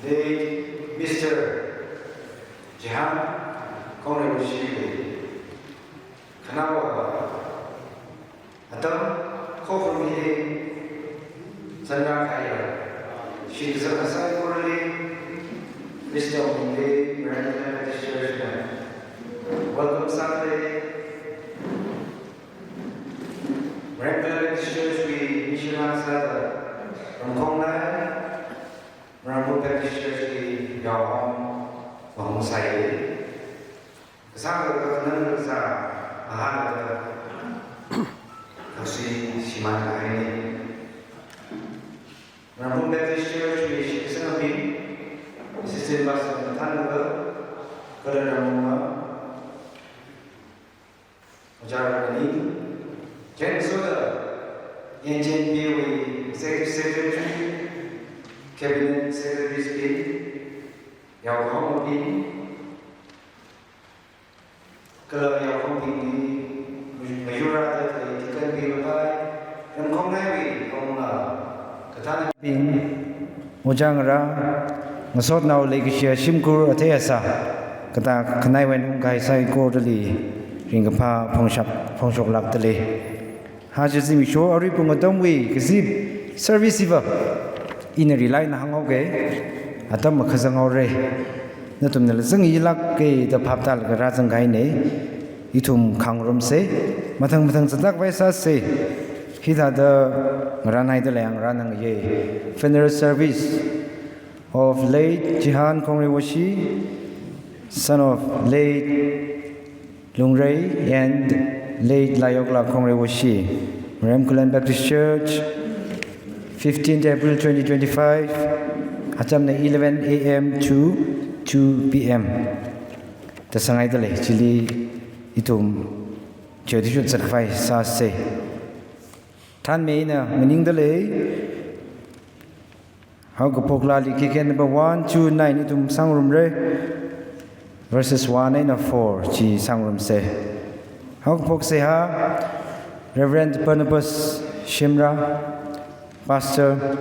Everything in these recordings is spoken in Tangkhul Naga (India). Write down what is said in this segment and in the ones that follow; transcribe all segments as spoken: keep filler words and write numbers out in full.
Late Mister Jehan Khongreiwoshi wui khanaowa atam khokhuimi hi zanra kaya. Shitkasang saikorali Mister Mingli Maranatha Baptist Church na welcome sāda lei. Maranatha Baptist Church wui mission sāda ramkhongnai Marambu Baptist Church li yaohom vāhungsai. Kasānglaga nang kasā ahānlaga kashi shimān kahaina. Marambu Baptist Church wui shitkasangabing, assistant pastor mathānlaga, kala ramma Ojā Rani, Ken Soda, N G N P wui Executive Secretary, Cabinet Secretaries bing, yaohom bing, kala yaohom bingli, mayurada khalei deacon bing mapai, ramkhongnaiwui yaohom la, kathānabing, ojā ngarā, ngasotnao leikashiya shimkhur athei asā, katā khanaiwui ungkahai saikorali ringkaphā phongshap, phongshoklākda lei. Haja zimiksho arui pung atamwui kazip service hiva ina rely na hānghaoga, atam makhazang haora. Nathumnala zangyilāka da phap tālaga rāzang kahaina. Ithum khangarumsa, mathang mathang zatak vai sāsa. Hithāda ngarānhaida lei, ngarānhaiya. Funeral service of late Jehan Khongreiwoshi, son of late Lungrei and late Layokla Khongreiwoshi. Maremkhullen Baptist Church, fifteenth April twenty twenty-five, atamna eleven A M to two P M. Da sāngaida lei, chili ithum chotishot zatvai sāsa. Thanmeina nganingda lei. Haokaphok laali K K number one two nine ithum sāngarumra. Verses one eina four chi sāngarumsa. Haokaphok seihā Reverend Barnabas Shimra, Pastor,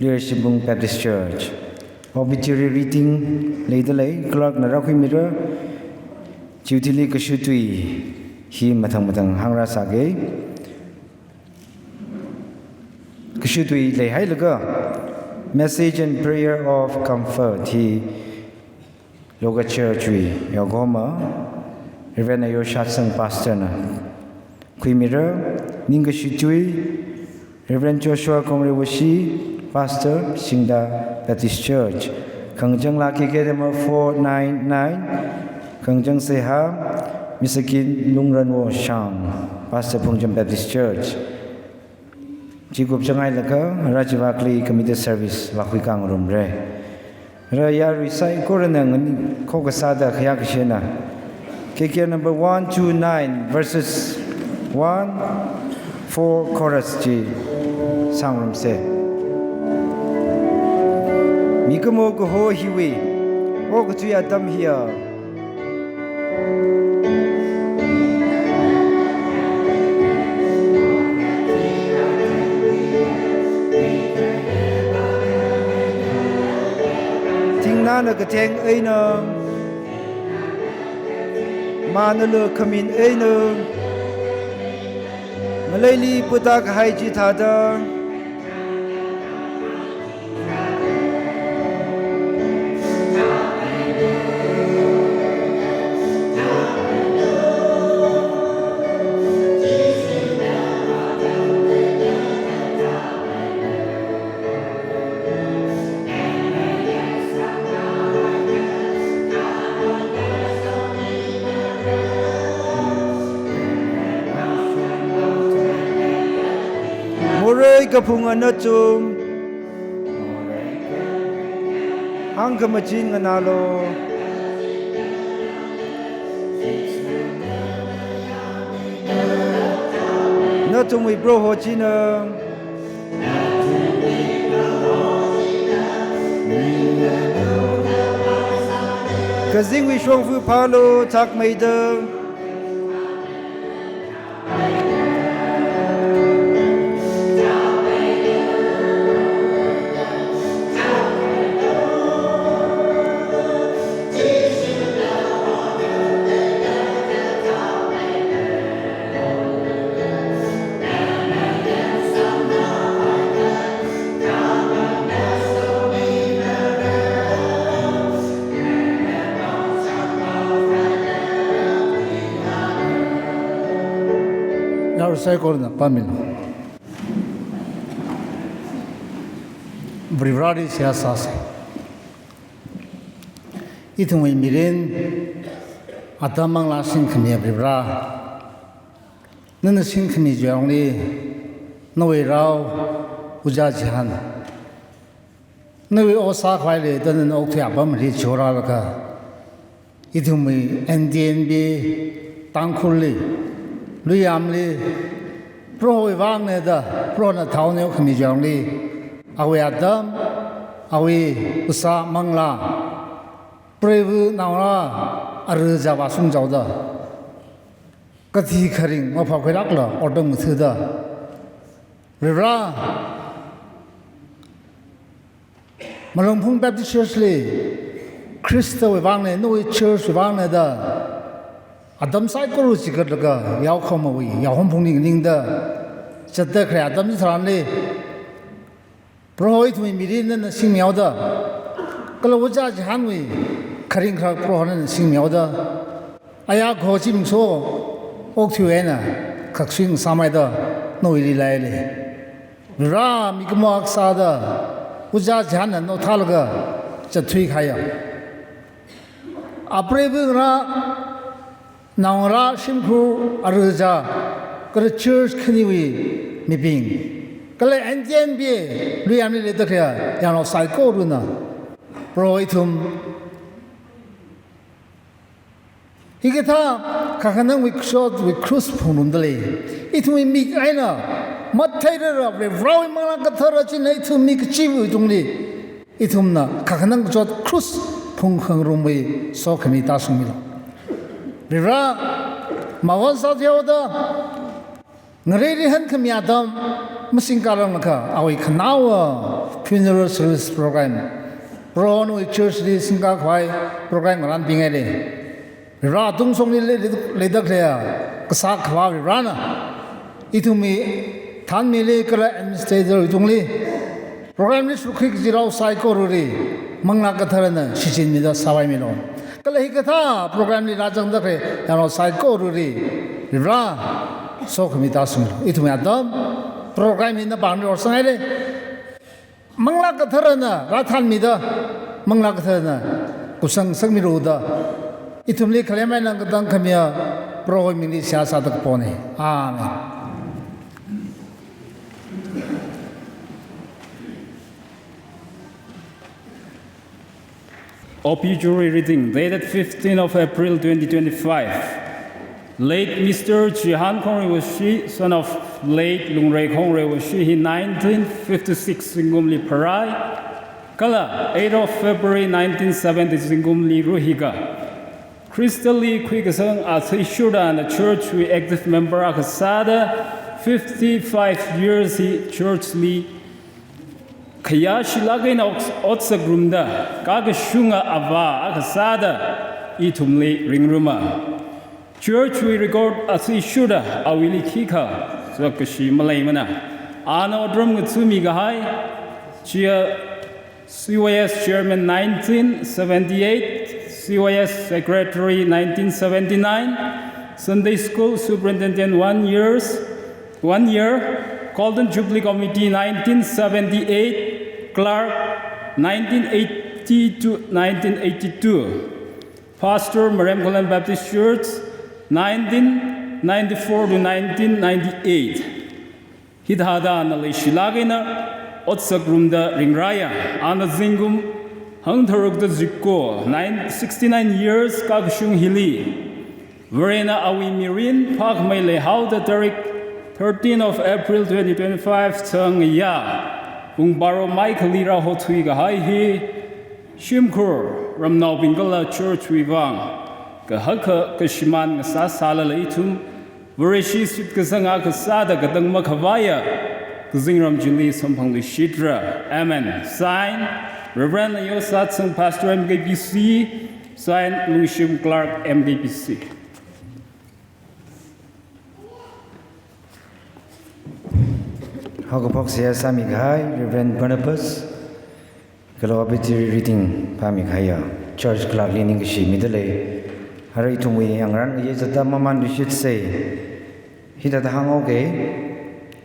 Leadership Bung Baptist Church. Obituary reading leida lei, clerk na rākhuimira. Chiwui thili kashutui hi mathang mathang hāngrāsāga. Kashutui leihailaga, message and prayer of comfort hi local church wui yaokahoma Reverend Ayo Shatsang Pastor na khuimira. Ningkashi tui, Reverend Joshua Khongreiwoshi, Pastor, Singda Baptist Church. Khangachang la K K number four nine nine, khangachang seihā Mister Kin Lungranwo Shang, Pastor, Phungcham Baptist Church. Chi kupchang hailaga, rā chivākhali committed service vākhui khangarumra. Rā yarui saikorana ngani khokha sāda khayākashina. K K number one two nine, verses one, four, chorus chi sāngarumsa. Mikumo kaho hiwui okathui atam hiya. Thingnāna katheng eina, manalu khamin eina, maleili puta kahai chithāda. Morei kaphunga nathum, hāngkhamachin nganālu. Nathumwui Proho china. Kazingwui shongfa phālu thakmeida. Saikorana pāmilu. Varivarali seihā sāsa. Ithumwui mirin atam manglā singkhami Varivara, nana singkhami chiwui alungli, nawui rao Ojā Jehan, nawui ot sākhavai leida nana okathui apamli chihorālaga, ithumwui N T N B Tangkhulli, Luiyamli, Prohowui vangna da, Prohona thao neokhami chiwui alungli, awui atam, awui phasā manglā, preiva naongarā arui chāvāshungchaoda, kathi kharing maphākhuilākla otram ngathada, Varivara, Malungphung Baptist Church li Khristawui vangna, nawui church wui vangna da, atam saikora chigatlaga yaokhamawui, yaohomphung ningda zatda khalei atam chitharanli, Proho ithumwui mirin nana singmihaoda, kala Ojā Jehanwui kharing kharak Proho nana singmihaoda, aya kho chi mungso okathui eina khakshing sāmeida nawuili leili. Varivara, mikumo akha sāda, Ojā Jehanna nao thālaga zatthui kahaiya, apreiva ngarā, naongarā, shimkhur, arui chā, kala church khaniwui mibing, kala N T N B Luiyamli leida khalei yaronnao saikorana, Proho ithum hikathā kakhanangwui kachotwui cross phungrumda lei. Ithumwui mik eina matheirara, Varivarawui Manglā Kathara china ithum mi kachiva̱wui tungli, ithumna kakhanang kachot cross phungkhangarumwui sokhami tāshungmilu. Varivara, mavān sāthuihaoda, ngareili hankhami atam masingkāranglakha, awui khanaowa funeral service program, Proho nawui church li singkākhavai program ngarānpingaili. Varivara, atungshongli le-, le-, leida khaleiya kasā Akhava Varivarana, ithumwui thānmili kala administrator wui tungli, program li shokhui kajirao saikorali Manglā Katharana shichinmida sāpaimilu. Kala hikathā program li rāzangda khalei yaronnao saikorali Varivara, sokhami tāshunglu. Ithumwui atam program hina pāngli orsanghaili. Manglā Katharana rāthānmida, Manglā Katharana kupsang sangmilu da, ithumli khalem eina katang khamiya Prohowui mingli seihā sāda kapona. Amen. Obituary reading dated fifteenth of April twenty twenty-five. Late Mister Chihan Khongreiwoshi, son of late Lungrei Khongreiwoshi, hi nineteen fifty-six zingkumli pharāi, kala eighth of February nineteen seventy zingkumli ruhiga. Khristali khuikasang athishurda ana church wui active member akha sāda, fifty-five years hi church li khayāshilāk eina ot-, otsak ngarumda, kakashunga avā akha sāda ithumli ringruma. Church wui record athishurda awuili khikha zakkashi maleimana. Ana otram ngathami kahai, chiya C Y S Chairman nineteen seventy-eight, C Y S Secretary nineteen seventy-nine, Sunday School Superintendent one years, one year, Golden Jubilee Committee nineteen seventy-eight, Clerk nineteen eighty to nineteen eighty-two, Pastor Marem Khullen Baptist Church nineteen ninety-four to nineteen ninety-eight. Hithāda ana leishilāk eina otsak ngarumda ringrāya. Ana zingkum hangtharukda zikko, nine, sixty-nine years kakashung hili. Varena awui mirin phākhamei leihaoda tarik thirteen of April twenty twenty-five thangya pung baro maikhali rāhothui kahai hi shimkhur ramnaobing kala church wui vang kahaka kashimān ngasā sālala ithum Vareshi shitkasang akha sāda katang makhavaiya kazingram chili samphangluishitra. Amen. Sign, Reverend Ayo Satsang, Pastor M K B C. Sign, Lungshim, Clerk, M K B C. Haokaphok seihā sāmi kahai Reverend Barnabas, kala obituary reading pāmi kahaiya church clerk li ningkashi midalei. Ara ithumwui yangrān ye zatda mamānluishitsei. Hithāda hānghaoke,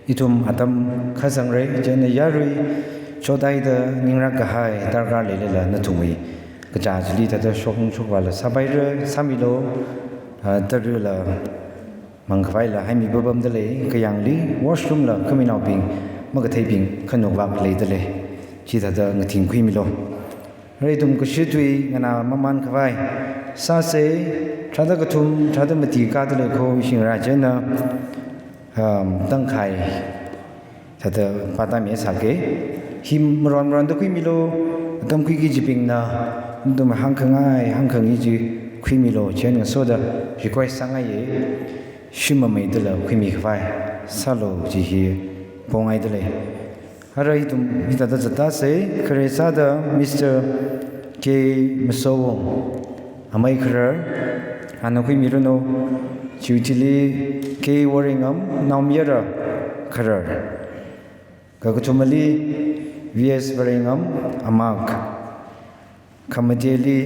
ithum atam khasangra, chieina yarui chotaida ningrāk kahai darkar leilala nathumwui kachā chili thāda shokung shokvāla sāpaira, sāmilu, ah, tarila mangkhavaila haimi papamda lei, kayāngli washroom la khaminaobing, makatheibing khanukvāk leida lei. Chithāda ngathingkhuimilu. Rei ithum kashi tui nganā mamān khavai sāsa, tharāda kathum, tharāda mati kāda lei kho, ishi ngarā chieina, um, tangkhai thāda pātāmi sāke. Hi maron maronda khuimilu, atam khuiki kajibingna, nathum hāngkhangai, hāngkhangai chi khuimilu, chieina ngasoda request sāngaiya, shim mameidala khuimi khavai sālu chi hi pongaida lei. Ara ithum hithāda zattāsa, khare sāda Mister K Masowung, amei kharar, ana khuimiranu, chiwui thili K Waringam, naomayara kharar. Kakathumali V S Waringam, amak. Khamateli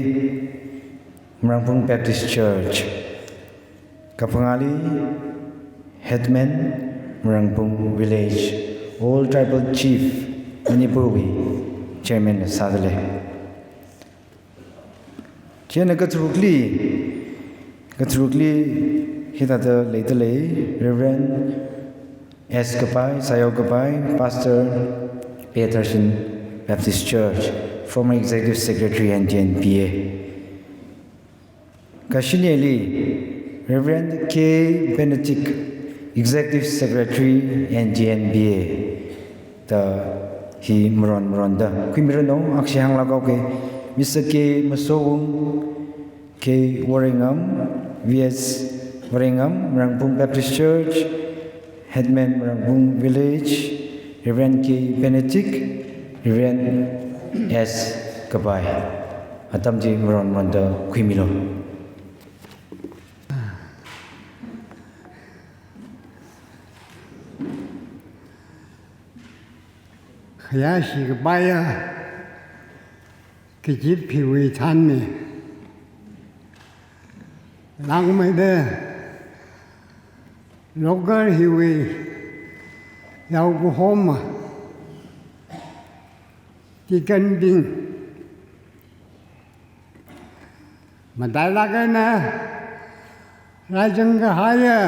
Marangphung Baptist Church. Kaphangāli Headman Marangphung Village, All Tribal Chief Manipur wui Chairman sāda lei. Chieina katharukli, katharukli hithāda leida lei, Reverend S Kapai, Sayao Kapai, Pastor Peterson Baptist Church, former Executive Secretary N T N B A. Kashineli, Reverend K Benedict, Executive Secretary N T N B A. Da hi maron maronda khuimiranu, akshi hānglāk haoke, Mister K Masowung, K Waringam, V S Waringam, Marangphung Baptist Church, Headman Marangphung Village, Reverend K Benedict, Reverend S Kapai. Atam chi maron maronda khuimilu. Khayāshi kapaiya, kachip hiwui thanmi. Langmeida local hiwui yaokahoma, deacon bing, matailāk eina rāzang kahaiya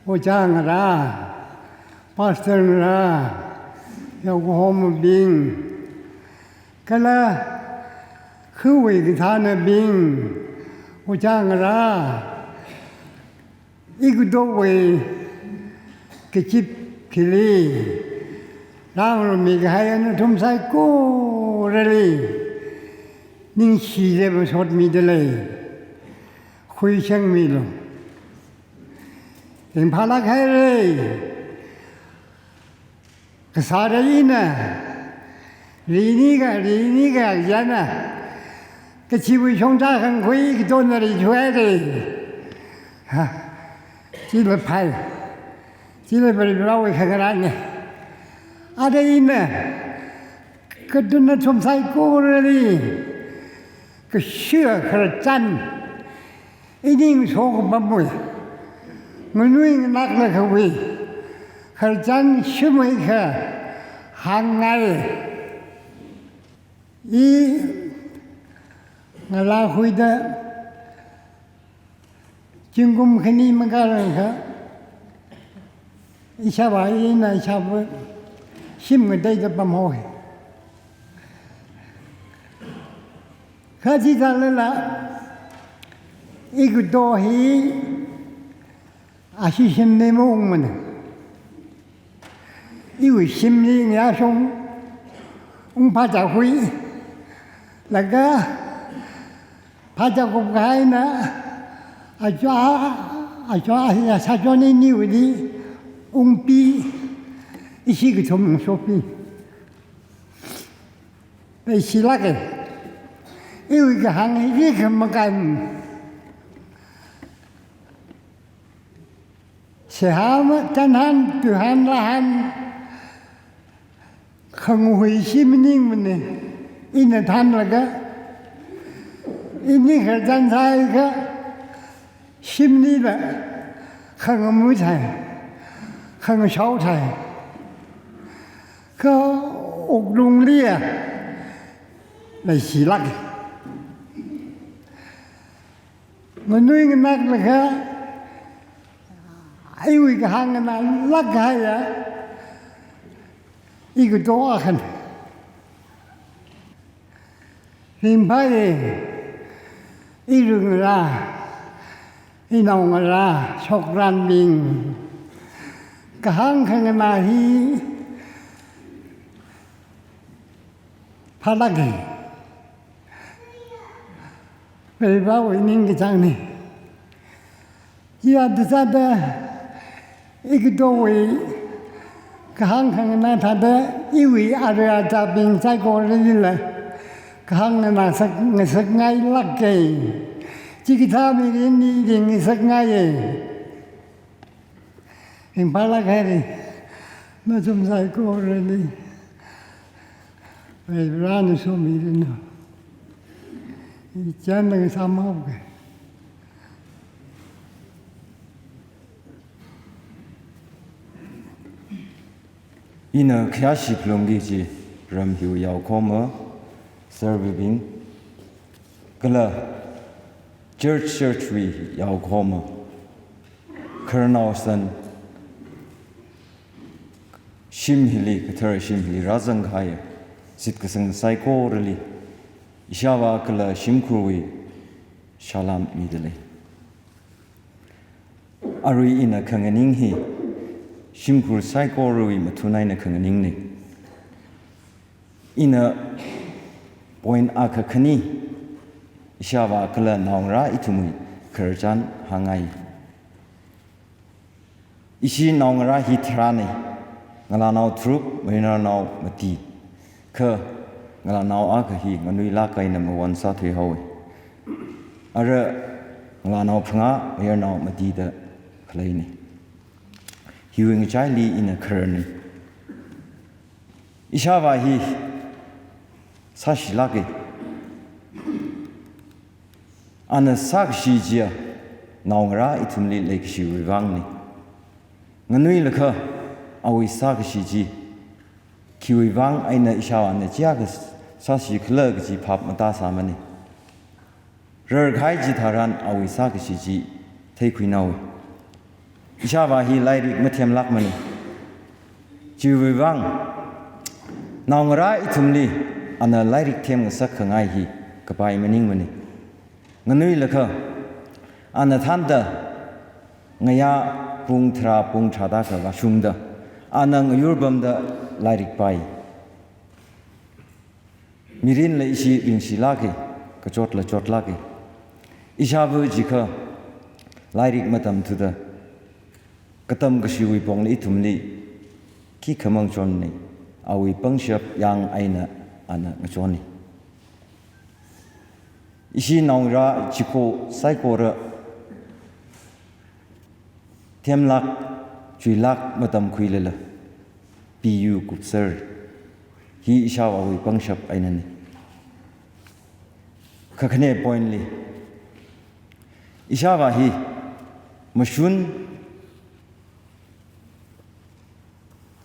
ojā ngarā, pastor ngarā, yaokahomabing, kala khawui kathānabing, ojā ngarā, Igudowui kachip khili, rāngarummi kahai nathum saikorali ningshi chiakha masotmida lei. Khuisangmilu. Ringphālāk haira. Kasāra ina, rini ka, rini ka, yana, kachiwui shongza khangkhui katona ri thuaira. Ha, chila phai, chila Varivarāwui khangarāna. Ara ina, katona nathum saikorali, kashia khararchan, ining shokapamwui, nganui nganāklāk kahaiwui khararchan shimwui kha hāngngai. I ngalākhuida zingkum khani makālāngkha, ishāvā ina ishāvā shim ngateida pamhaowa. Kha chithālala, Igudo hi ashi shimli maungmana. Iwui shimli ngayāshong ungphāchā khui. Laga phāchā kupkahaina, achon, achon, sāchon iniwuili ungpi, ishi kathum shokpi. Leishilāka. Iwui kahāng hi khamakān. Seihā ma, tanhan, tuihan, lāhan, khanguhui shi maningmana. Ina thanlaga, ini khararchan sāakha, shimlila Khangamu thai, khangashao thai, kha wuklungli ya, leishilāk. Nganui nganāklaga, iwui kahāng nganālāk kahai ya, ikato akhan. Ringphāya, irungra, inaongarā, shokranbing, kahāng khanganā hi phālāka. Varewui ningkachāngna. Chiya tazāda, ikatowui kahāng khanganā thāda, iwui ara atabing saikoralila kahāng nganāsak, ngasakngailāka. Chikathā mirinli ringngasakngaiya. Ringphālāk haira, nathum saikorali. Varena somiranu. Ichan nang samau ke. Ina khayāshi phalungki kaji ram hiwui yaokhoma, serving, kala church, church wui yaokhoma, khararnao san shim hili, kathara shim hili rāzang kahai shitkasang saikorali, ishāvā kala shimkhurwui salām midalei. Arui ina khanganing hi, shimkhur saikorawui mathun eina khanganingna. Ina point akha khani, ishāvā kala naongarā ithumwui khararchan hāngngai. Ishi naongarā hi tharāna, ngalānao tharuk, mayarnao mati, kha ngalānao akha hi nganuilāk eina mawon sāthuihaowa. Ara ngalānao phangā, mayarnao mati da khaleina. Hiwui ngachaili ina khararna. Ishāvā hi sāshilāka. Ana sākashi chiya naongarā ithumli leikashiwui vangna. Nganuilakha awui sākashi chi, khiwui vang eina ishāvāna chiyākha sāshikhala kaji phap matāsāmana. Rarkahai chitharan awui sākashi chi theikhuinaowa. Ishāvā hi lairik mathemlākmana. Chiwui vang, naongarā ithumli ana lairik themngasak khangai hi kapai maningmana. Nganuilakha, ana thānda ngayā pung tharā pung tharāda kavāshungda, ana ngayur pamda lairik pai. Mirinla ishi ringshilāka, kachotla chotlāka. Ishāva chikha lairik matamthuda, katam kashiwui pongli ithumli khikha mangachonna, awui pangshap yang eina ana ngachonna. Ishi naongarā chiko saikora themlāk, chuilāk matamkhuilala, P U kupser. Hi ishāvāwui pangshap einana. Kakhane point li, ishāvā hi mashun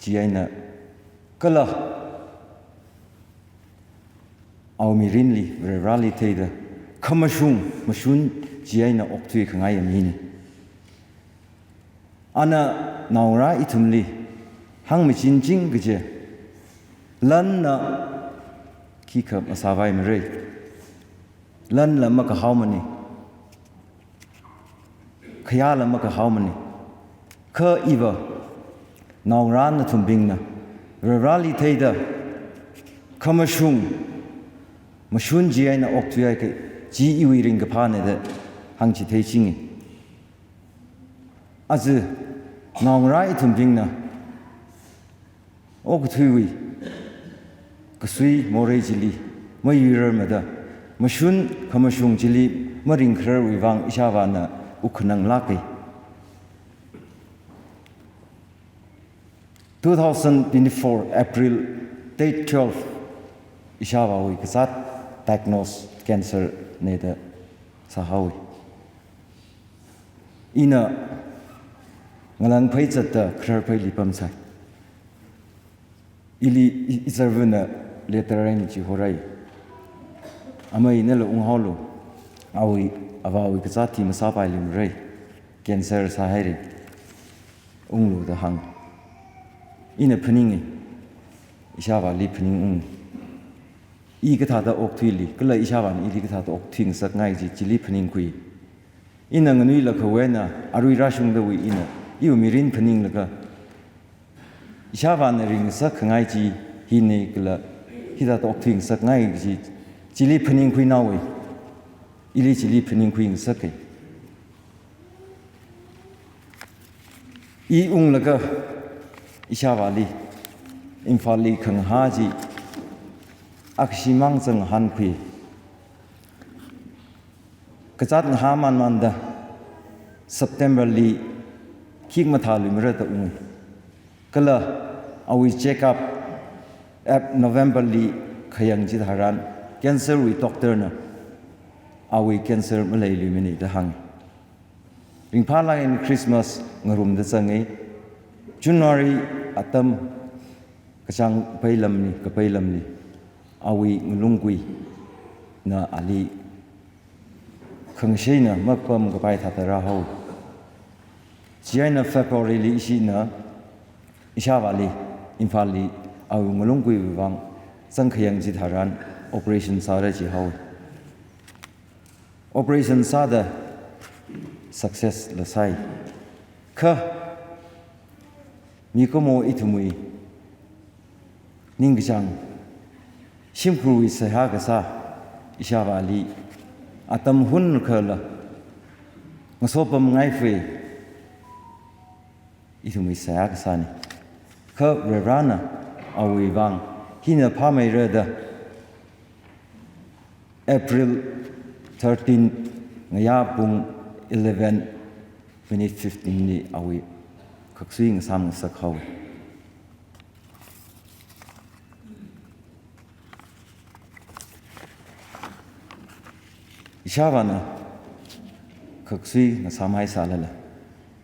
chi eina kala awui mirinli, Varivarāli theida, khamashung, mashun chi eina okthui khangai mina. Ana naongarā ithumli hāngmachinching kaje, lanna khikha masāpaimara. Lanla makahaomana. Khayāla makahaomana. Kha iva, naongarā nathumbingna Varivarāli theida, khamashung, mashun chi eina okthuihai kaji iwui ringkaphāna da hāngchitheichinga. Aja, naongarā ithumbingna okathuiwui kasui morei chili mayuirarmada, mashun khamashung chili maringkhararwui vang ishāvāna wukkhananglāka. Two thousand twenty-four April date twelve, ishāvāwui kazāt diagnose cancer na da sāhaowa. Ina Ngalang phei zatda kharar pheili pamsai. Ili i-, izarvana letter eina chihorai. Amei nala unghaolu. Awui, avāwui kazāt hi masāpailumrai. Cancer sāhaira. Unglu da hānga. Ina phaninga. Ishāvāli phaningunga. I kathāda okthuili, kala ishāvāna ili kathāda okthui ngasakngai kaji, chili phaningkhui. Ina nganuilakha eina, arui rāshungdawui ina, iwui mirin phaninglaga, ishāvāna ringngasakkhangai chi hina kala, hithāda okthui ngasakngai kaji, chili phaningkhuinaowei. Ili chili phaningkhui ngasaka. I unglaga ishāvāli, Imphalli khangahā chi, akhashimang zanghankhui. Kazāt ngahāmanmanda, Septemberli khikha mathāluimara da unga. Kala awui check up, ap Novemberli khayang chitharan, cancerwui doctorna, awui cancer maleiluimana da hānga. Ringphālāk eina Christmas ngarumda zanga. January atam kachāng pailamli, kapailamli, awui ngalungkuina ali khangasheina mapam kapai thāda rāhao. Chieina Februaryli ishina, ishāvāli, Imphalli, awui ngalungkuiwui vang, zangkhayang chitharan, operation sāra jihao. Operation sāda success la sai. Kha, mikumo ithumwui ningkachāng, shimkhurwui seihā kasā, ishāvāli, atam hunakhala, ngasopamngai fei, ithumwui seihā kasāna. Kha Varivarana awui vang, hina phāmeira da, April thirteen, ngayā pung eleven minute fifteen li awui khaksui ngasam ngasak haowa. Ishāvāna khaksui ngasam haisālala,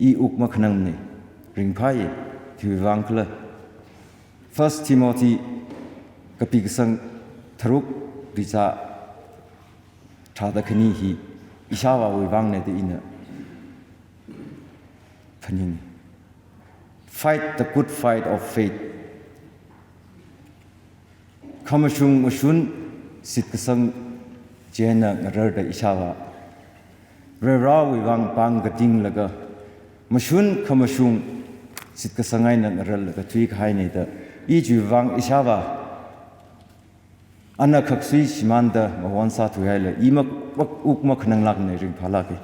i wuk makhanangmana, ringphāya, khiwui vang khala, First Timothy kapi kasang tharuk, rizā tharāda khani hi, ishāvāwui vangna da ina phaning. Fight the good fight of faith. Khamashung mashun shitkasang chieina ngararda ishāvā, Varivarawui vang pāng katinglaga, mashun khamashung shitkasang eina ngararlaga thuikahaina da, i chiwui vang ishāvā, ana khaksui shimānda mawon sāthuihaila, i mak, mak, wuk makhananglākna, ringphālāka.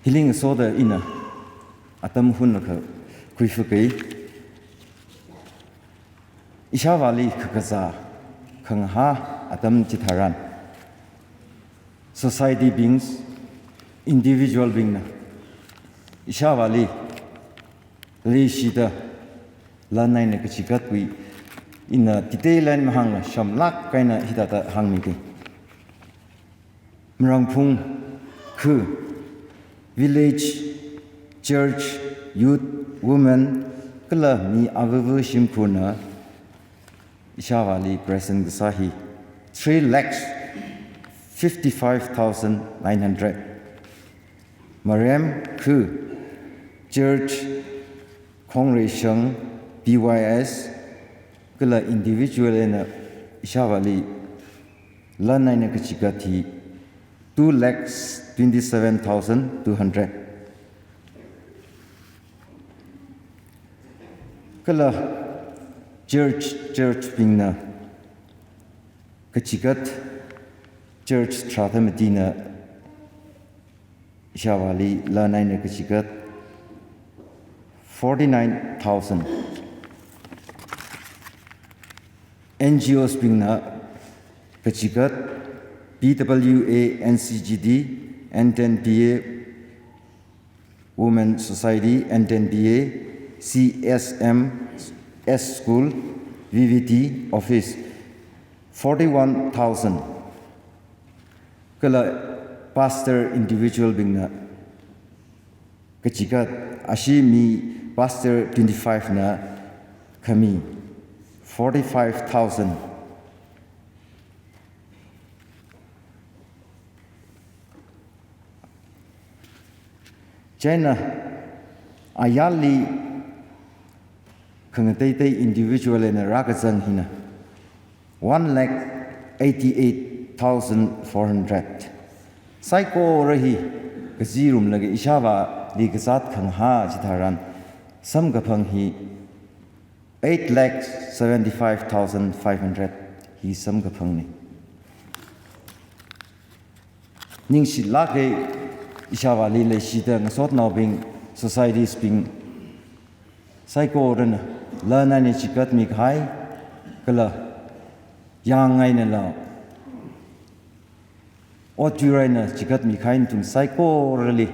Hili ngasoda ina atam hunakha khuifakai. Ishāvāli khakazā khangahā atam chitharan, society bings, individual bingna ishāvāli leishida lan eina kachigatwui ina detail eina mahāngla, shamlāk eina hithāda hāngmiki. Marangphung khu, village, church, youth, women, kala mi avāva shimkhurna ishāvāli present kasā hi three lakhs fifty-five thousand nine hundred. Marem khu, church, congregation, B Y S, kala individual eina ishāvāli lan eina kachigat hi two lakhs twenty-seven thousand two hundred. Kala church, church bingna kachigat, church tharāda matina ishāvāli lan eina kachigat forty-nine thousand. N G Os bingna kachigat, P W A, N C G D, N ten P A, Women Society, N ten P A, C S M, S School, V V T Office, forty-one thousand. kala pastor individual bingna kachigat, ashi mi pastor twenty-five na khami forty-five thousand. China ayarli khangateitei individual eina rākazang hina one lakh eighty-eight thousand four hundred. Saikora hi kazirumlaga ishāvāli kazāt khangahā chitharan samkaphang hi eight lakh seventy-five thousand five hundred hi samkaphangna. Ningshilāka, ishāvāli leishida ngasotnaobing, societies bing saikorana lan eina chigatmi kahai, kala yāng einala ot yur eina chigatmi kahai nathum saikorali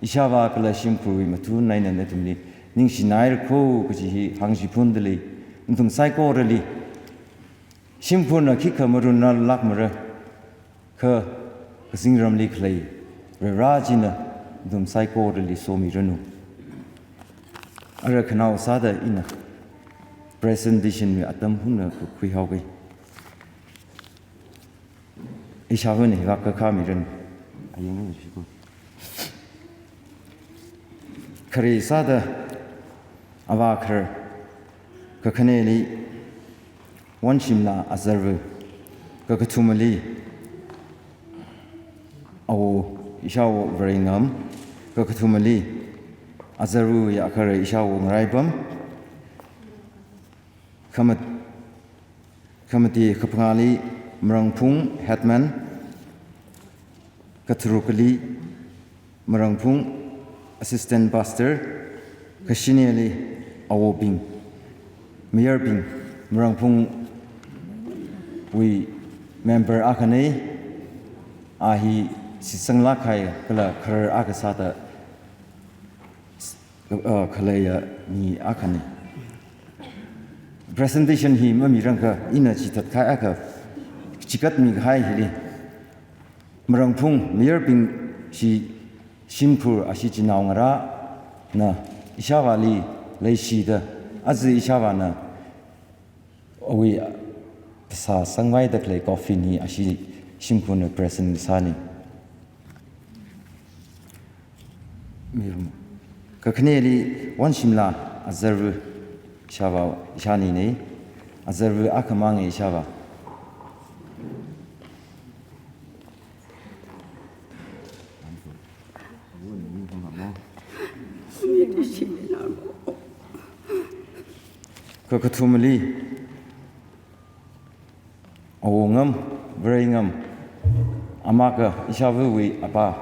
ishāvā kala shimkhurwui mathun eina nathumli ningshinaira kho kaji hi hāngchiphundalei. Nathum saikorali shimkhurna khikha marunrālākmara, kha kazingramli khalei Varivara china nathum saikorali somiranu. Ara khanao sāda ina presentation wui atam huna khuihaoga. Ishāvāna hivak kakā miranu. Ayang shiko. Khare sāda avā khare, kakhaneli Wanshimla Azarvu, kakathumali awo, ishāwo Vareingam, kakathumali Azarvu yakhare ishāwo Ngaraibam, khamat-, khamati kaphangāli Marangphung Headman, katharukali Marangphung Assistant Pastor, kashineli awobing, mayarbing, Marangphungwui member akhana, a hi shitsanglāk kahai kala kharar akha sāda uh, khaleiya mi akhana. Presentation hi mamirangakha ina chithatkahai akha chigatmi kahai hili. Marangphung mayarbing chi shimkhur ashi chinaongarāna ishāvāli leishida, aja ishāvāna awui phasā sangvaida khalei coffin hi ashi shimkhurna present sāna. Kakhaneli Wanshimla Azarvu ishāvā, ishānina, Azarvu akhamanga ishāvā. Kakathumali Awongam, Vareingam, amaka ishāvāwui apā.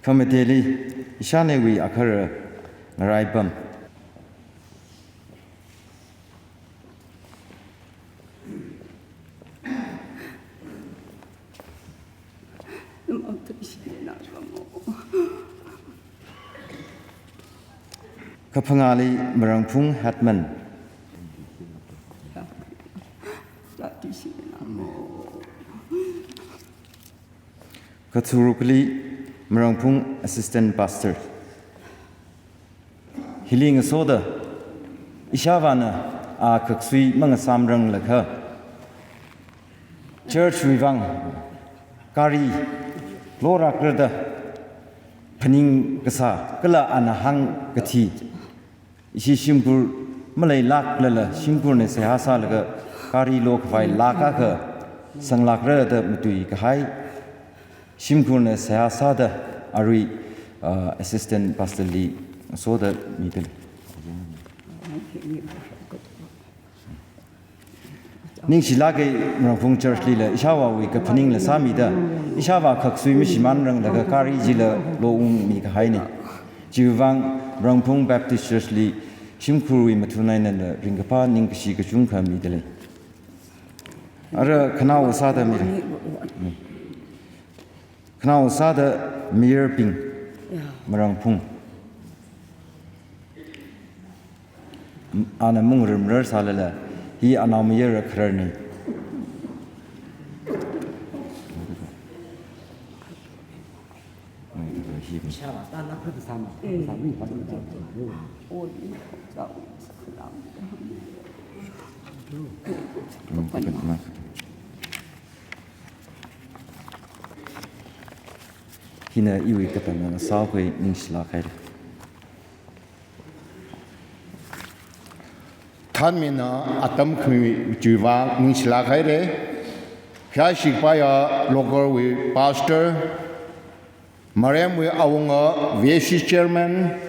Khamateli ishānewui akhara Ngaraipam. Kaphangāli Marangphung Hatman. Katharukli Marangphung Assistant Pastor. Hili ngasoda, ishāvāna a khaksui mangasāmranglakha, church wui vang gari lorākrada phaning kasā kala ana hāngkathi, ishi shimkhur maleilāklala, shimkhurna seihā sālaga gari lokhavai lakh akha sanglākra da matuikahai, shimkhurna seihā sāda arui, ah, Assistant Pastor li ngasoda midalei. Ningshilāka, Marangphung Church lila ishāvāwui kaphaningla sāmida, ishāvā khaksui mashimānranglaga gari chila loungmikahaina. Chiwui vang Marangphung Baptist Church li shimkhurwui mathun einala ringkaphā ningkashi kachungkha midalei. Ara khanao sāda mira. Khanao sāda mayarbing, Marangphung. ana mungrumrar sālala, hi anaomayara khararna. Hina iwui katamnao sākhui, ningshilāk haira. Thanmina atam khami chiwui vang ningshilāk haira. Kayāshi kapaiya local wui pastor, Maremwui awunga V A C chairman,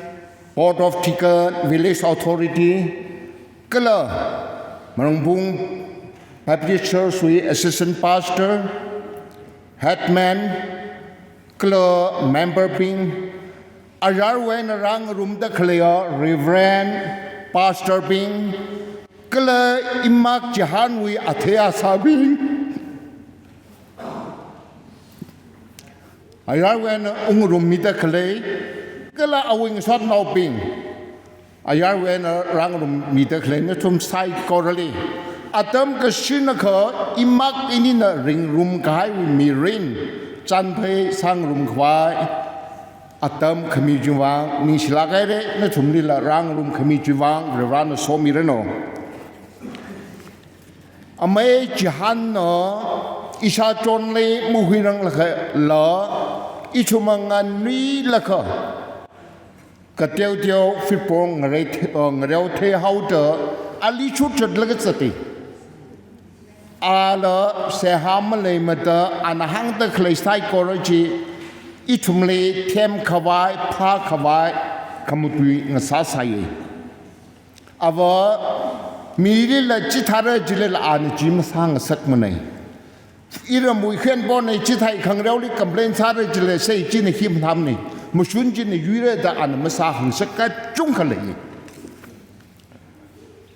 Board of Deacon, Village Authority, kala Marangbung Baptist Church wui assistant pastor, headman, kala member bing, ayarwui eina rāngarumda khaleiya Reverend, pastor bing, kala imak chihānwui athei asābing, ayarwui eina ungrummida khalei, kala awui ngasotnaobing, ayarwui eina rāngarummida khalei nathum saikorali, atam kashinakha imak inina ringrumkahaiwui mirin, chānphei sāngarum khavai, atam khami chiwui vang ningshilāk haira. Nathumlila rāngarum khami chiwui vang Varivarana somiranu. Amei chihānna ishāchonli mahuiranglakhala, ithum nganuilakha, kateoteo football ngarei the-, uh, ngareo theihaoda ali chutchatlaga zata. Ala seihā maleimada ana hāngda khalei saikora chi ithumli themkhavai, phākhavai, khamatui ngasāsai. Ava, milila chithāra jilala ana chi masāngasakmana. Iramwui khenpona chithāi khangareoli complain sāra jila sei china hi mathāmana. Mashun china yuira da ana masāhāngsak kachungkha lei.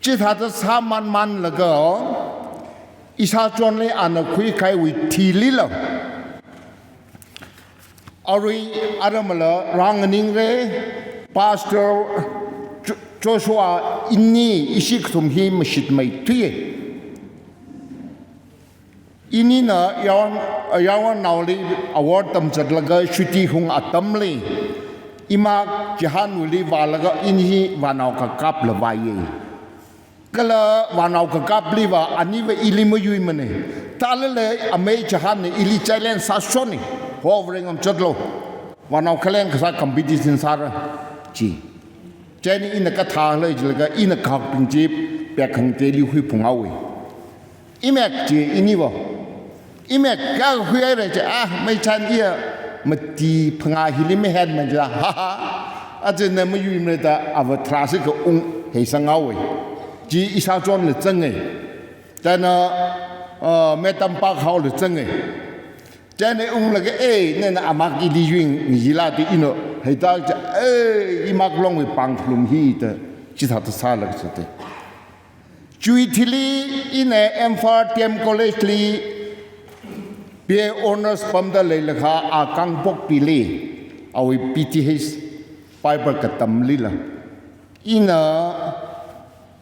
Chithāda sāmanmanlaga, ishāchonli ana khuikahaiwui thilila, arui aramala rānganingra, Pastor Jo-, Joshua ini ishi kathum hi mashitmeithuiya. Inina yaron, yaronnaoli awor tamzatlaga shuti hung atamli, imak chihānwuili vālaga ini hi vānao kakapla vāya. Kala vānao kakapliva aniva ili mayuimana. Thālala amei chihānna ili challenge sāshona. Ho Varengam zatlu. Vānao khaleng kasā competition sāra, chi. Chieina ina kathā leijilaga ina kahakbing chi pek hangteli huiphunghaowa. Imek chi iniva. Imek kakhui haira chi, ah, meichan iya mati phangā hili mahenmana ja. Ha ha. Aja na mayuimara da ava tharāsi kaung heisanghaowa. Chi ishāchonla zanga. Chieina, ah, Meitampakhaola zanga. Chieina unglaga, eh, nana amak ili yuingayila da ina heida ja, eh, imak longwui pāng khalum hi da, chithāda sālaga zata. Chiwui thili ina M Phar D M College li B A Honours pamda leilakha a Kangpokpili, awui P T H Bible katamlila. Ina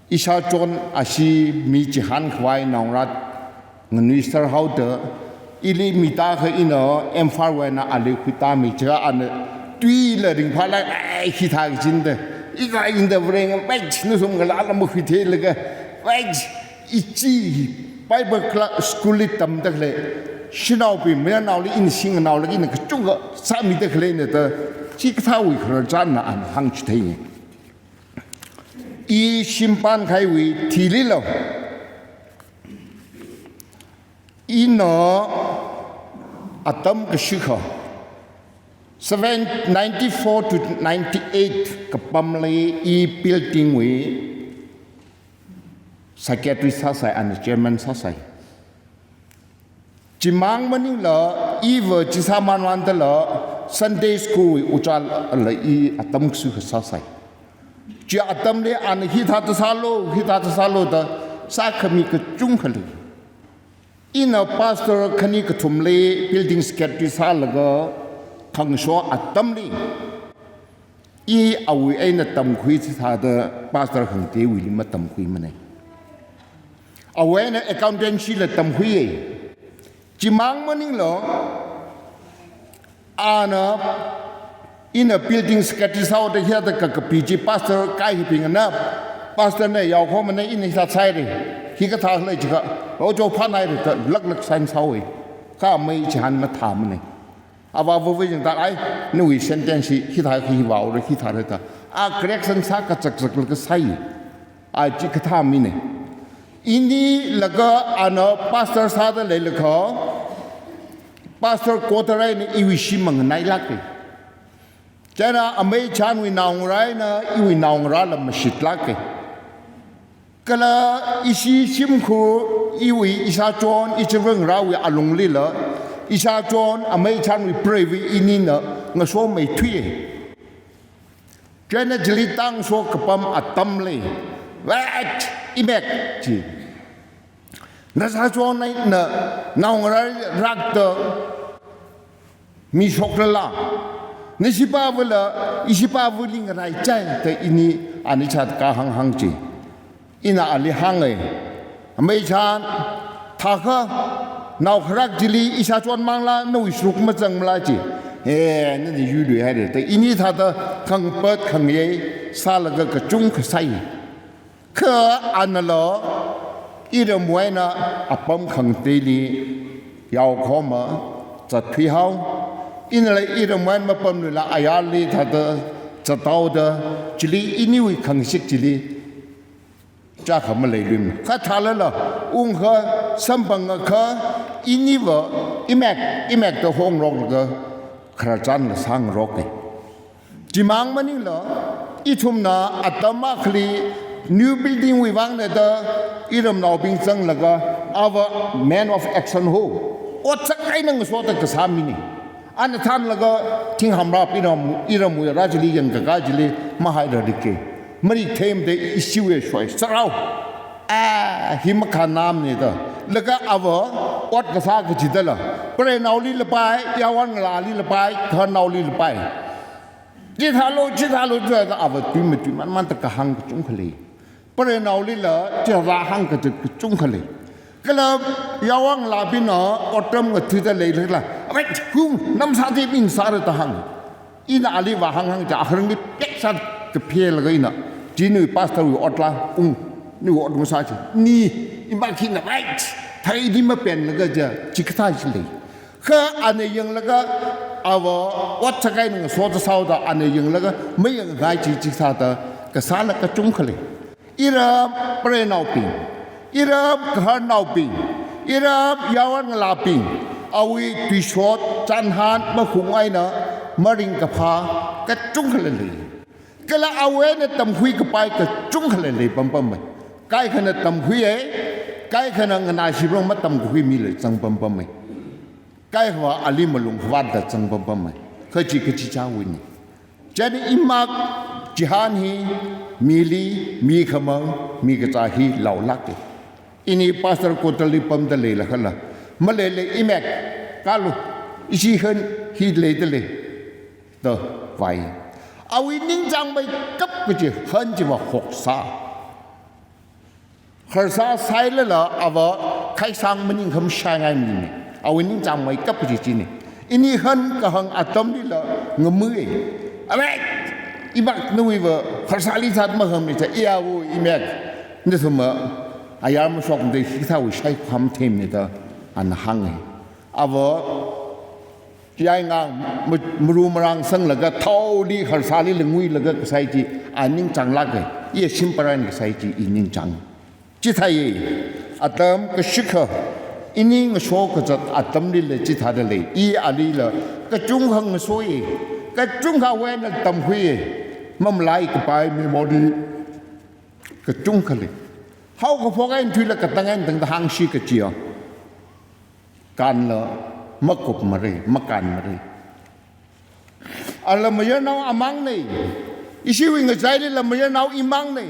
ishāchon ashi mi chihān khavai naongarā nganuiserhaoda, ili mitākha ina M Phar wui eina ali khuitāmi chiakha ana tuila ringphālāk, ai, hithā kachinda. Ika inda Vareng, ai, nathum kala ala makhuitheilaga, ai, ichi Bible cla-, school li tamda khalei shanaobing mayarnaoli ina singnaolaga ina kachungkha sāmida khaleina da, chi kathāwui khararchanna ana hāngchithei. I shimpān kahaiwui thilila, ina atam kashikha, seven, ninety-four to ninety-eight kapamli i building wui secretary sāsai, ana chairman sāsai. Chimang maningla, iva chi sāmanmandala Sunday school wui ojāla i atam kashikha sāsai. Chi atamli ana hithāda sālu, hithāda sālu da sākhami kachungkha lei. Ina pastor khani kathumli building secretary sālaga khangasho atamli, I awui eina tamkhui sāda pastor khangateiwuili matamkhuimana. Awui eina accountancy la tamkhuiya. Chimang maningla, ana, ina building secretary sāhaoda hithāda kakapi chi pastor kaihibingna, pastor na yaokhomana, ina hithā sāhaira, hikathā lei jiakha, ojo phanhaira da laklak sign sāhaowa. Kha amei chihān mathāmana. Avā vāvā yangda ai, nawui sentence hi hithā hi vāhaora, hithāra da. A correction sā kachakchaklaga sāi. A chikathā mina. Ini laga ana pastor sāda leilakha, pastor quarter eina iwui shim manganailāka. Chieina amei chānwui naongarā eina iwui naongarāla mashitlāka. Kala ishi shimkhur iwui ishāchon, ichiwui ngarāwui alunglila, ishāchon amei chānwui preiwui inina ngasomeithuiya. Chieina chili tangso kapam atam lei. Wait, imek chi. Nashāchon eina naongarā rākta mi shoklala, nashipāvāla ishipāvāli ngaraichai da ini ani chātkahāng hāng chi. Ina ali hānga, amei chān, thākha nao kharak chili ishāchon mangla nawui sharuk mazangmala chi. He, nani yuiluihaira da ini thāda khangpat khangayei sālaga kachungkha sāi. Kha anala iramwui eina apam khangateili yaokhoma zatthuihao. Inala iramwui eina mapamluila ayarli thāda zathaoda, chili iniwui khangashik chili chākha maleiluimana. Kha thālala ungkha samphangakha iniva imek, imek da hongroklaga khararchanla sāngaroka. Chimang maningla, ithumna atam akhali new building wui vangna da iramnaobing zanglaga, ava man of action ho. Otsak eina ngasoda kasā mina. Ana thānlaga thinghamrap iram, iramwui rā chili yangkaka chili mahairarika. Marik themda ishiwui shoi sarao. A, hi makhanamna da. Laga ava ot kasā kachidala, preinaoli lapai, yawan ngalāli lapai, kharnaoli lapai. Chithālu, chithālu, chithālu, ava tui matui manmanda kahāng kachungkha lei. Preinaolila chithāda hāngkazat kachungkha lei. Kala yawan ngalābingna otram ngathida leilala, "Wait, hu, namsāda mingsāra," da hānga. Ina ali vāhānghāng chi, akharangli pek sā kaphelaga ina, "Chi nawui pastor wui otla, ung, nawui ot ngasā chi." Ni, imak hina, "Wait, thāda mapenlaga ja, chikathā chi lei." Kha ana yanglaga, ava otsak eina ngasoda sāhaoda ana yanglaga, mayangngai chi chithāda kasāla kachungkha lei. Iram preinaobing, iram kharnaobing, iram yawan ngalābing, awui tuishot chānhan mahung eina maringkaphā kachungkhala lei. Kala awui eina tamkhui kapai kachungkhala lei pampamma. Kaikhana tamkhuiya, kaikhana nganāshibing matamkhui mila zang pampamma. Kaikhava ali malung khavātla zang pampamma. Kha chi kachichāwuina. Chieina imak chihān hi mili, mikhamang, mikachā hi laolāka. Ini pastor quarter li pamda leilakhala, maleila imek, kalu, ishi han hi leida lei da vāi. Awui ningchāngmeikap kachi han chiva hoksā. Kharsā sāhailala ava khaisang maningkham shaingai mina. Awui ningchāngmeikap kachi china. Ini han kahāng atamlila ngamui. Ave, imak nawuiva kharsāli zat mahāngmana, iya wu imek. Nathumva ayar mashokmada hithāwui shaikham themna da ana hānga. Ava yaingang ma-, maru marang sanglaga thaoli kharsāli nguilaga kasai chi a ningchānglāka, iya shim parān kasai chi i ningchāng. Chithāya, atam kashikha, ini ngaso kazat atamlila chithāda lei, i alila kachungkha ngasoi, kachungkhawui eina tamkhui, mamalai kapai memory kachungkha lei. Haokaphok eina thuila katang eina tangda hāngshi kachiya. Kanla makupmara, makanmara. Ala mayarnao amangna. Ishiwui ngachailila mayarnao imangna.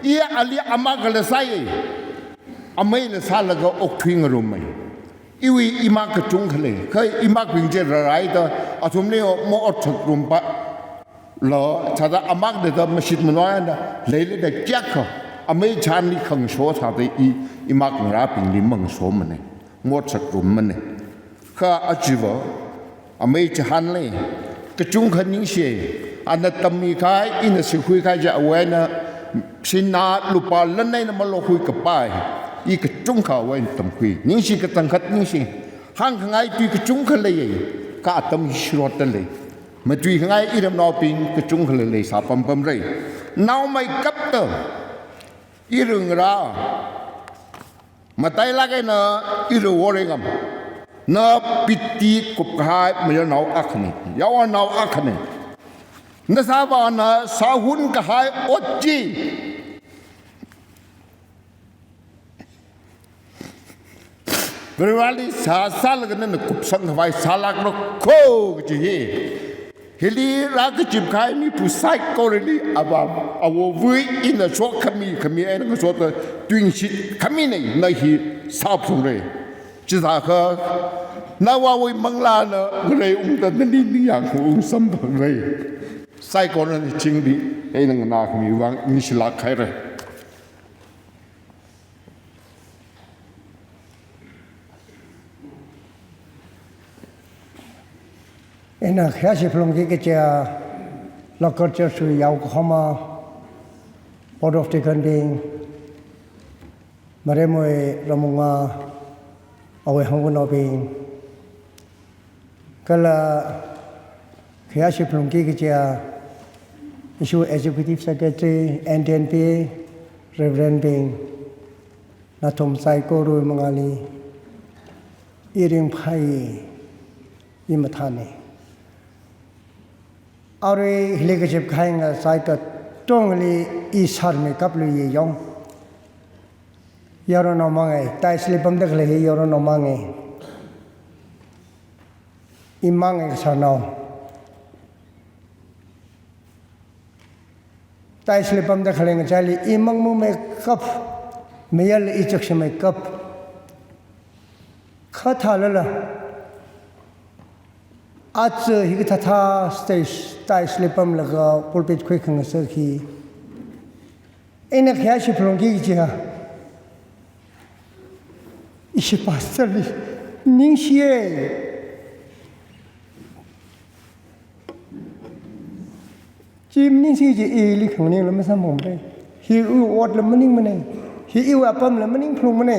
I ali amakhala sāya. Ameila sālaga okthui ngarumma. Iwui imak kachungkha lei. Kha imakbing chi rāraida athumli maotsak rumpa. Lo, chithāda amak dada mashit manoi eina leilada kayākha amei chānli khangasho sāda i, imak ngarābingli mangasomana, ngotsak rummana. Kha ajava amei chihānli kachungkha ningshi, ana tammi kahai, ina sikhui kahai chi awui eina sinā lupā lan eina malokhui kapai, i kachungkha awui eina tamkhui. Ningshi, katang khat ningshi. Hāngkhangai tui kachungkha leiya, kha atam hi shirotda lei. Matuikhangai iramnaobing kachungkha leisā pampamra. Naomeikapta iwui ngarā matailāk eina iwui woreingam. Na piti kupkahai mayarnao akhana, yaronao akhana. Na sāvāna sāhun kahai ot chi Vareli sāsālaga nana kupsangkhavai sālākra kho kaji hi. Hili rākazip kahai mipā saikorali ava, awowui ina shokkhami khami eina ngasoda tuingashit khamina, na hi sāphungra. Chithākha nawui manglāna ngareiungda nali ningyāng khaung samphangra. Saikorana chingri eina nganākhami vang ningshilāk haira. Ina khayāshi phalungki kaja local church wui yaokahoma, Board of Deacon bing, Maremwui Ramunga, awui hangvanaobing, kala khayāshi phalungki kaja ishi Executive Secretary, N T N P, Reverend bing, nathum saikorawui mangāli i ringphai, i mathāna. Arui hili kazip kahai ngasai katongli i sārmeikapli yong. Yaronao manga, taishili pamda khalei hi yaronao manga. I manga kasārnao. Taishili pamda khalei ngachaili i mangmangmeikap, mayarli i chakshimeikap. Kha thālala, aja hikathāthā stage, taishili pamlaga pulpit khuikhangasak hi, ina khayāshi phalungki kaja ishi pastorli ningshiya. Chi maningshi chi ili khanganingla masamphangmara. Hi iwui otla maningmana. Hi iwui apamla maning phalungmana.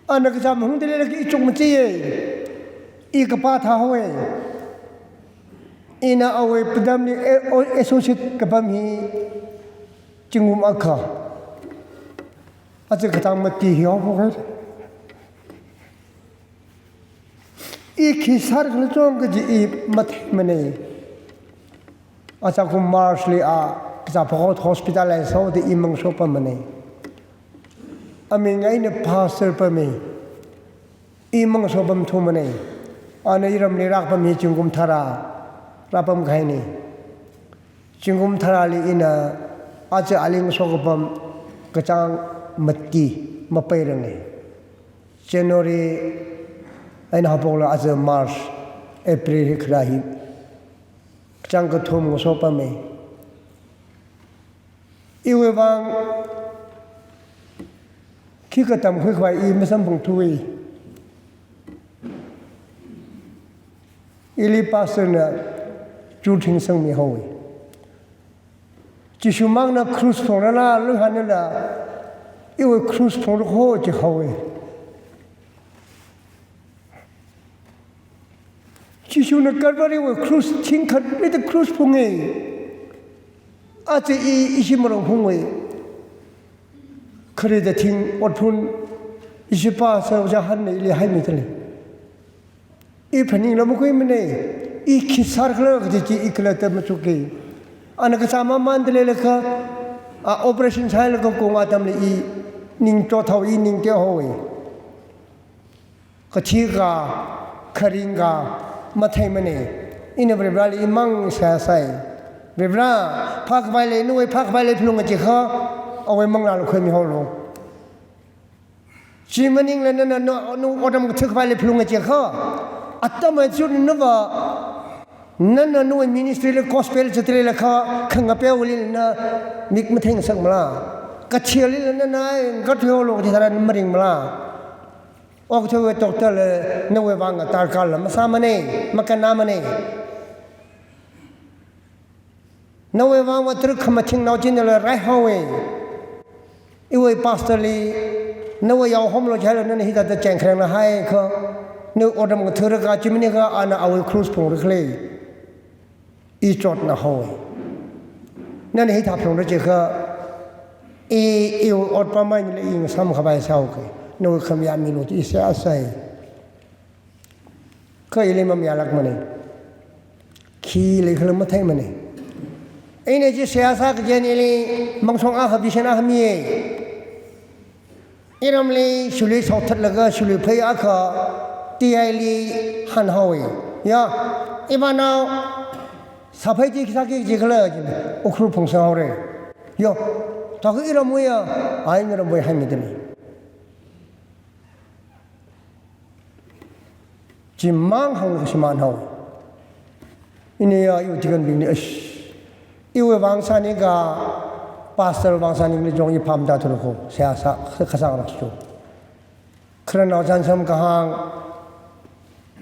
Ana kachām hungda leilaga i chukmachiya. I kapā thāhaowa. Ina awui padamli, e, o, associate kapam hi zingkum akha. Aja katang mati hi haophok hai. I khi sārakhala chong kaji i matheimana. Aja kum March li a, kazā phakot hospitalize sāhaoda i mangasopamana. Aming eina pastor pama. I mangasopamthumana. Ana iramli rākapam hi zingkum tharā rāpamkahaina. Zingkum tharāli ina aja ali ngasokapam kachāng mati mapeiranga. January eina haophokla aja March, April hi kharā hi kachāng kathum ngasopama. Iwui vang khikha tamkhuikhavai i masamphangthuwa. Ili pastorna church hi sangmihaowa. Jishumangna cross phungrala, luihanala, iwui cross phungra kho jihaowa. Jishuna Calvary wui cross thingkhat rida cross phunga. Aja i, ishi marong phunga. Kharida thing ot phun ishi pastor ojā hanna ili haimida lei. I phaningla makhuimana, i khi sārakhala kaji chi i khalatta machuka. Ana kachām mamanda leilakha, a operation sāhailaga kong atamli i ning chothaowa, i ning teohaowa. Kathi ka, kharing ka, matheimana. Ina Varivarali i mang seihā sāi. Varivara, phākhavai lei, nawui phākhavai lei phalunga jiakha, awui manglāla khuimihaolu. Chi maningla nana no, no otram kathuk khavai le phalunga chiakha. Atam aja nava, nana nawui ministry le gospel chatri le kha, khangapeoli nana mik matheingasakmala. Kathili nana ngai, ngatlo lo kaji tharan maringmala. Okathuiwui doctor le, nawui vang darkarla masāmane, makannamane. Nawui vang va trik khamathing nao chinala raihaowe. Iwui pastor li, nawui yaohomlo jihaila nana hithāda chengkharengna haiakha, nawui otram kathura kachi maningakha ana awui cross phungrakhala. I chotna haowe. Nana hithā phungda chiakha, i, iwui otpam eina le i ngasam khavai sāhaoke. Nawui khamayā milo chi i seihā sāi. Kha ili mamayālākmane. Khi leikhala matheimane. Ina chi seihā sā kajen ili mangshong akha vision akha miye. Iramli shuli shaothatlaga shuli phei akha T I li hanhaowe. Ya, imanao sāphei chi khi sāki jikhala jin Ukhrul phungsanghaore. Yo, thākha iramwui ya, ai iramwui haimidani. Chimang hānglaga shimānhaowe. Ina ya, iwui deaconbingli, eish. Iwui vang sāningakha, pastor vang sāningakha chong i pamda thurako, seihā sā, kasāng raksu. Khararnao chānsam kahāng,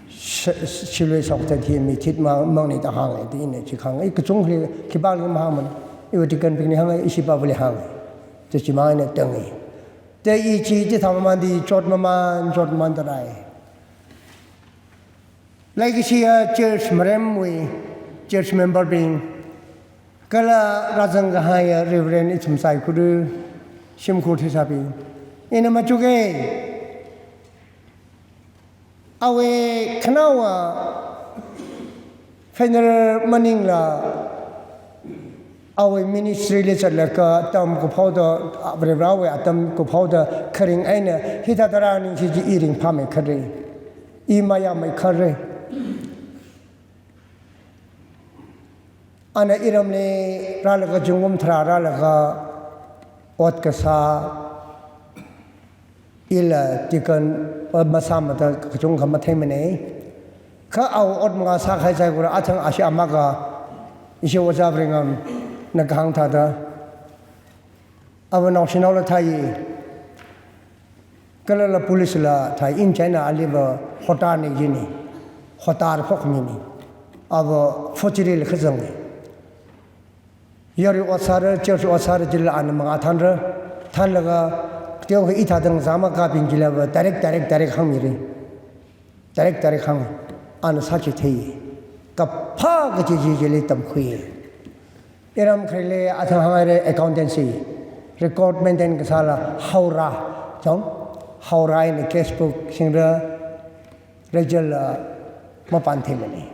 shi-, shilui shaothat hi mi thit mang, mangni da hānga, da ina chi kahāng. I kachungkhali, khipāli mahāngmana. Iwui deaconbingli hānga, ishi pāvali hānga. Da chimang ina tanga. Da i chi, chithā mamānda chot mamān, chot mamānda rai. Leikashi ya church maremwui, church memberbing, kala rāzang kahaiya Reverend Ithum Saikuru, shimkhur thisābing. Ina machuke, awui khanaowa funeral maningla, awui ministry li zatlaga atam kuphaoda, Varivarāwui atam kuphaoda kharing eina hithāda rāningshi chi i ringphāmei khare. I mayāmei khare. Ana iramli rālaga zingkum tharā rālaga ot kasā, ila deacon masāmada kachungkha matheimane. Kha awui ot manga sākahai saikora athang ashi amaka ishi Ojā Vareingam na kahāng thāda. Ava naoshinaola thai, kalala police la thai, in China aliva hotā ne jini, hotā phok mini, ava forgery la kazang ne. Yari ot sāra, church ot sāra jila ana manga thanra, thanlaga, teo hi ithāda zangmakabing jilava direct, direct, direct hāngmiri. Direct, direct hāng, ana sāchithei. Kaphā kaji chi chili tamkhui. Iram khareli athang hānghaira accountancy, record maintain kasāla haora, chong, haora eina case book singra, Rachel la mapāntheimane.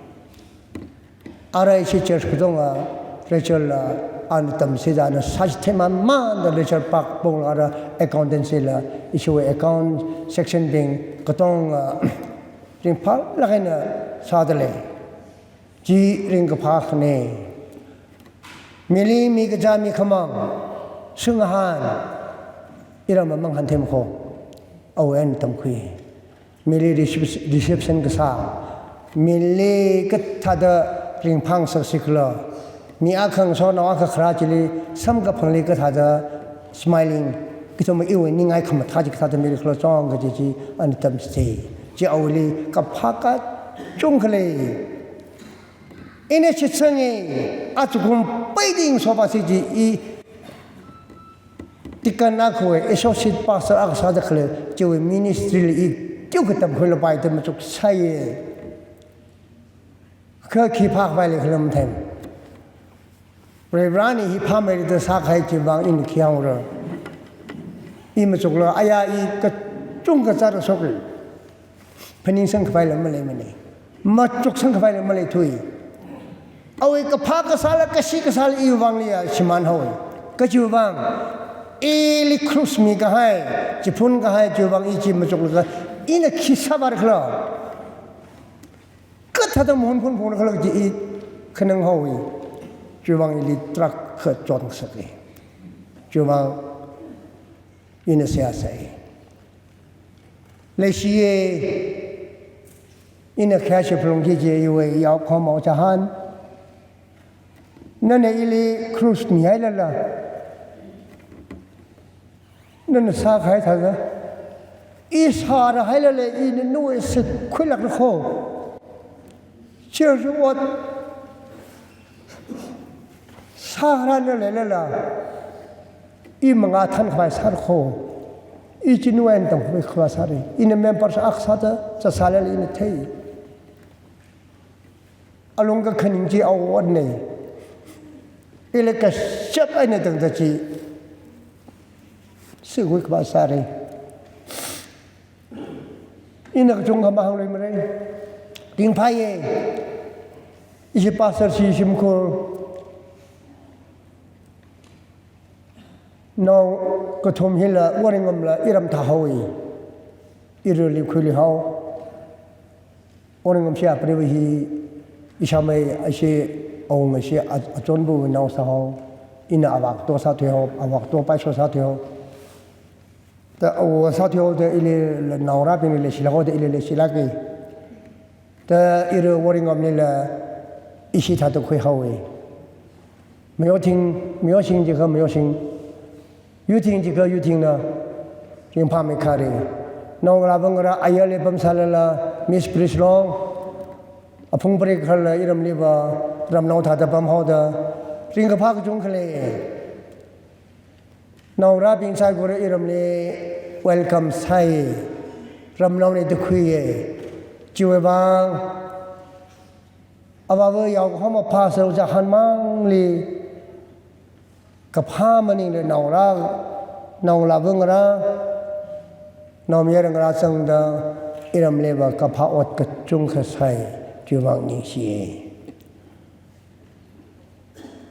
Ara ishi church katonga Rachel la ana tamsida ana sāchithei mamānda Rachel pak pongla ara accountancy la ishiwui account section bing katonga ringphālāk eina sādalei. Chi ringkaphā akhane. Mili mi kazā mi khamang, shungahān, iramva mangahāntheimako, awui eina tamkhui. Mili recep-, reception kasā, mili kathāda ringphāngasaksi khala, mi akha ngasotnao akha kharā chili samkaphangli kathāda smiling, kathāda iwui ningai khamathā chi kathāda mili khala chong kaji chi ana tamchithei. Chi awuili kaphā kachungkha lei. Ina shitsange, achukum paiding sopasi chi i deacon akhawui associate pastor akha sāda khalei chiwui ministry li i teokha tamkhuilapai da machuksāye. Kha khi phākhavai lei khala matheimana. Varivarāna hi phāmeida sākahai chiwui vang ina khi hāngra. I machukla aya i kachungkha zāra shoki. Phaningsangkhavaila maleimane. Machuksangkhavaila maleithui. Awui kaphā kasāla kashi kasāla iwui vangli ya shimānhaowe. Kachiwui vang, ili krus mikahai, chiphun kahai chiwui vang i chi machuklaga, ina khi sāvāra khala. Kathāda mahon phunphungra khala chi i khananghaowe. Chiwui vang ili tarākha chotngasake. Chiwui vang ina seihā sai. Leishiye, ina khayāshi phalungki kaji iwui yaokahoma Ojā Han. Nana ili krus mihailala, nana sākahai thāda, i sāra hailala ina nawui shitkhuilākra kho. Church ot sāra nana leilala, i mangā thankhavai sāra kho. I chi nawui eina tamkhui khavai sāra. Ina member sā akha sāda zatsālala ina thei. Alung kakhaning chi awui otna. Ili kashap eina tangda chi shitkhui khavai sāra. Ina kachungkha mahāngluimara. Ringphāya. Ishi pastor shi shimkhur nao kathum hila Waringamla iram thāhaowa. Irali khuiluihao. Waringam shi apreiva hi ishāmei ashi awunga shi a-, achonva nao sāhao. Ina avā kato sāthuihao, avā kato paisho sāthuihao. Da awā sāthuihaoda ili naongarābingli leishilākhaoda ili leishilāka. Da ira Waringamlila ishi thāda khuihaowa. Mayothing, mayoshing jiakha mayoshing. Yuthing jiakha yuthingna ringphāmei khare. Naongalāva ngarā ayarli pamsālala, Miss Priest Long, aphung preikarala iramliva ramnao thāda pamhaoda, ringkaphā kachungkha lei. Naongarābing saikora iramli welcome sāi, ramnaona da khuiya. Chiwui vang, avāva yaokahoma pastor Ojā Han mangli kaphā maningla naongarā, naongalāva ngarā, naomayara ngarā zangda, iramliva kaphā ot kachungkha sāi, chiwui vang ningshiya.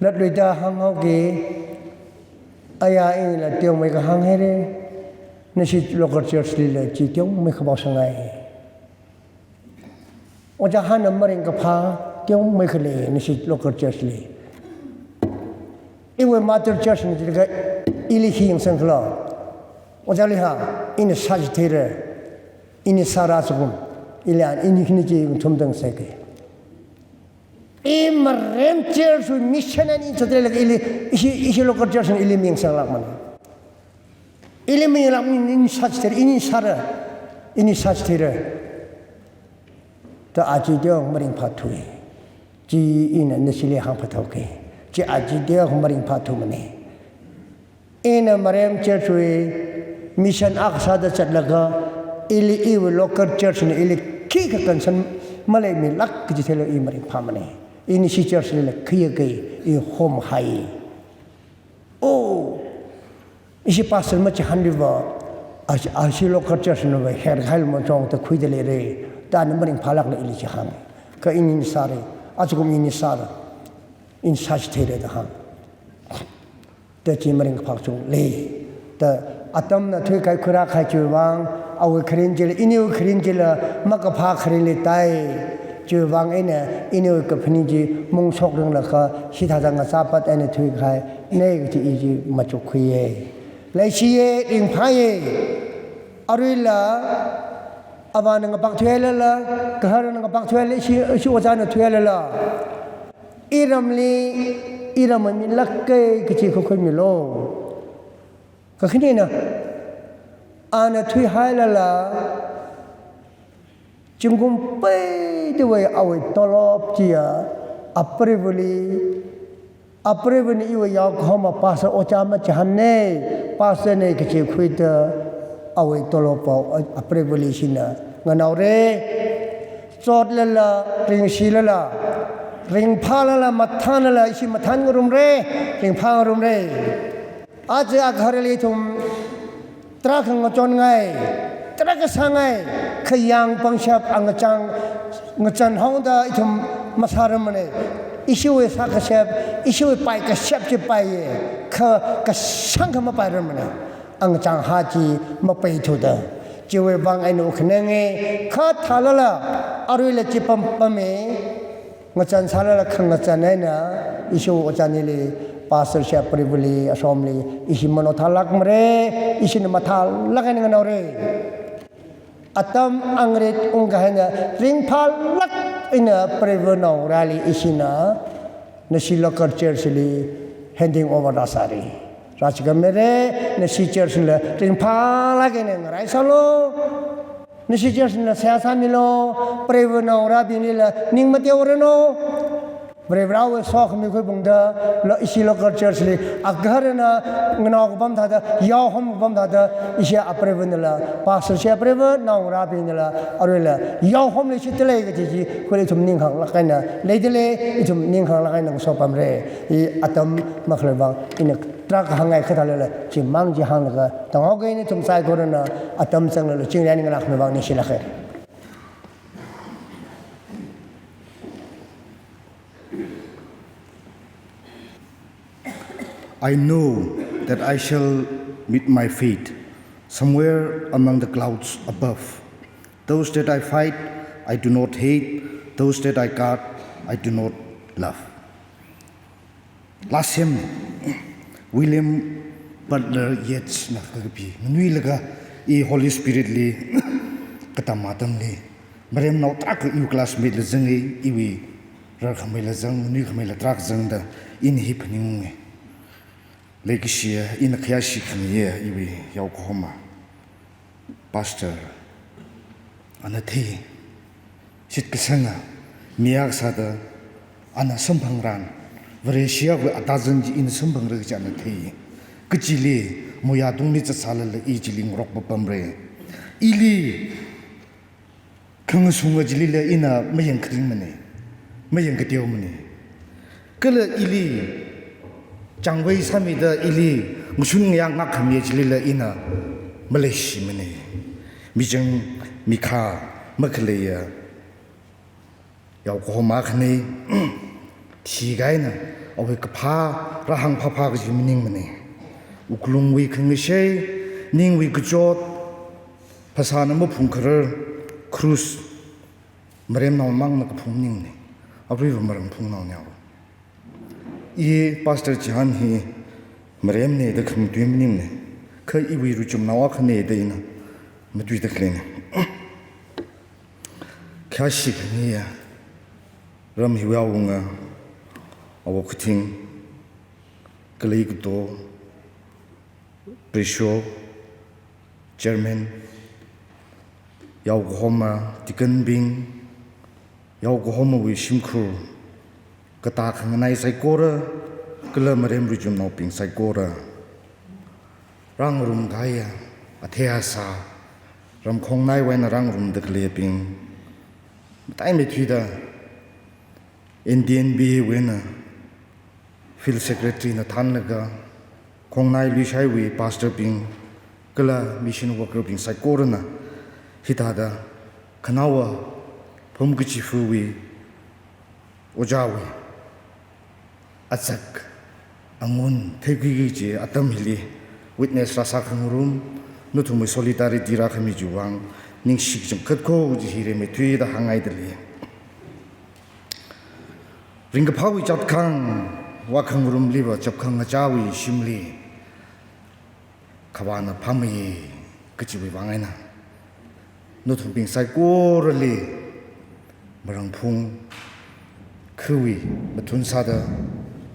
Latluida hānghaoki, aya inla teomeikha hānghaira, nashi local church lila chi teomeikha pao sāngai. Ojā Hanna maringkaphā teomeikha lei, nashi local church li. Iwui mother church na jilaga ili hi yangsangkhala. Ojā Leihā, ina sāchitheira, ini sāra sakum, ili an, ini khani chi ngathumda ngasaika. I Marem church wui mission eina i zatlala ili, ishi, ishi local church na ili miyangsanglākmana. Ili miyang lākmana, ini sāchitheira, ini sāra, ini sāchitheira. Da aja teokha maringphāthui. Chi ina nashili hāngphathuki. Chi aja teokha maringphāthumana. Ina Marem church wui mission akha sāda zatlaga, ili iwui local church na ili khikha concern maleimilāk kaji theilaga i maringphāmana. Ini ishi church lila khikha i homhai. Oh, ishi pastor machihānliva, ashi, ashi local church nava herhai lama chong da khuida leira, da ana maringphālākla ili chihān. Kha ini sāra, ajakum ini sāra, ini sāchitheira da hāng. Da chi maringkaphā kachungkha lei. Da atamna thuikahai khuirākahai chiwui vang, awui kharing chila, iniwui kharing chila, makaphā kharingli tai. Chiwui vang eina, iniwui kaphaning chi mungshok ringlaga, hithāda ngachāpat eina thuikahaina kaji i chi machukkhuiya. Leishiya, ringphāya. Aruila, avāna ngapak thuihailala, gaharana ngapak thuihailala, ishi, ishi ojāna thuihailala, iramli, iram mi lāka kaji khuikhuimilu. Kakhanina, ana thuihailala, zingkum peitāwui awui tolop chiya, apreivali, apreivana iwui yaokahoma pastor ojā machihānna, pastor na kaji khuida awui tolop pao apreivali ishina nganaora. Chotlala, ringshilala, ringphālala, mathānlala, ishi mathān ngarumra, ringphā ngarumra. Aja agaharali ithum tarākha ngachonngai, tarākha sāngai, kha yang pangshap angachāng ngachān haoda ithum masārarmana. Ishiwui sākashap, ishiwui paikashap chi paiya, kha kashangkha mapairarmana. Angachāng ha chi mapaithuda. Chiwui vang eina wuk khananga, kha thālala, aruila chi pampama. Ngachān sālala khangachān eina, ishi ojā nili, pastor shi apreivali, asomli, ishi mano thālākmara, ishina mathālāk eina nganaora. Atam angrit ungkahai eina ringphālāk eina Preiva̱ naongarāli ishina Nashi local church li handing over rāsāra. Rāchikam mire, Nashi church la ringphālāk eina ngaraisālu. Nashi church la seihā sāmilu, Preiva̱ naongarābinglila ning mateoranu. Preiva̱wui sokhami khuiphungda, lo, ishi local church li, agaharana, nganao kapam thāda, yaohom kapam thāda, ishi apreiva̱nala, pastor shi apreiva̱, naongarābingnala, aruila, yaohomli shitdalei kaji chi, khuili ithum ningkhanglāk eina, leidalei, ithum ningkhanglāk eina ngasopamra, i atam makhalei vang, ina tarākha hāngngai kathālala, chimang chi hānglaga, tanghaoka ina ithum saikorana, atam zanglala, chingri ninglakhami vang, ningshilāka. I know that I shall meet my fate somewhere among the clouds above. Those that I fight, I do not hate. Those that I guard, I do not love. Last hymn, William Butler Yeats na kakapi. Nganuilakha i Holy Spirit li katam atamli, maremnao tarākha iwui classmate la zanga, iwui rarkhamei la zang, nganuikhamei la tarākha zangda, ina hi phaningunga. Leikashiya, ina khayāshi khamiya, iwui yaokahoma. Pastor, ana thei. Shitkasanga, mi akha sāda, ana samphangran, Vareshi akhawui atazan chi ina samphangra kaji ana thei. Kachili, muiyatungli zatsālala i chili ngarok papamra. Ili, khangasunga chilila ina mayang kharingmana, mayang kateomana. Kala ili, changvei sāmida ili, ngashun ngayā ngākkhamiya chilila ina maleishimana. Michang, mikha, makhaleiya, yaokahoma akhana, thikahai eina, awui kaphā, rāhāng phāphā kaji maningmana. Wuklungwui khangashei, ningwui kachot, phasāna maphungkharar, cross, maremnao mangna kaphung maningmana. Aruiva marangphungnaona. I Pastor Chihān hi maremna da khamatui maningmana. Kha iwui ruichumnao akhana da ina matuida khaleina. Khayāshi khamiya, ram hiwui awunga, awo khathing, khalei kato, presho, chairman, yaokahoma, deacon bing, yaokahomawui shimkhur, katā khanganai saikora, kala marem ruichumnaobing saikora. Rāngarumkahaiya, athei asā, ramkhongnaiwui eina rāngarumda khaleibing, mataimeithuida, N D N B wui eina, Field Secretary na thānlaga, khongnai luishaiwui pastor bing, kala mission worker bing saikorana, hithāda, khanaowa, phum kachifuwui, ojāwui, azak, angun, theikhuiki kaji atam hili, witness rāsā khangarum, nathumwui solidarity rākhami chiwui vang, ningshi kachangkhat kho kaji hi rimeithuida hāngngaidalei. Ringkaphāwui chatkhang, vākhangarumliva chapkhang ngachāwui shimli, khavāna phāmeiya kajiwui vang eina, nathumbing saikorali, marangphung, khawui mathun sāda,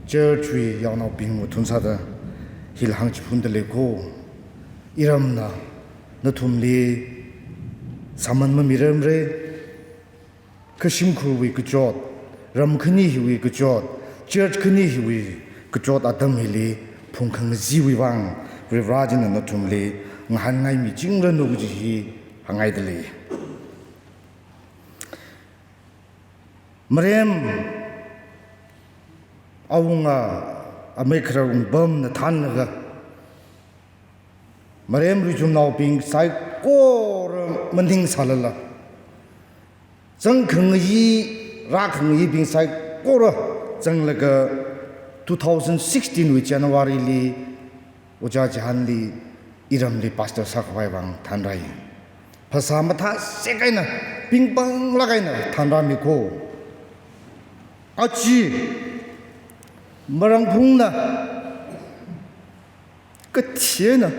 church wui yaonaobing mathun sāda, hila hāngchiphundalei kho, iramna, nathumli, sāman mamirarmara, kha shimkhurwui kachot, ram khani hiwui kachot, church khani hiwui kachot atam hili, phung khangacheewui vang, Varivara china nathumli, ngahānngaimi chingranu kaji hi, hāngngaidalei. Marem, awunga, amei kharar wungpamna thānlaga, marem ruichumnaobing saikora maningsālala, zangkhangayi, rākhangayibing saikora zanglaga two thousand sixteen wui January li Ojā Chihānli iramli pastor sākhavai vang thānrai. Phasā mathāsek eina, pingpanglāk eina thānrāmi kho. Aja, marangphungna, kathi eina,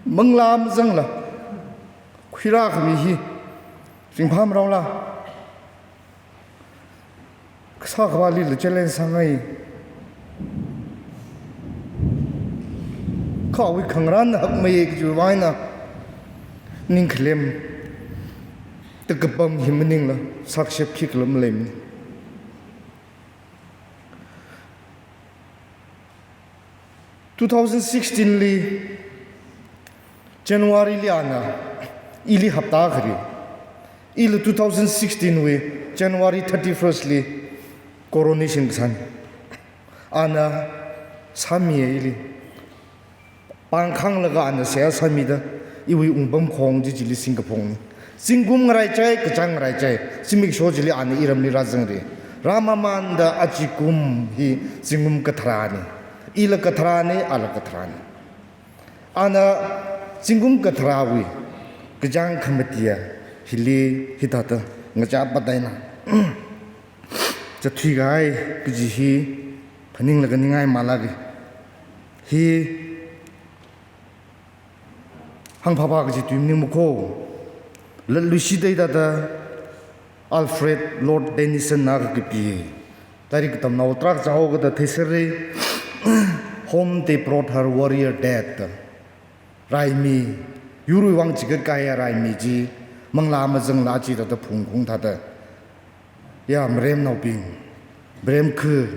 manglā mazangla, Phira khami hi, ringphā marongla. Kasā khavālila challenge sāngai. Kha awui khangarān hakmei kajiwui vang eina, ningkhalem, takapam hi maningla, sakshep khikhala maleimana. Two thousand sixteen li January li ana ili hapta khari. Ila two thousand sixteen wui January thirty-first li coronation kasāna. Ana sāmiya ili. Pāngkhānglaga ana seihā sāmida, iwui wungpamkhong chi chili singkaphongna. Zingkum ngaraichai, kachāng ngaraichai, zimiksho chili ana iramli rāzangri. Rāmamānda achikum hi zingkum katharāna. Ila katharāna, ala katharāna. Ana zingkum katharāwui kachāng khamatiya hili hithāda ngachā pataina. Chathuikahai kaji hi phaninglaga ningai malāka. Hi hāngphāphā kaji tui maningmakho. Latluishit eina thāda Alfred Lord Tennyson na kakapi lairik katamnao tarākha chāhaokada theiserra. Home they brought her warrior dead. Raimi, yurwui vang chigat kahaiya raimi chi, manglā mazangla chithāda phungkhaung thāda. Ya, maremnaobing, maremkha,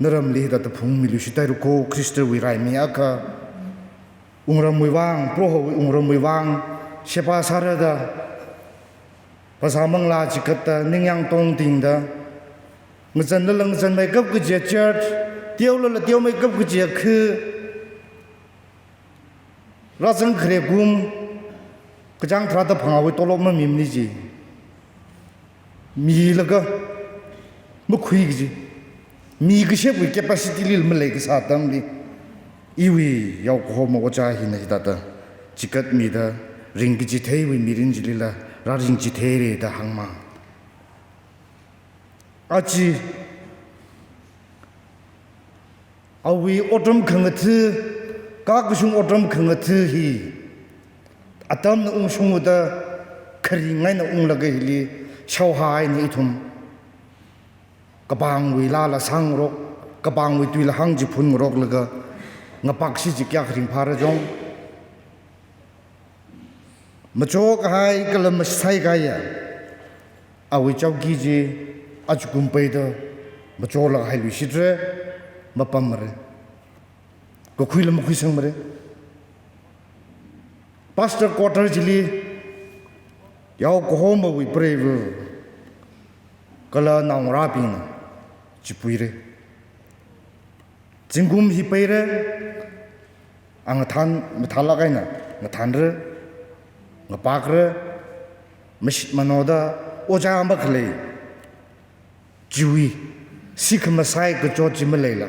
naramli thāda phungmiluishit haira kho, Khristawui raimi akha. Wungramwui vang, Prohowui wungramwui vang, sheba sārada, phasā manglā chigatta, ningyāng tongtingda, ngazanlala ngazanmeikap kajiya church, teolala teomeikap kajiya kha, rāzang khare kum, kachāng tharāda phangāwui tolop mamimana ji. Milaga makhui kaji. Mi kashepwui capacity li maleikasā atamli, iwui yaokahoma ojā hina hithāda chigatmida, ringkachitheiwui mirin chilila rāringchitheira da hāngma. Aja, awui otram khangatha, kakashung otram khangatha hi, atamna ungshungda kharing eina unglaga hili shaohai eina ithum kapangwui laala sāngarok, kapangwui tuila hāngchiphun ngaroklaga, ngapakshi chi kayākha ringphāra jong. Machotkahai kala mashaikahaiya awui chowki chi achikum peida macholaga hailuishitra, mapammara. Kakhuila makhuisangmara. Pastor quarter chili yaokahomawui preiva kala naongarābingna chipuira. Zingkum hi peira, a ngathan, mathālāk eina ngathanra, ngapakra, mashit manaoda, ojā makhalei chiwui, sikhamasai kachot chi maleila,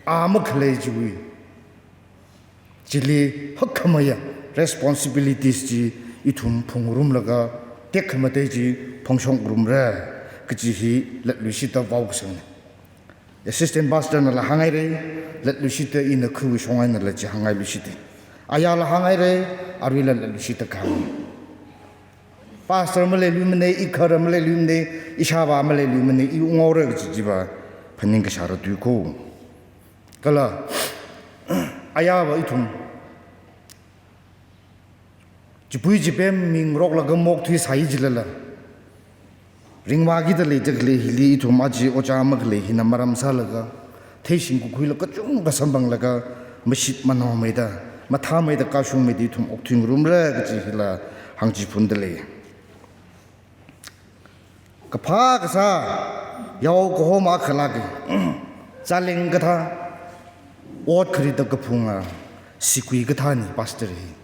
a makhalei chiwui, chili hakhamaya responsibilities chi ithum phungrumlaga, tekhamatei chi phongshok ngarumra kaji hi latluishitta vaokasangna. Assistant pastor nala hānghaira, latluishitta ina khawui shong einala chi hānghailuishita. Ayāla hānghaira, aruila latluishitta kahāng. Pastor maleiluimana, ikhara maleiluimana, ishāvā maleiluimana, i ungaora kaji chiva phaningkashāra tui kho. Kala, ayāva ithum chipui chipem mingaroklaga mokthui sāi jilala, ringvākida leida khalei hili ithum aja ojā makhalei hina maram sālaga, theishing kakhuila kachungkha samphanglaga, mashit manaomeida, mathāmeida, kashungmeida ithum okthui ngarumra kaji hila hāngchiphunda lei. Kaphā kasā yaokahoma akhalāka. Zaleng kathā, ot kharida kaphunga, sigui kathāna pastor hi.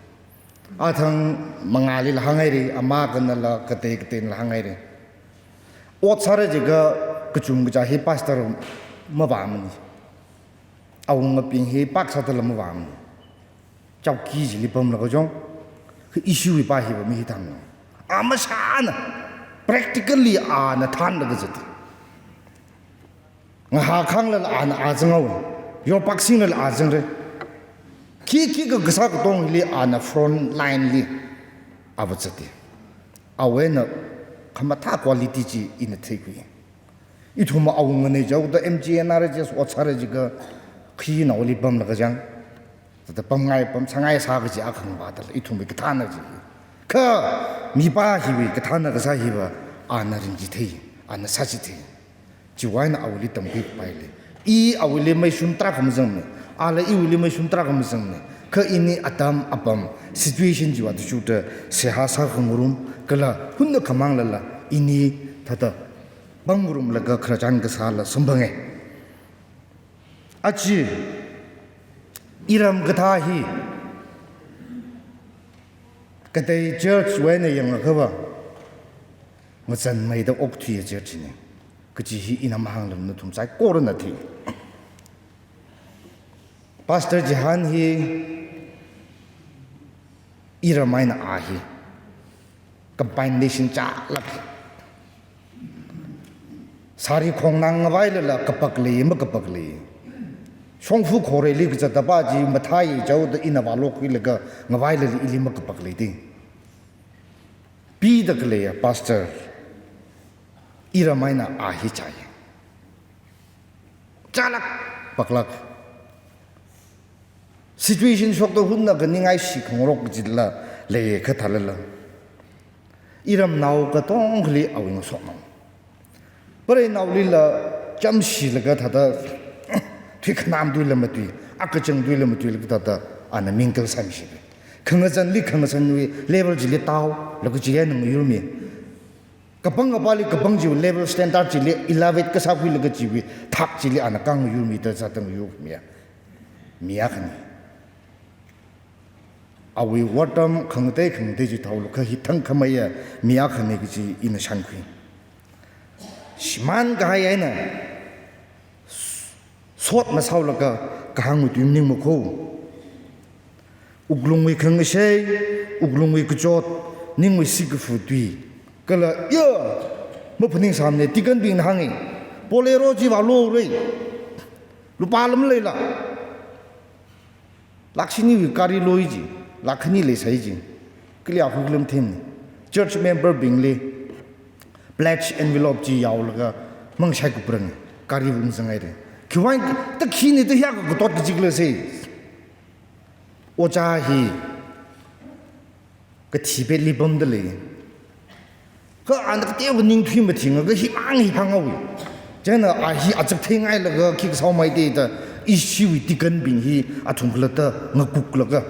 Athang mangālila hānghaira, ama kanala katei kateinala hānghaira. Ot sāra jiakha kachungkha hi pastor mavāmana. Awungabing hi pāksādala mavāmana. Chowki chili pamlaga jong, kha issue pa hiva mi hi thang. A mashāna, practically ana thanlaga zata. Ngahākhānglala ana a zanghaowa. Yorpakshinglala a zangra. Khi khikha kasā katong hili ana front line li ava zata. Awui eina khamathā quality chi ina theikhui. Ithum awunga nei jaoda M G N R H S ot sāra jiakha khinaoli pamlaga chang. Thāda pamngai pamsāngai sā kaji akhangva dala ithumwui kathāna chi. Kha mipā hiwui kathāna kasā hiva ana ringchithei, ana sāchithei. Chiwui eina awuili tamkhuikapai lei. I awuili meishun tarākha mazangmana, ala iwuili meishun tarākha mazangmana. Kha ini atam apam situation chiwui athishurda seihā sākhangarum, kala hunna khamanglala ini thāda pamngarumlaga khararchan kasāla samphanga. Aja iram kathā hi katei church wui eina yangakhava ngazanmeida okthuiya church na kaji hi ina mahānglu, nathum saikorana thei. Pastor Jehan hi iram eina a hi combination chālāk. Sari khongnang ngavailala kapak lei, makapak lei. Shongfa khoreili kazata pa chi mathāi jaoda ina vālok khuilaga ngavailala ili makapak lei ding. Pida khaleiya pastor iram eina a hi chāya. Chālāk, paklāk. Situation shokta hunna khaningai shikhangarok kajila leiya kathālala. Iramnao katongkhali awui ngasotnao. Pareinaolila chamshilaga thāda thuikhanam tuila matui, akachang tuila matuilaga thāda ana mingle sāmishi. Khangazanli khangazanwui level chili taolaga chi eina ngayurmi. Kapang kapāli kapang chiwui level standard chili elevate kasākhuilaga chiwui thak chili ana kangayurmida zatang yurmiya. Mi akhana. Awui wortam khangatei khangatei chi thaolu kha hi thangkhameiya mi akhana kaji ina shānkhui. Shimānkahai eina sot masāolaga kahāngwui tui maningmakho. Wuklungwui khangashei, wuklungwui kachot, ningwui sikafu tui. Kala ya, maphaningsāmana, deaconbingna hānga. Bolero chi vālora. Lupā lam leila. Lakh shiniwui gari loi ji, lakh khani leisai ji. Kali akhuk lam themna. Church memberbingli pledge envelope chi yaolaga mangshai kuprangi, gari ungzanghaira. Khiwuivang ta khina ta hiya katot kaji khala sei. Ojā hi kathi petli pamda lei. Kha ana kateokha ningthui mathinga, kha himang hi phāngaowa. Chieina a hi achak theingailaga khi kasāomeida da ishiwui deaconbing hi athum khalatta ngakuklaga.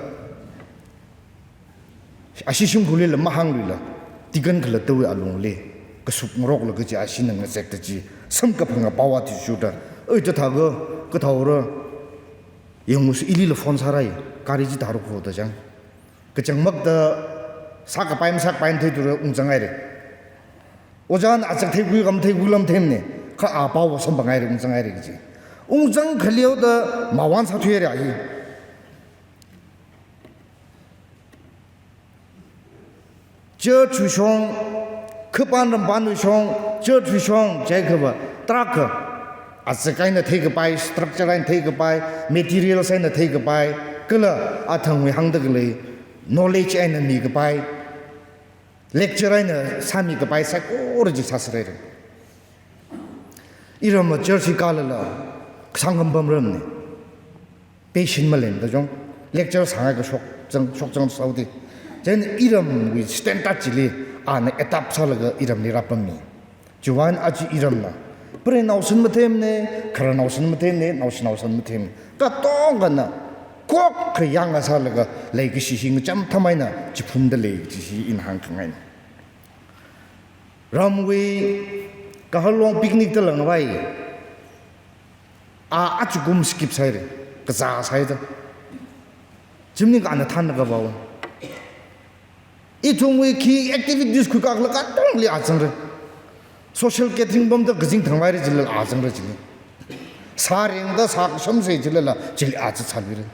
Ashi shimkhurlila mahāngluila. Deacon khalattawui alungli kasup ngaroklaga chi ashina ngazekta chi samkaphanga pao athishurda. Oi, ta thākha, kathāora. Yangusi ilila phone sārai. Gari chi tharuk ho da chang. Kachangmakta sākapai masākapai theithura ungzanghaira. Ojāna achak theikhui khamatheikhui lam themna, kha a pao samphanghaira, ungzanghaira kaji. Ungzang khaleoda mawan sāthuira hi. Church wui shong, khipān rampānwui shong, church wui shong, jiakhava, tarākha. Achak eina theikapai, structure eina theikapai, materials eina theikapai, kala athangwui hāngda khalei, knowledge eina mikapai, lecture eina sāmikapai, saikora chi sāserhaira. Iramva church hi kalala, kasāngkhampam ramna. Patient maleimada chang, lecture sāngai kashok chang, shok chang sāhaoda. Chieina iramwui standard chili, ana adapt sālaga iramli rāpammi. Chiwuivang aja iramna. Prenao san mathemna, khararnao san mathemna, naoshinao san mathemna. Katongana, kok khayāng sālaga, leikashi hi ngacham thamaina, chiphunda lei kaji hi ina hāngkhangaina. Ramwui, Kahalong picnic da langvai. A, achukum skip sāhaira, kazā sāhaida. Chimning ka ana thanna kavao. Ithumwui khi activities khuikakla katongli a zangra. Social gathering pamda kazing thangvaira chilala a zangra chili. Sā rengda sā kashamsei chilala chili a zatsāluira.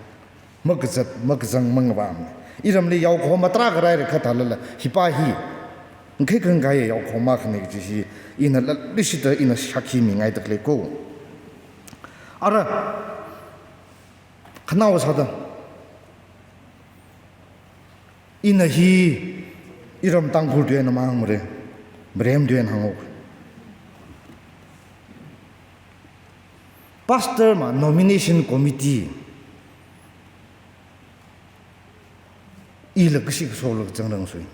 Makazat, makazang mangvāmana. Iramli yaokhoma tarākha rāhaira kathālala, hipa hi ngakhai khangaiya yaokhoma akhana kaji hi, ina latluishitda ina shākhi mingaida khalei ko. Ara, khanao sāda. Ina hi, Iram Tangkhul tuina mang mare, Marem tuina hāngo. Pastor ma nomination committee ila kashi kashola kazangrang sui.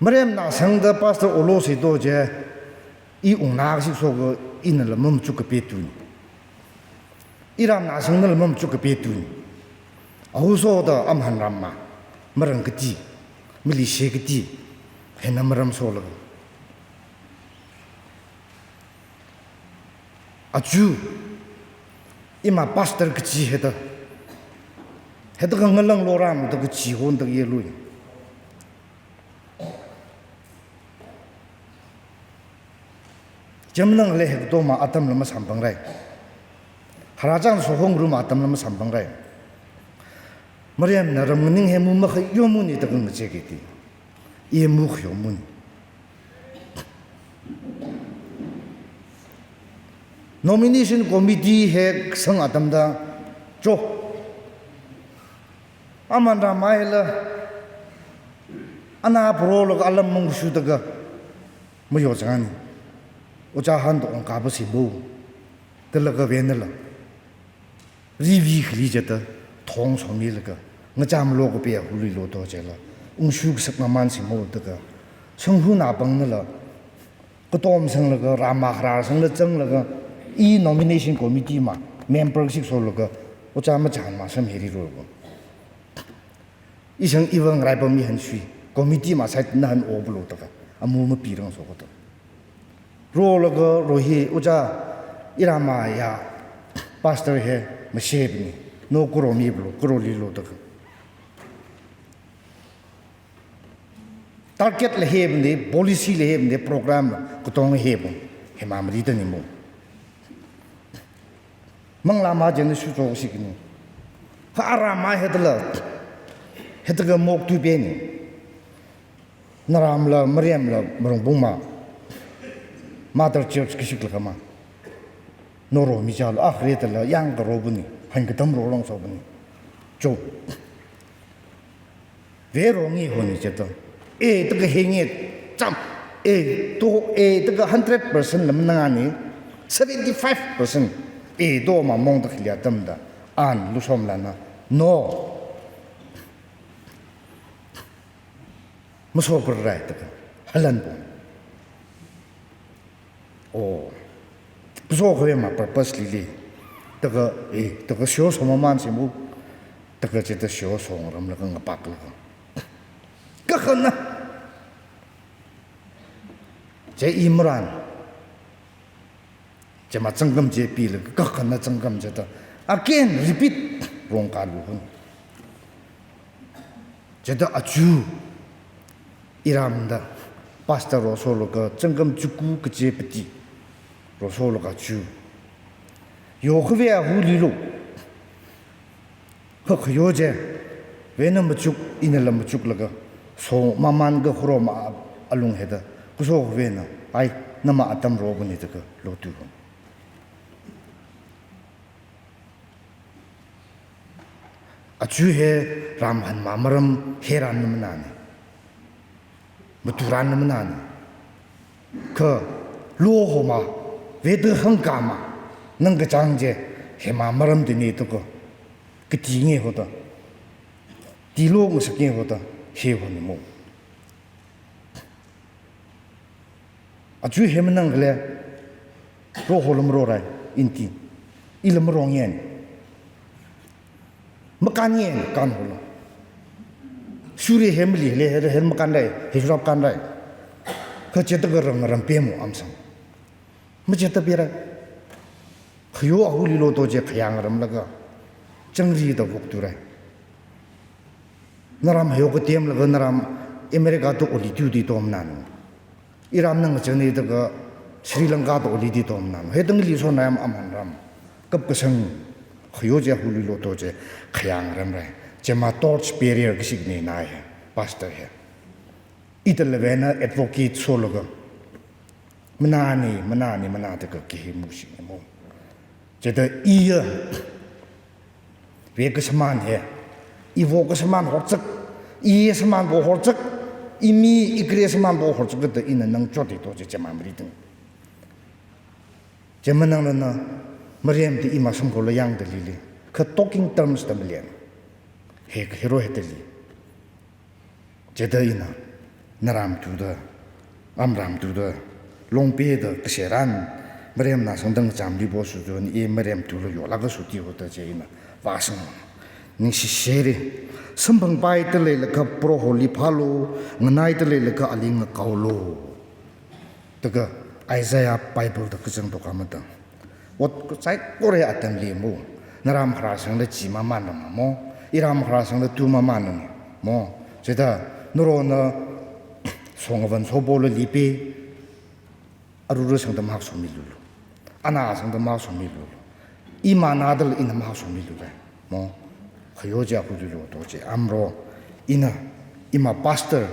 Maremna sangda Pastor Olo Seito chi, i ungna kashi kashoka inala mamachuk kapetun. Iramna sangnala mamachuk kapetun. Ahuso da amhan ram ma, marang kati, mali she kati, hena maram solaga. Achu, ima pastor kachi heda. Heda kangalang loram da kachi hon da yelui. Jamnang le hekto ma atam lama sampang rai. Harachang sohong rum atam lama sampang rai. Maremna ram nganing he mu makhayo muni da kang che kiti. Ye mu khayo muni. Nomination committee he sang atam da cho. Aman ramai la ana pro lo alam mung shu daga mayo chang. Ucha han to ong ka ba si bo. Talaga venala. Rivi khali jata thong somi laga. Ngacham lo ka pe huli lo to jela. Ungshu sak maman si mo daga. Sanghu na bang nala. Katom sanglaga, rama khara sangla changlaga, i nomination committee ma, member sik solaga, ucha ma chan ma sam heri ro. I sang iwang rai pa mi han shui, committee ma side na han o bulo taka, amu ma pirang so koto. Ro laga, ro hi, ucha, irama ya, pastor he, ma shep ni, no kuro mi bulo, kuro li lo taka. Target la hebun de, policy la hebun de, program la, kutong hebun, hema mari ta ni mo. Mangla ma jen su cho si kini. Ha ara ma hedala, hedaga mok tu be ni. Naram la, Mariam la, Marungbung ma. Mother Church kishik la kama. Noro mi jalo, ah, re tala, yang ka ro buni, han ka tam ro long so buni. Cho. Vero ngi honi cheta. E, taka hengi cham. E, to, e, taka hundred percent lam nangani, seventy-five percent. E, to ma mong tak lia tam da. An, lusom lana. No. Maso per rai taka. Halan pon. Oh. Kaso kawema purpose lili. Taka, eh, taka sio so maman simu. Taka cheta sio so ram laga ngapak laga. Kakana. Che imran. Chema changkam che pi laga, kakana changkam cheta. Again, repeat. Rong kalu hun. Cheta achu iramda pastor ro soloka changkam chuku kache pati ro soloka chu. Yo khave a hu lilo. Kha khayo je. Vena machuk, ina la machuk laga. So maman ga khuro ma alung heda. Kuso khavena. Ai, nama atam ro bani taka lo tu. Achu he ram han ma maram he ran na manani. Matu ran na manani. Kha lo ho ma, veda hangka ma, nang kachang je, he ma maram de ne to ko. Kati nge ho ta. Ti lo ngsak nge ho ta, he ho ni mo. Achu he manang kale, ro ho lam ro rai, inti. I lam ro ngen. Makan ngen, kan ho la. Suri he mali, le he, he makan rai, he surap kan rai. Kha cheta ka rang ram pe mo amsang. Ma cheta pe rai. Khayo a hu lilo to je khayang ram laga. Changri da vok tu rai. Naram hayo ka tem laga naram America to oli tu di tom nanu. Iram nang chani daga Sri Lanka to oli di tom nanu. He tang li so na yam aman ram. Kap kasang khayo je hu lilo to je khayang ram rai. Chema torch bearer kisik ni nai he. Pastor he. Ita levena advocate so laga. Manani, manani, mana taka kihi musi ni mo. Cheta iya. Ve kasaman he. Ivo kasaman hotsak. I samanbo horchak, i mi i kre samanbo horchak da ina nang chot to chi chema mari ting. Chema nang na na, Mariam ti ima sumko la yang da lili. Ka talking terms da malian. He, hero he da li. Chida ina, naram tu da, amram tu da, longpe da, kaseran, Mariam na sangdang chamli bo su jo ni e Mariam tu lo yo la ka su ti ho da che ina, vasang. Ningshi shere, samphang pai da lei la ka Proho li phalo, nganai da lei la ka ali ngakao lo. Taka Isaiah Bible da kachang to kama tang. Ot saikora atam li mo. Naram khara sang da chi maman na mo. Iram khara sang da tu maman na mo. Chida nuro na song avan so bo lo lipe. Aruru sang da mak so mi lulu. Ana sang da mak so mi lulu. Ima na da la ina mak so mi lulu. Mo, khayo ja khu ju lo to che amro, ina, ima pastor,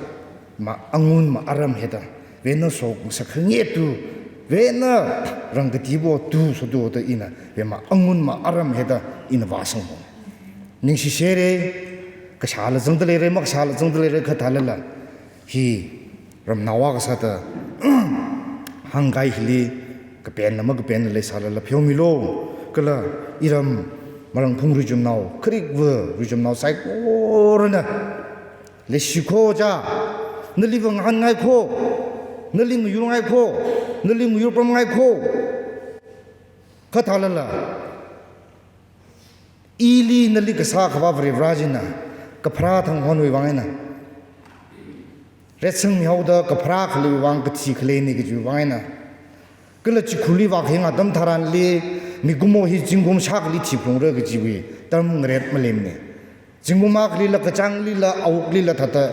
ma angun ma aram heda, vena so sakhange tu, vena rangkati bo tu so do da ina, ve ma angun ma aram heda, ina vasang mo. Ningshi shere, kashala zang da lei re, makshala zang da lei re, khatha la la. Hi, ramnawa kasā ta, hāngkahai hili, kapen na makapen na leisālala pheomilo, kala iram Marangphung rijumnao, kharik va rijumnao saikorana, leishiko ja, nali vāngahan ngaiko, nali ngayur ngaiko, nali ngayur pam ngaiko, kathālala. Ili nali kasā khavā Varivarā china, kapharā thang honwui vang eina. Retsang mihaoda kapharā khaleiwui vang, kathi khaleina kajiwui vang eina. Kala chikhurli vākhayang atam tharanli, mikumo hi zingkum shākhali thiphalungra kajiwui, tam ngaret malemne. Zingkum akhalila, kachānglila, awuklila thāda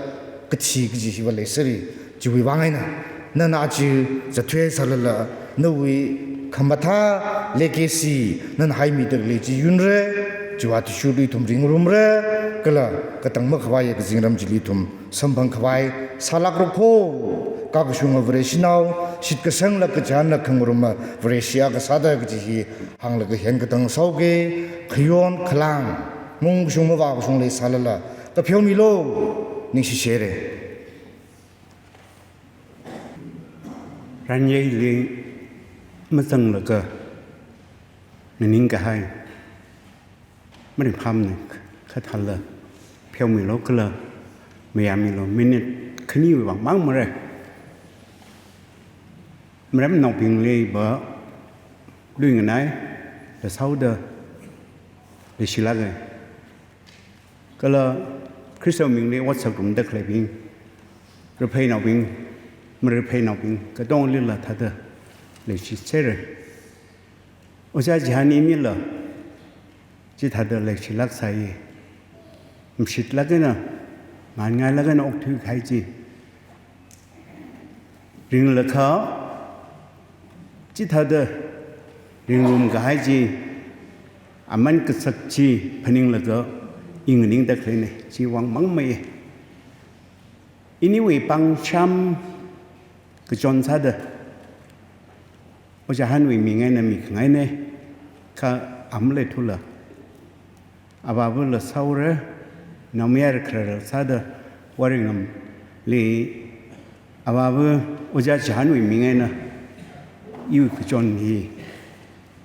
kathi kaji hiva leisāri, chiwui vang eina. Nana chi zatthuisālala, nawui khamathā legacy, nana haimida khalei chi yunra, chiwui athishurli ithum ringrumra, kala katang makhavaiya kazingram chili ithum samphang khavai sālākra kho, kakashunga Vareshinao, shitkasangla kachānla khangaruma Vareshi akha sāda kaji hi hānglaga hen katang sāoke, khayon khalang, mungkashung mavākashung leisālala, kapheomilo, ningshi shere. Ranyeili mazanglaga, nganing kahai, maringphamne, kathāla, pheomilo kala, mayāmilo, minute khaniwui vang mang mare. Maremnaobingli va, luinganai, la sāoda, leishilāke. Kala Khristawui mingli otsak rumda khaleibing, raphei naobing, maraphei naobing, katonglila thāda, leishi shere. Ojā Jehan inila, chithāda leishilāk sāi, mashitlāk eina, nganngailāk eina okthui kahai chi. Ringlakha, chithāda ringrum kahai chi, aman kasak chi phaninglaga, i nganingda khaleine, chiwui vang mangmeiye. Iniwui pāngsham kachon sāda, Ojā Hanwui ming eina mikhangaine, kha amale thula. Avāvula sāora, naomayara kharar sāda, Warengamli, avāva Ojā Jehanwui ming eina, iwui kachon hi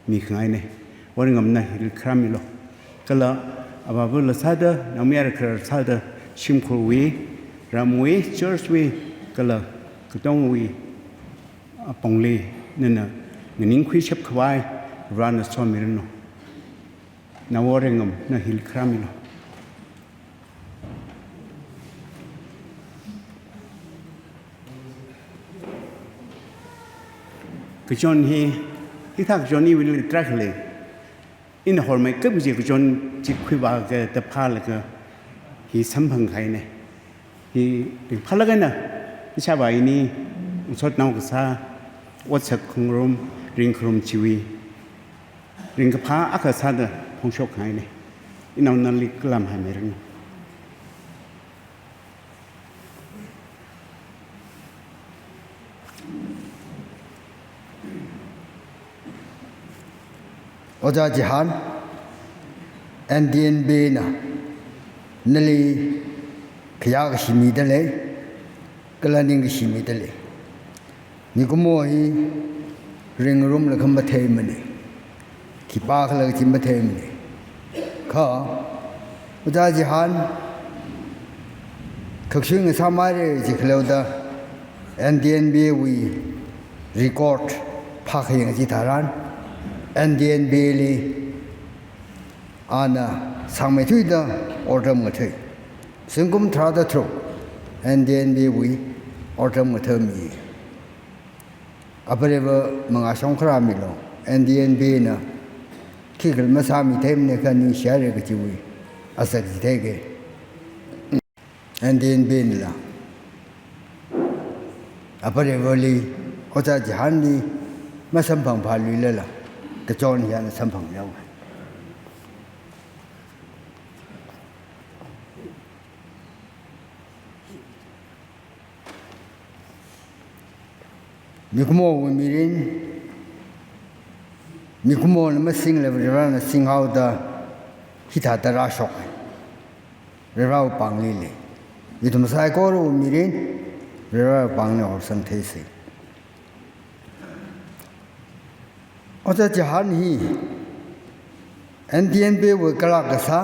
mikhangaine, Warengamna hili kharamilo. Kala avāvula sāda, naomayara kharar sāda, shimkhurwui, ramwui, church wui, kala katongwui apongli, nana nganingkhuishap khavai, Varena somiranu. Nao Warengam, na hili kharamilo. Kachon hi, hithā kachon iwuili tarākha lei. Ina hormeikap kaji kachon chi khuivāke da phālaga hi samphang kahaine. Hi ringphālāk eina, ishāvā ini, ngasotnao kasā, otsak khangarum, ringkharum chiwui, ringkaphā akha sāda phongshok kahaine. Inao nali kalam haimeiranu. Ojā Jehan, N D N B na, nali khayā kashi mida lei, kala ningkashi mida lei. Mikumo hi ringrumlaga matheimana. Khipākhala kachi matheimana. Kha, Ojā Chihan, khaksui ngasāmara jikhaleoda, N T N B wui record phākayang chitharan, N T N B li ana sāngmeithuida otram ngatha. Zingkum tharāda tharuk, N T N B wui otram ngathami. Apareva mangā shongkharā milo, N T N B na khikhala masāmitheimana kha ningshihaira kachiwui azak chitheike. N T N B nala aparevali Ojā Chihanli masamphangphāluilala, kachon hi ana samphanghaowa. Mikumowui mirin, mikumona masingla Varena singhaoda hithāda rāshok. Varewui pāngli lei. Ithum saikorawui mirin Varewui pāngli horsang theisa. Ojā Chihan hi N T N B wui kalā kasā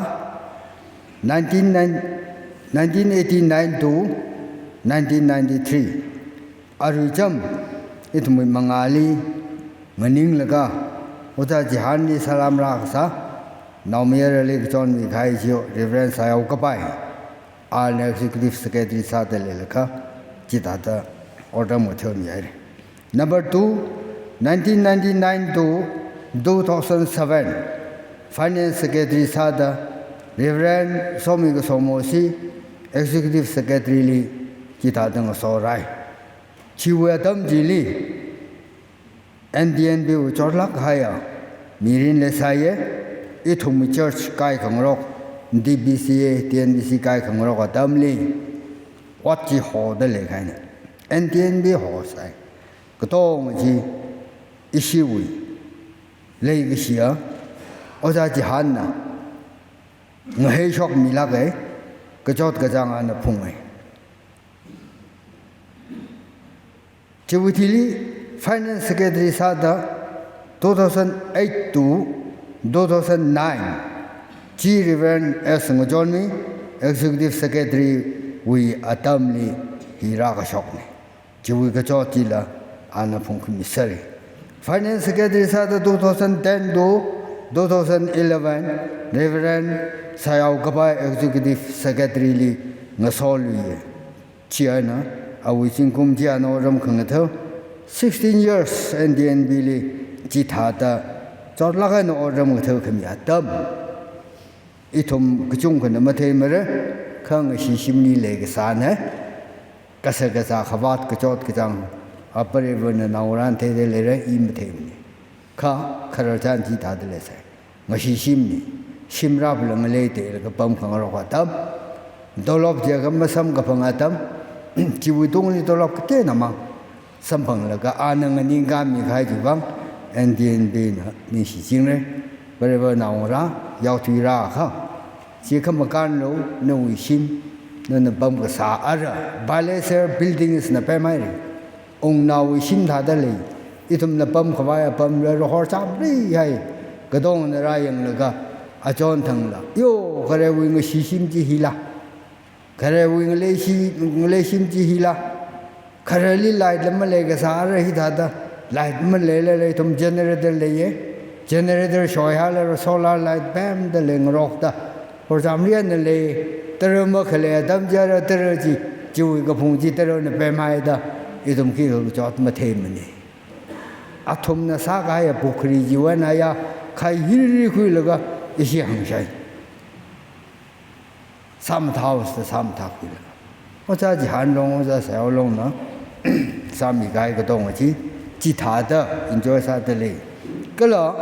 nineteen, nineteen eighty-nine to nineteen ninety-three. Arui cham ithumwui mangāli nganinglaga Ojā Chihanli salam rākasā naomayarali kachonmi kahai chi Reverend Sayao Kapai, ana Executive Secretary sāda leilaga chithāda otram ngathamihaira. Number two, nineteen ninety-nine to two thousand seven, Finance Secretary sāda Reverend Somi Kasomo si Executive Secretary li chithāda ngasorai. Chiwui atam chili N T N B wui chotlāk kahaiya mirin leisāya, ithumwui church kaikhangarok, D B C A, T N B C kaikhangarok atamli ot chi hoda leikahaina. N T N B hosai. Katonga chi ishiwui leikashiya Ojā Chihanna ngaheishokmilāka, kachot kachāng ana phunga. Chiwui thili Finance Secretary sāda two thousand eight to two thousand nine, chi Reverend S Ngachonmi Executive Secretary wui atamli hi rākashokna. Chiwui kachot chila ana phungkhami sāra. Finance Secretary sāda two thousand ten to two thousand eleven, Reverend Sayao Kapai Executive Secretary li ngasoluiya. Chieina awui zingkum chi ana otram khangatha, sixteen years N T N B li chithāda chotlāk eina otram ngathakhami atam ithum kachungkhana matheimara, kha ngashi shimli leikasāna. Kasā kasā khavāt kachot kachāng apareva naongarāna theida leira, i matheimana. Kha khararchan chithāda leisai. Ngashi shimli, shim rāphalunga leida laga pamkhangarok atam, tolop chiakha masamkaphang atam, chiwui tungli tolop kateonamang samphanglaga ana nganingkāmi kahai chiwui vang N T N B na ningshichingra. Apareva naongarā yaothuirakha, chi khamakānlo, nawui shim, nana pamkasā ara bilaser buildings na pemhaira. Wungnaowui shim thāda lei. Ithumna pamkhavai apamla rahor chāmrihai. Katongana rāyanglaga achon thangla, yo, kharewui ngashi shim chi hila, kharewui ngalei shi-, ngalei shim chi hila. Khareli light la maleikasā ara hithāda, light maleilala ithum generator leiya. Generator shoihailaga solar light pemda leingarokta, horchāmri eina lei. Tara makhalei atam chi ara tara chi, chiwui kaphung chi tarana pemhaida, ithum khikha kachot matheimana. Athumna sākahaiya pukhri chiwui eina ya khai hirikhuilaga ishi hāngshai. Sāmathāhaosa da sāmathākhuilaga, Ojā Chihan long, Ojā Sayao longna sāmikahai katonga chi, chithāda enjoy sāda lei. Kala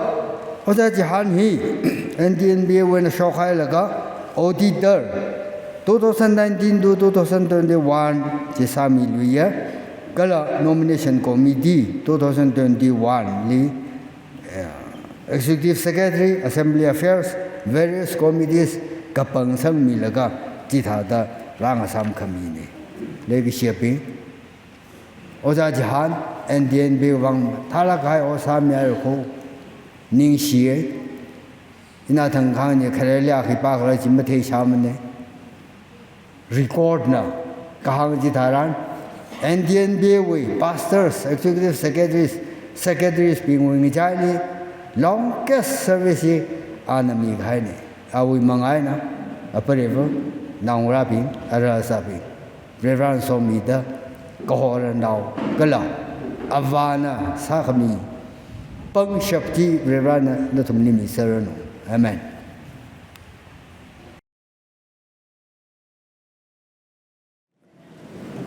Ojā Chihan hi N T N B wui eina shokhailaga auditor two thousand nineteen to two thousand twenty-one chi sāmiluiya. Kala nomination committee two thousand twenty-one li, eh, Executive Secretary, Assembly Affairs, various committees kapangsangmilaga chithāda rāngasām khamina. Leikashiyabing, Ojā Jihan, N T N B vang thālāk kahai ot sāmihaira kho, ningshiya. Ina thangkhang ni khareli a khipākhala chi matheishāmana. Record na kahāng chitharan, N T N B wui pastors, executive secretaries, secretaries bingwui ngachaili longest service hi ana mikahaina. Awui mangā eina, apā Reverend, naongarābing, ara sābing, Reverend somida kahornao kala avāna sākhami pangshap chi Reverend na nathumli miserranu. Amen.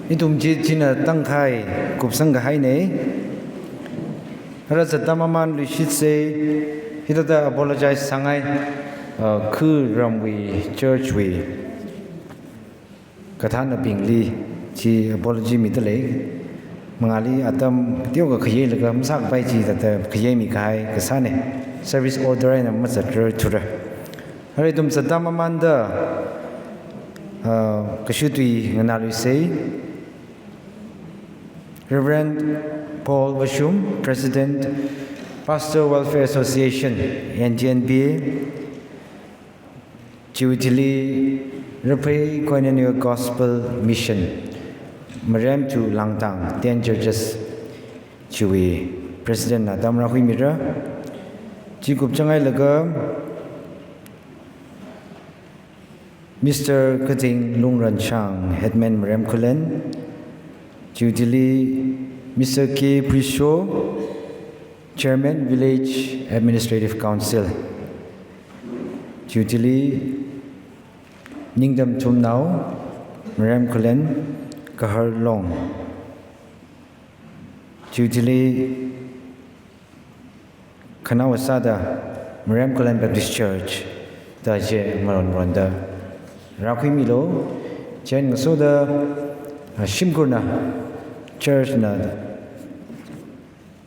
Ithum chi china tangkhai kupsang kahaina. Ara zatda maman luishitsa, hithāda apologize sāngai, uh, khu ramwui church wui kathānabingli chi apology midalei. Mangāli atam teokha khayeilaga masākapai chithāda khayei mikahai kasāna. Service order eina mazatra thura. Ara ithum zatda mamanda, ah, kashu tui nganāluisa. Reverend Paul Vashum, President, Pastor Welfare Association, N T N B, chiwui thili Raphei Koinonia Gospel Mission, Maremthu Langtang, ten churches, chiwui President na atam rākhuimira. Chi kupchangailaga, Mister Kazing Lungranshang, Headman Marem Khullen, chiwui thili Mister K Prisho, Chairman Village Administrative Council, chiwui thili Ningdam Chumnao, Marem Khullen, Kahar Long, chiwui thili khanao sāda Marem Khullen Baptist Church da chi maron ronda rākhuimilu. Chieina ngasoda, ah, shimkhurna church na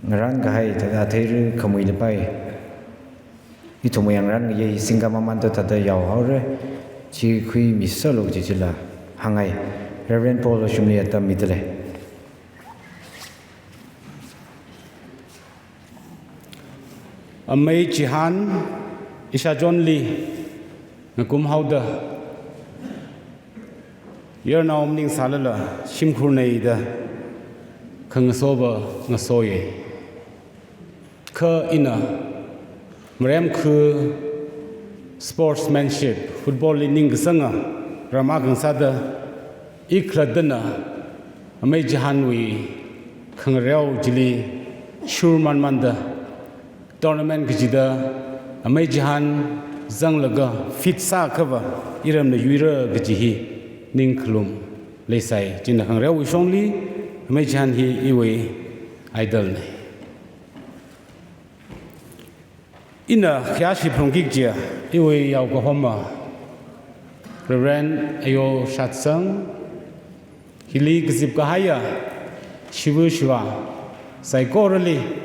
ngarān kahai thāda theira khamui lapai. Ithumwui ngarān ngayei singkha mamanda thāda yaohaora. Chi khuimiserlu kaji chila hāngngai. Reverend Paul Vashumli atam midalei. Amei Jihan, ishā Johnli ngakumhaoda, yarnao maning sālala shimkhurna da khangasopa ngasoya. Kha ina Marem khu sportsmanship, football li ningkasanga ram akha sāda, ikhalattana Amei Jihanwui khangareo chili shurmanmanda, tournament kachida Amei Jihan zanglaga fit sāakhava iramna yuira kaji hi ningkhalum leisai. Chieina khangareowui shongli Amei Jihan hi iwui idol na. Ina khayāshi phalungki kajiya iwui yaokahoma Reverend Ayo Shatsang, hili kazip kahaiya shiva shiva saikorali,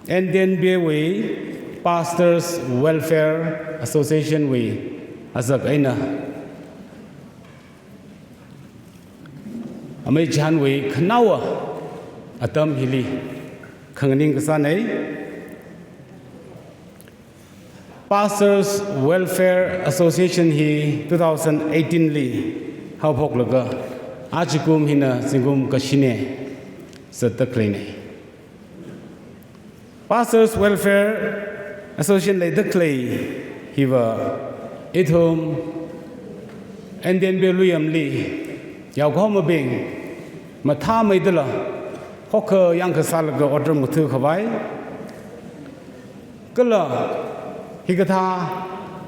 N T N B wui Pastors Welfare Association wui azak eina Amei Jihanwui khanaowa atam hili khanganing kasāna. Pastors Welfare Association hi two thousand eighteen li haophoklaga, ajakum hina zingkum kashina zatda khaleina. Pastors Welfare Association leida khalei hiva ithum N T N B luiyamli yaokahomabing mathāmeidala khokkha yangkasālaga otram ngathakhavai, kala hikathā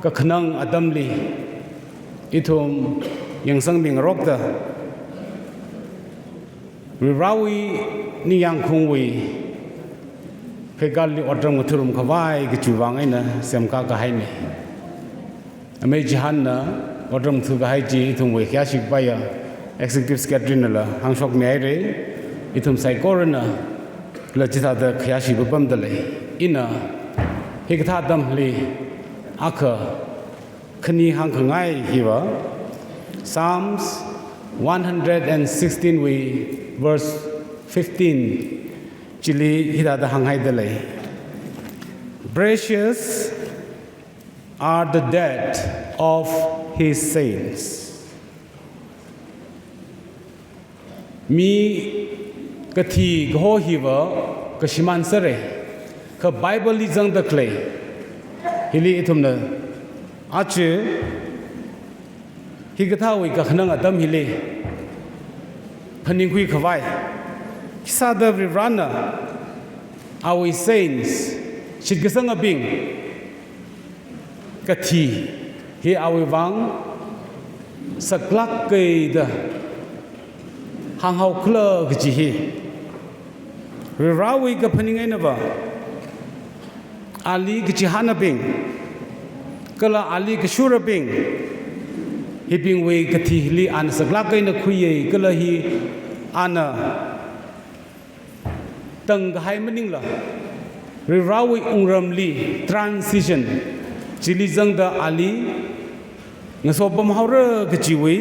kakhanang atamli ithum yangsangmingarokta Varivarāwui ningyāngkhungwui pheikalli otram ngatharumkhavai kachi vang eina semkā kahaina. Amei Jihanna otram ngathakahai chi ithumwui khayāshi kapaiya Executive Secretary nala hāngshokmihaira. Ithum saikorana la chithāda khayāshi papamda lei. Ina hikathā atamli akha khani hāngkhangai hiva, Psalms one hundred and sixteen wui verse fifteen chili hithāda hānghaida lei. "Precious are the death of his saints." Mi kathi kaho hiva kashimān sāra, kha Bible li zangda khalei hili ithumna aja hikathāwui kakhanang atam hili phaningkhui khavai, khisāda Varivarana awui saints, shitkasangabing kathi hi awui vang saklāka da hānghao khala kaji hi Varivarawui kaphaning einava, ali kachihānabing kala ali kashurabing, hibingwui kathi hili ana saklāk eina khuiya kala hi ana tangkahai maningla, Varivarawui wungramli transition chili zangda ali ngasopam haora kajiwui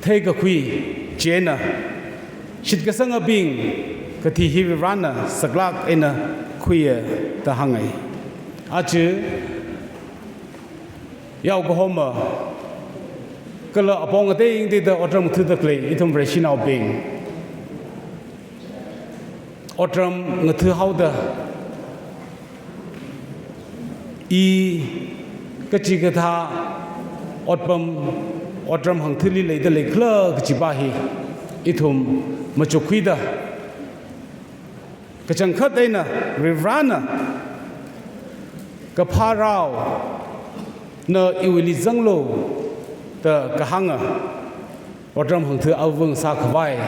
theikakhui chieina, shitkasangabing kathi hi Varivarana saklāk eina khuiya da hānga. Aja yaokahoma kala apong atei ingteida otram ngathada khalei ithum Vareshinaobing, otram ngathada haoda, i kachikathā otpam, otram hangthili leida leikhala kajipa hi ithum machukkhuida, kachangkhat eina Varivarana kaphā raona iwuili zanglu da kahānga otram hangthu avung sākhavai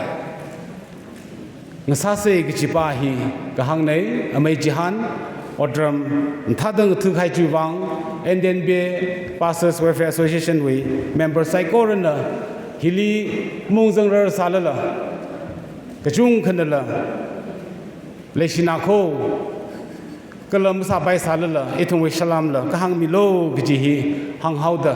ngasāsa kajipa hi kahāngna. Amei chihān, otram mathāda ngathakahai chiwui vang, N D N B A Pastors Welfare Association wui member saikorana hili mungzangrar sālala, kachungkhanala leishina kho, kala masāpai sālala, ithumwui salamla kahāngmilu kaji hi hānghaoda,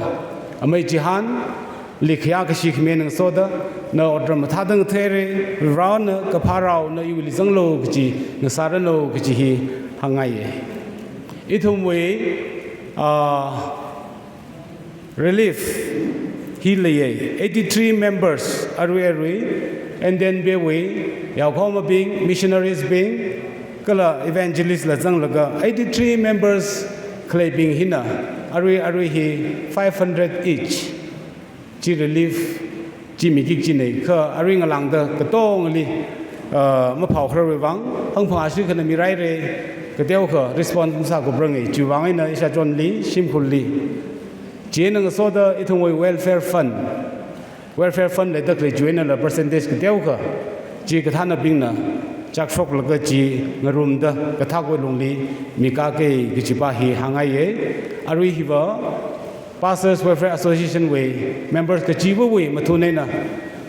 amei chihānli khayākashi khami eina ngasoda, na otram mathāda ngathara, Varena kaphā raona iwuili zanglu kaji, ngasāranu kaji hi hāngngaiya. Ithumwui, ah, relief hi leiya, eighty-three members arui arui, N D N B A wui yaokahomabing, missionaries bing, kala evangelist la zanglaga eighty-three members khaleibing hina arui arui hi five hundred each chi relief chi miki kajina, kha arui ngalāngda katongali, ah, maphao kharawui vang, hangphang ashi khana miraira, kateokha response masākupranga, chiwui vang eina ishāchonli, shimkhurli. Chieina ngasoda ithumwui welfare fund, welfare fund leida khalei chiwui einala percentage kateokha chi kathānabingna chakshoklaga chi ngarumda kathākwui lungli mikaka kajipa hi hāngngaiya. Arui hiva Pastors Welfare Association wui members kachivawui mathun eina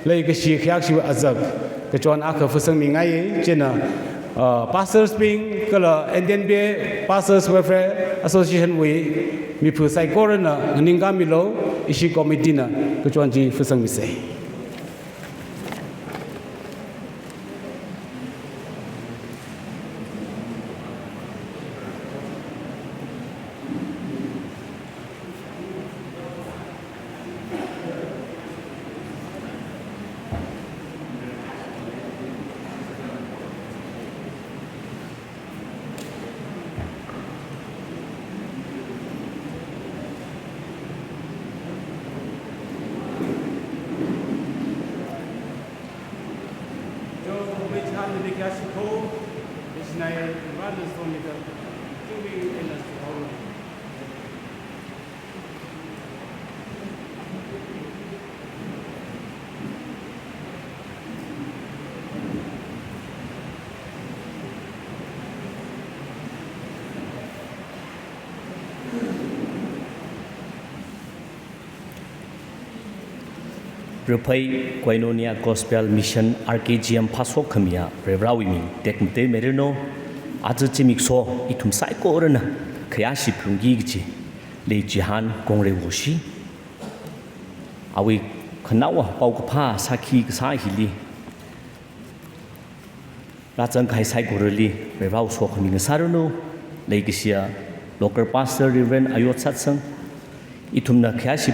leikashi khayākashiwui azak kachon akha phasangmingaiya. Chieina, uh, pastors bing kala N D N B A Pastors Welfare Association wui miphu saikorana nganingkāmilu, ishi committee na kachon chi phasangmisa. Raphei Koinonia Gospel Mission, R K G M phasok khamiya Varivarawui ming tekmatei miranu. Aja zimiksho ithum saikorana khayāshi phalungki kaji leichihān kongrei woshi. awui khanaowa paokaphā sākhi kasā hili rāzang kahai saikorali Varivarāwui sokhami ngasāranu. Leikashiya local pastor Reverend Ayot Satsang, ithumna khayāshi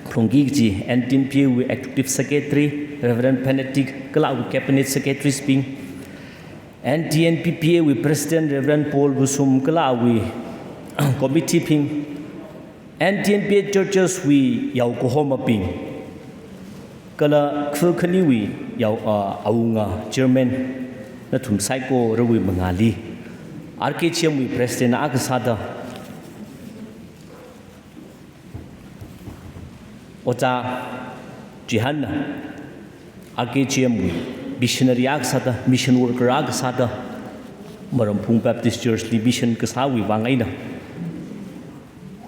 phlungki kaji N T N P A wui executive secretary Reverend Benedict kala awui cabinet secretaries bing, N T N P P A wui president Reverend Paul Vusum kala awui committee bing, N T N P A churches wui yaokahomabing, kala khur khaniwui yao, ah, awunga chairman, nathum saikorawui mangāli, R K G M wui president akha sāda, Ojā Jihanna, R K G M wui missionary akha sāda, mission worker akha sāda, Maramphung Baptist Church li mission kasāwui vang eina,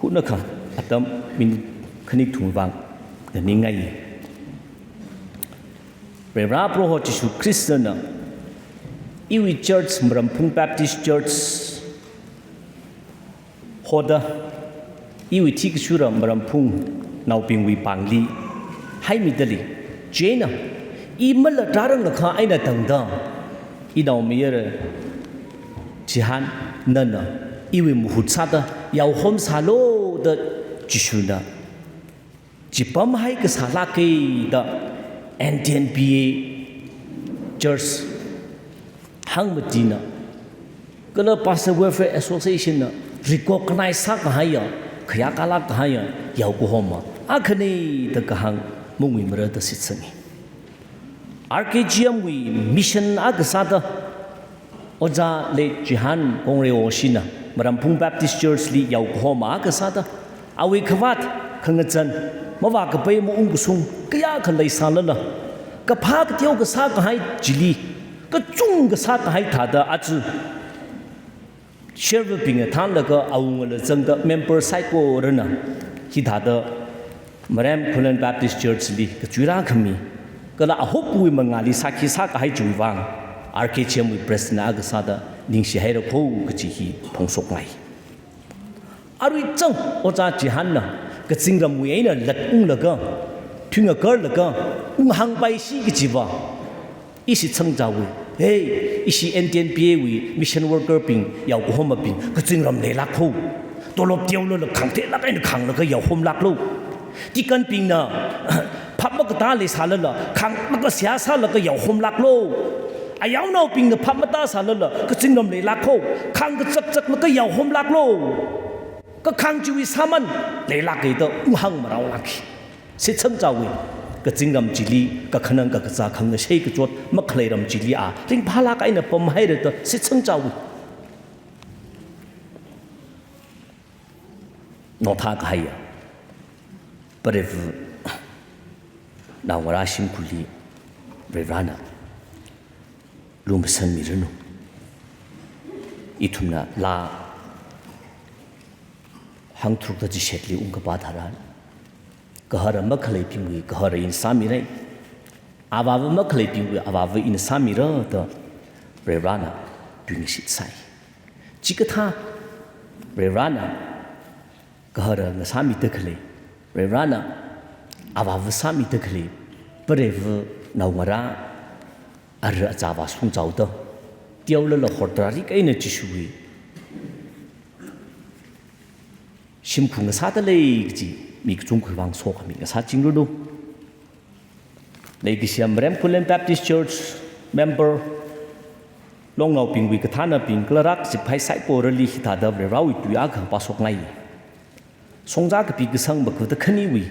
hunakha atam minute khani kathum vang nganingai. Varivarā Proho Jishu Khristana iwui church, Maramphung Baptist Church hoda, iwui thikashura Maramphungnaobingwui pāngli haimidalei. Chieina i malatranglakha eina tangda, inaomayara Jihan, nana iwui mahut sāda yaohom sālu da Jishuna chipamhai kasā lāka da N T N P A Church hangmatina kala Pastor Welfare Association na recognize sākahaiya, khayākala kahaiya yaokahoma akhana da kahāng mungwui marada shitsangi. R K G M wui mission akha sāda, Ojā Late Jihan Kongreoshina Maramphung Baptist Church li yaokahoma akha sāda, awui khavāt khangazan, mavākapai maungkashung kayākha leisālala, kaphā kateo kasā kahai chili, kachungkha sākahai thāda aja shervabingna thānlaga awungala zangda member saikorana hithāda Marem Khullen Baptist Church li kachuirā khami kala ahopwui mangāli sākhi sākahai chiwui vang R K G M wui president akha sāda ningshihaira kho kaji hi phongshokngai. Arui chang Ojā Jihanna kazingramwui eina latunglaga, thuingakarlaga, unghāngpaishi kajiva, ishi shitsangchaowa. Hey, ishi N T N P A wui mission worker bing, yaokahomabing, kazingram leilākho. Tolop teolala khāngthelāk eina khānglaga yaohomlāklu. Deaconbingna phap makatā leisālala, khānglaga seihā sālaga yaohomlāklu. Ayaonaobingna phap matāsālala, kazingram leilākho. Khāngkachakchaklaga yaohomlāklu. Kakhāng chiwui sāman leilāka da unghāng maraolāka. Shitsangchaowa, kazingram chili kakhanang kakazā khangashei kachot makhaleiram chili a ringphālāk eina pamhaira da shitsangchaowa. Nothākahaiya Vareva naongarā shimkhurli Varivarāna lumashanmiranu. Ithumna laa hangtharukda chishatli ungkapā tharan, gahara makhaleibingwui gahara ina sāmira, avāva makhaleibingwui avāva ina sāmira da Varivarāna tuingashit sāi. Chikathā Varivarāna gahara ngasāmida khalei, Varivarāna avāva sāmida khalei Vareva naongarā ara achā vāshungchaoda, teolala hortarārik eina Jishuwui shimkhur ngasāda lei kaji mi kachungkhawui vang sokhami ngasāchingranu. Leikashiya Marem Khullen Baptist Church member, longnaobingwui kathānabing kala rākazip kahai saikorali hithāda Varivarāwui tui akha pāshokngai. Shongzā kapi kasang magavada khaniwui,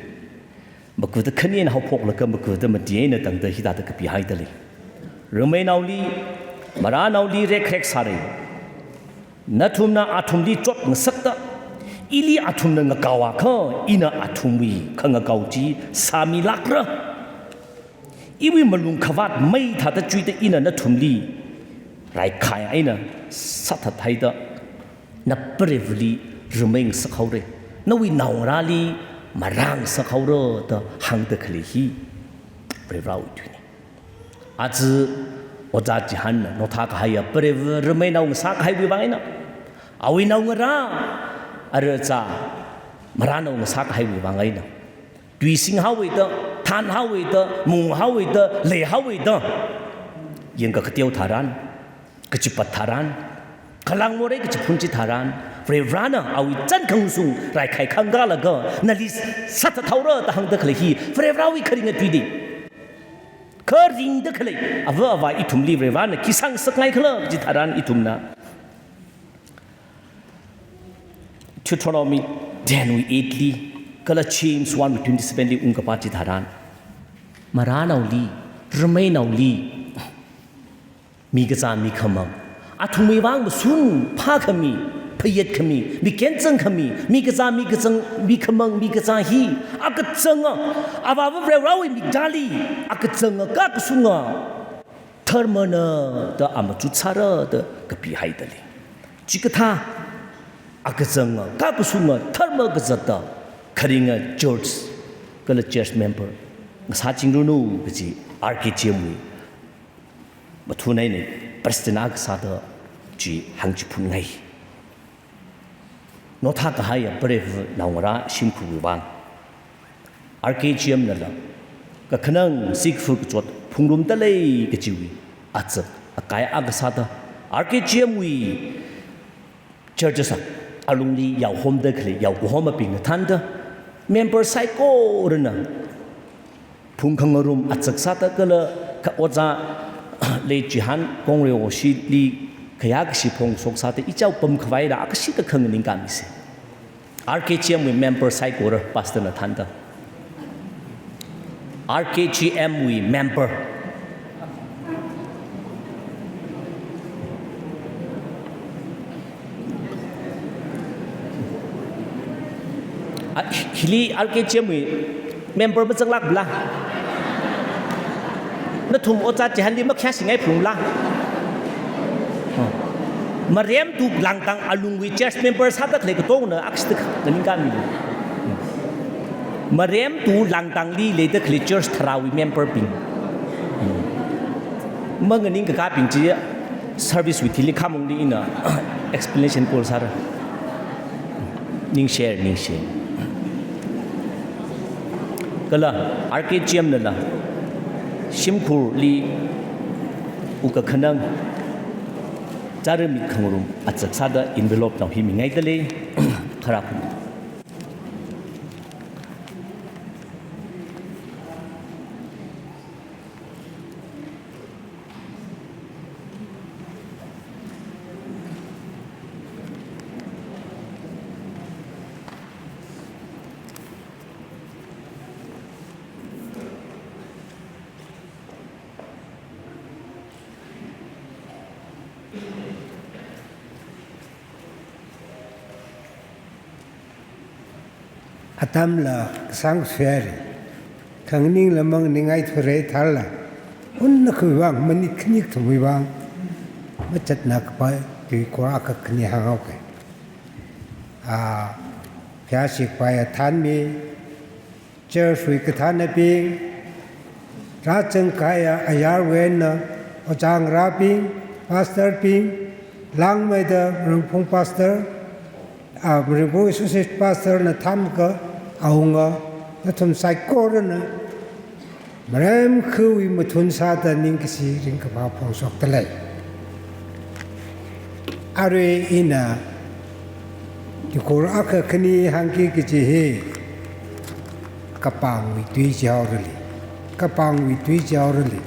magavada khani eina haophoklaga magavada mati eina tangda hithāda kapihaida lei. Rāmeinaoli, marānaoli rekrek sāra. Nathumna athumli chotngasakta, ili athumna ngakaoakha, ina athumwui khangakao chi sāmilākra. Iwui malung khavāt mei thāda chuida ina nathumli raikhai eina sāthathaida, na Varevali rāmeingasakhaora, nawui naongarāli marāngasakhaora da hāngda khalei hi Varivarāwui tuina. Aja Ojā Jihanna nothākahaiya Vareva rāmeinao ngasākahaiwui vang eina, awui naongarā, ara achā marānao ngasākahaiwui vang eina, tui singhaowa da An haowe da, mung haowe da, lei haowe da. Yangkakateo tharan, kachipat tharan, khalang morei kachiphun chi tharan, Varivarana awui chān khangasung raikhai khangalaga, nali sāthathaora da hāngda khalei hi, Varivarawui kharinga tui de. Kharingda khalei, ava avā ithumli Varivarana khi sāngasakngai khala chi tharan ithumna Deuteronomy ten wui eight li, kala James one wui twenty-seven li ungkapā chi tharan, maranaoli, rameinaoli, mikazā mikhamang, athumwui vang mashun phākhami, phayat khami, mikenchang khami, mikazā mikazang, mikhamang mikazā hi, akachanga, avāva Varivarawui miktāli, akachanga kakasunga dharmana da amachut sāra da kapihaida lei. Chikathā akachanga kakasunga dharma kazata kharinga church kala church member ngasāchingranu kaji R K G M wui mathun eina president akha sāda chi hāngchiphun ngai. Nothā kahaiya preivanaongarā shimkhurwui vang R K G M nala kakhanang sikfu kachot phungrumda lei kajiwui azak akai akha sāda R K G M wui churches a alungli yaohomda khalei yaokahomabingna thānda member saikorana phungkhangarum azak sāda kala ka ojā Lei Chihan Kongreoshili khayākashi phongshok sāda ichao pamkhavaila akashida khanganing kamise. R K G M wui member saikora pastor na thānda. R K G M wui member. A, hili R K G M wui member mazanglākbala? Nathum ojā Chihanli makhayāshingai phungla? Maremtu langtang alungwui church member sāda khalei katongna akashida khanganing kami. Maremtu langtangli leida khalei church tharāwui member bing. Manganing kakābing chi service wui thili khamongli ina explanation kol sāra. Ningshi, ningshi. Kala R K G M nala shimkhurli u kakhanang chara mikhangarum azak sāda envelope nao hi mingaida lei. Kharā khun. Atamla kasang sui haira. Khanganingla manganingngai thura thālala, unna khuiwui vang, minute khani kathumwui vang machatna kapai tui kora akha khani hānghaoke. A, phayāshik pai athānmi, church wui kathānabing, rāzangkahaiya ayarwui eina ojā ngarābing, pastor bing, langmeida Ringphung pastor, a, Ringphung associate pastor na thānakha awunga, nathum saikorana maremkhawui mathun sāda ningkashi ringkaphā phongshokda lei. Arui ina tuikhur akha khani hāngki kaji hi kapangwui tui jihaorali. Kapangwui tui jihaorali.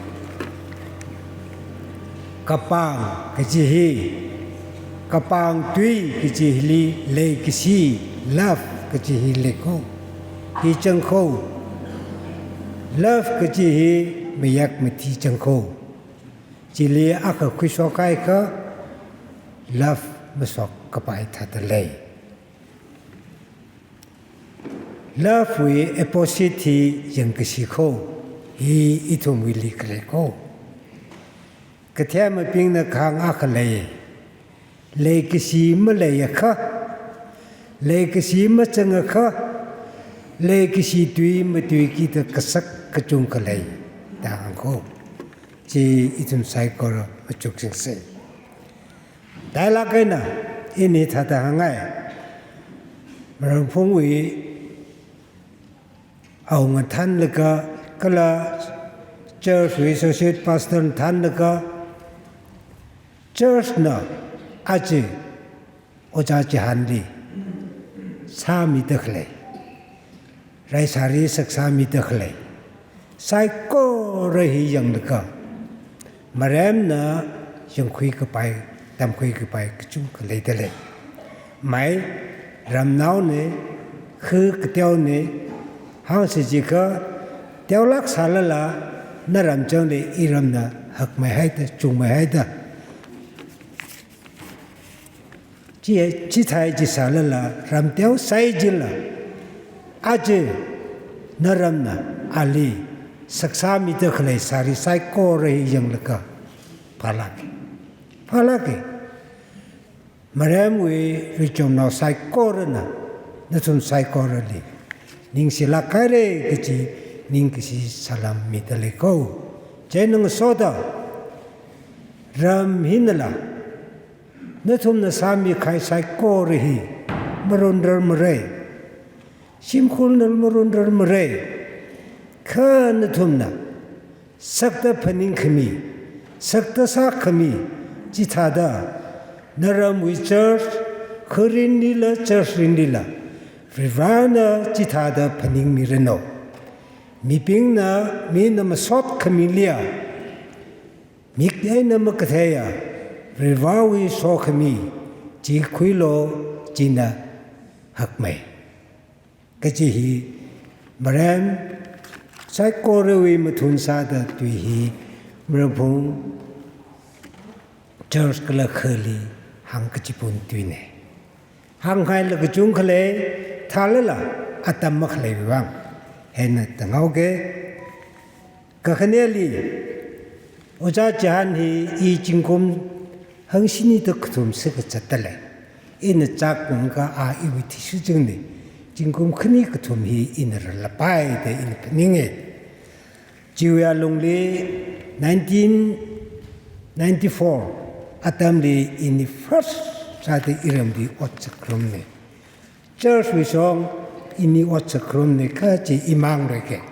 Kapang kaji hi, kapang tui kaji hili leikashi, love kaji hi leiko. Hi changko. Love kaji hi mayak mati changko. Chili akha khuishok haiakha love mashok kapai thāda lei. Love wui opposite hi yangkashi ko, hi ithumwuili khalei ko. Kathemabingna kahāng akha lei, leikashi maleiakha, leikashi mazangakha, leikashi tui matuikida kasak kachungkha lei da hāng ko. Chi ithum saikora machukchingse. Tailāk eina, ini thāda hāngngai. Ringphungwui awunga thānlaga kala church wui associate pastor thānlaga, church na aja Ojā Chihanli sāmida khalei, raisāri saksāmida khalei saikora hi yanglaga, maremna yangkhui kapai, tamkhui kapai kachungkha leida lei. Mai ramnaona, khu kateona, hāngsi jiakha, teolāk sālala, naram changli iramna hakmeihaida, chungmeihaida, chi, chithāi chi sālala, ram teosai jila, aja naramna ali saksāmida khalei sāri saikora hi yanglaga, phālāka. Phālāka. Maremwui richumnao saikorana, nathum saikorali ningshilāk haira kaji ningkashi salām mida lei ko. Chieina ngasoda, ram hinala nathumna sāmikahai saikora hi marunrarmara, shimkhurnala marunrarmara, kha nathumna sakda phaningkhami, sakda sākhami, chithāda naramwui church, kharinlila church rinlila, Varivarana chithāda phaningmiranu. Mibingna, mina masot khamiliya, mik eina makatheiya Varivarawui sokhami chi khuilu, china hakmei. Kaji hi marem saikorawui mathun sāda tui hi Maraphung church kala khali hāngkachipun tuina. Hānghailaga kachungkha lei, thālala atam makhaleiwui vang. Hieina tānghaoka. Kakhaneli, Ojā Chihan hi i zingkum hangshinida kathum sākazatda lei. Ina chak kungka a iwui athishurchingna. Zingkum khani kathum hi ina rālapai da ina phaninga. Chiwui alungli nineteen ninety-four atamli ini first sāda iramli ot sākharumna. Church wui shong ini ot sākharumna, kha chi imang reke.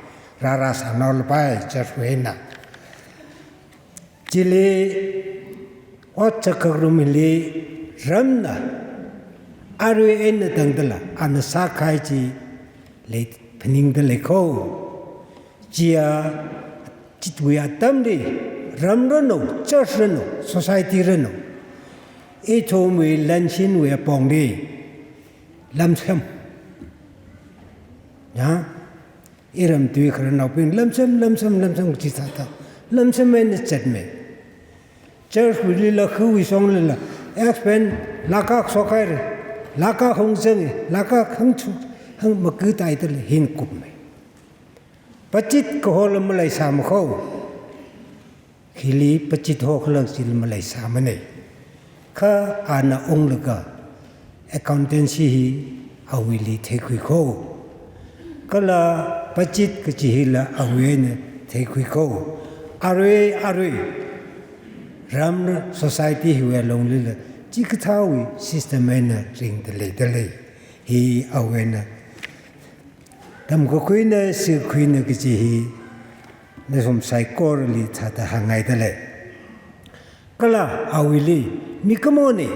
Rārā sānao lapai church wui eina. Chili ot sākharum hili ramna arui eina tangdala ana sākahai chi lei phaningda lei ko. Chiya chitwui atamli ram ranu, church ranu, society ranu, ithumwui lanshinwui apongli lamsam. Ya, iram tui khararnaobing lamsam, lamsam, lamsam chithāda lamsam eina zatmei. Church wuilila, khawui shonglila, expand, lakh akha shokhaira, lakh akha hungzanga, lakh akha hangchu, hang maku taitala hin kupmei. Pachit kahola maleisāma ko. Hili pachit hokhala chila maleisāmana. Kha ana unglaga accountancy hi awuili theikhui ko. Kala pachit kachi hila awui eina theikhui ko. Arui, arui ram society hiwui alunglila chikathāwui system eina ringda leida lei. Hi awui eina tamkakhuina, shikhuina kaji hi nathum saikorali thāda hāngngaida lei. Kala awuili mikumona.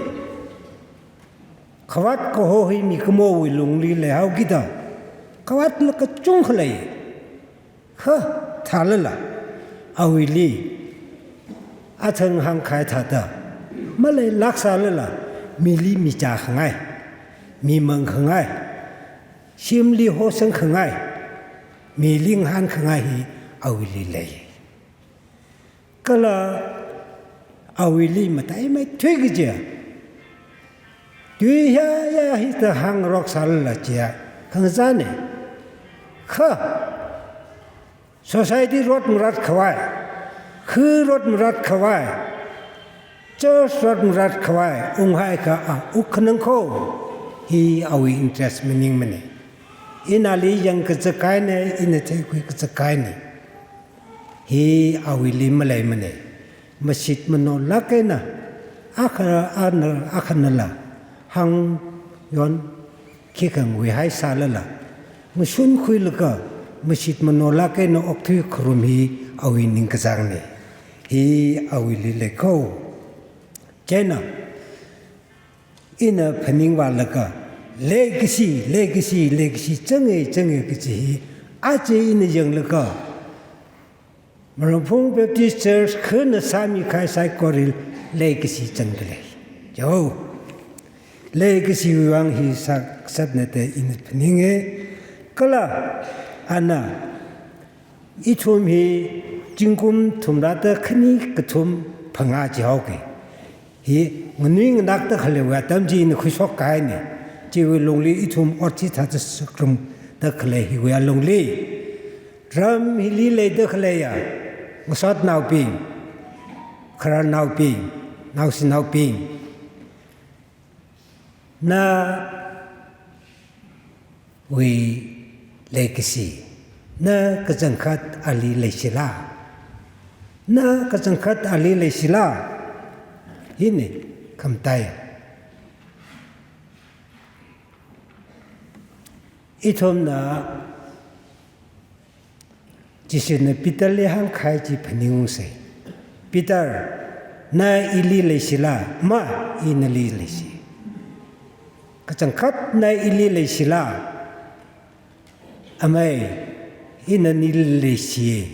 Khavāt kaho hi mikumowui lungli leihaokida, khavātla kachungkha lei. Kha thālala awuili athang hāngkahai thāda maleilāk sālala, mili michā khangai, mi mang khangai, shimli hosang khangai, mili ngahān khangai hi awuili lei. Kala awuili mataimeithui kajiya, tui hiya ya hithāda hāngrok sālala chiya khangazana. Kha society rot marat khavai, khu rot marat khavai, church rot marat khavai unghaiakha a uk khanang ko. Hi awui interest maningmana. Ina ali yangkazak kahaina, ina theikhui kazak kahaina. Hi awuili maleimana. Mashit manolāk eina akha, ana, akhanala hāngyon khikha nguihai sālala, mashun khuilaga mashit manolāk eina okthui kharum hi awui ningkachāngna. Hi awuili leikho. Chieina, ina phaningvālaga, leikashi, leikashi, leikashi, changa, changa kachi hi, aja ina yanglaga, Maramphung Baptist Church khana sāmikahai saikorali leikashi changda lei. Yo. Leikashiwui vang hi sā, sātna da ina phaninga. Kala, ana, ithum hi zingkum thumrāda khani kathum phangā jihaoki. Hi nganuinganakda khaleiwui atam chi ina khuishokkahaina. Chiwui lungli ithum ot chithāda sākharumda khalei hiwui alungli, ram hili leida khaleiya ngasotnaobing, khararnaobing, naoshinaobing, nawui leikashi, na kachangkhat ali leishila? Na kachangkhat ali leishila? Hina khamataiya. Ithumna Jishuna Peterli hāngkahai chi phaningungsa. Peter, na ili leishila? Ma, i nali leishi. Kachangkhat na ili leishila? Amei, ina nali leishi.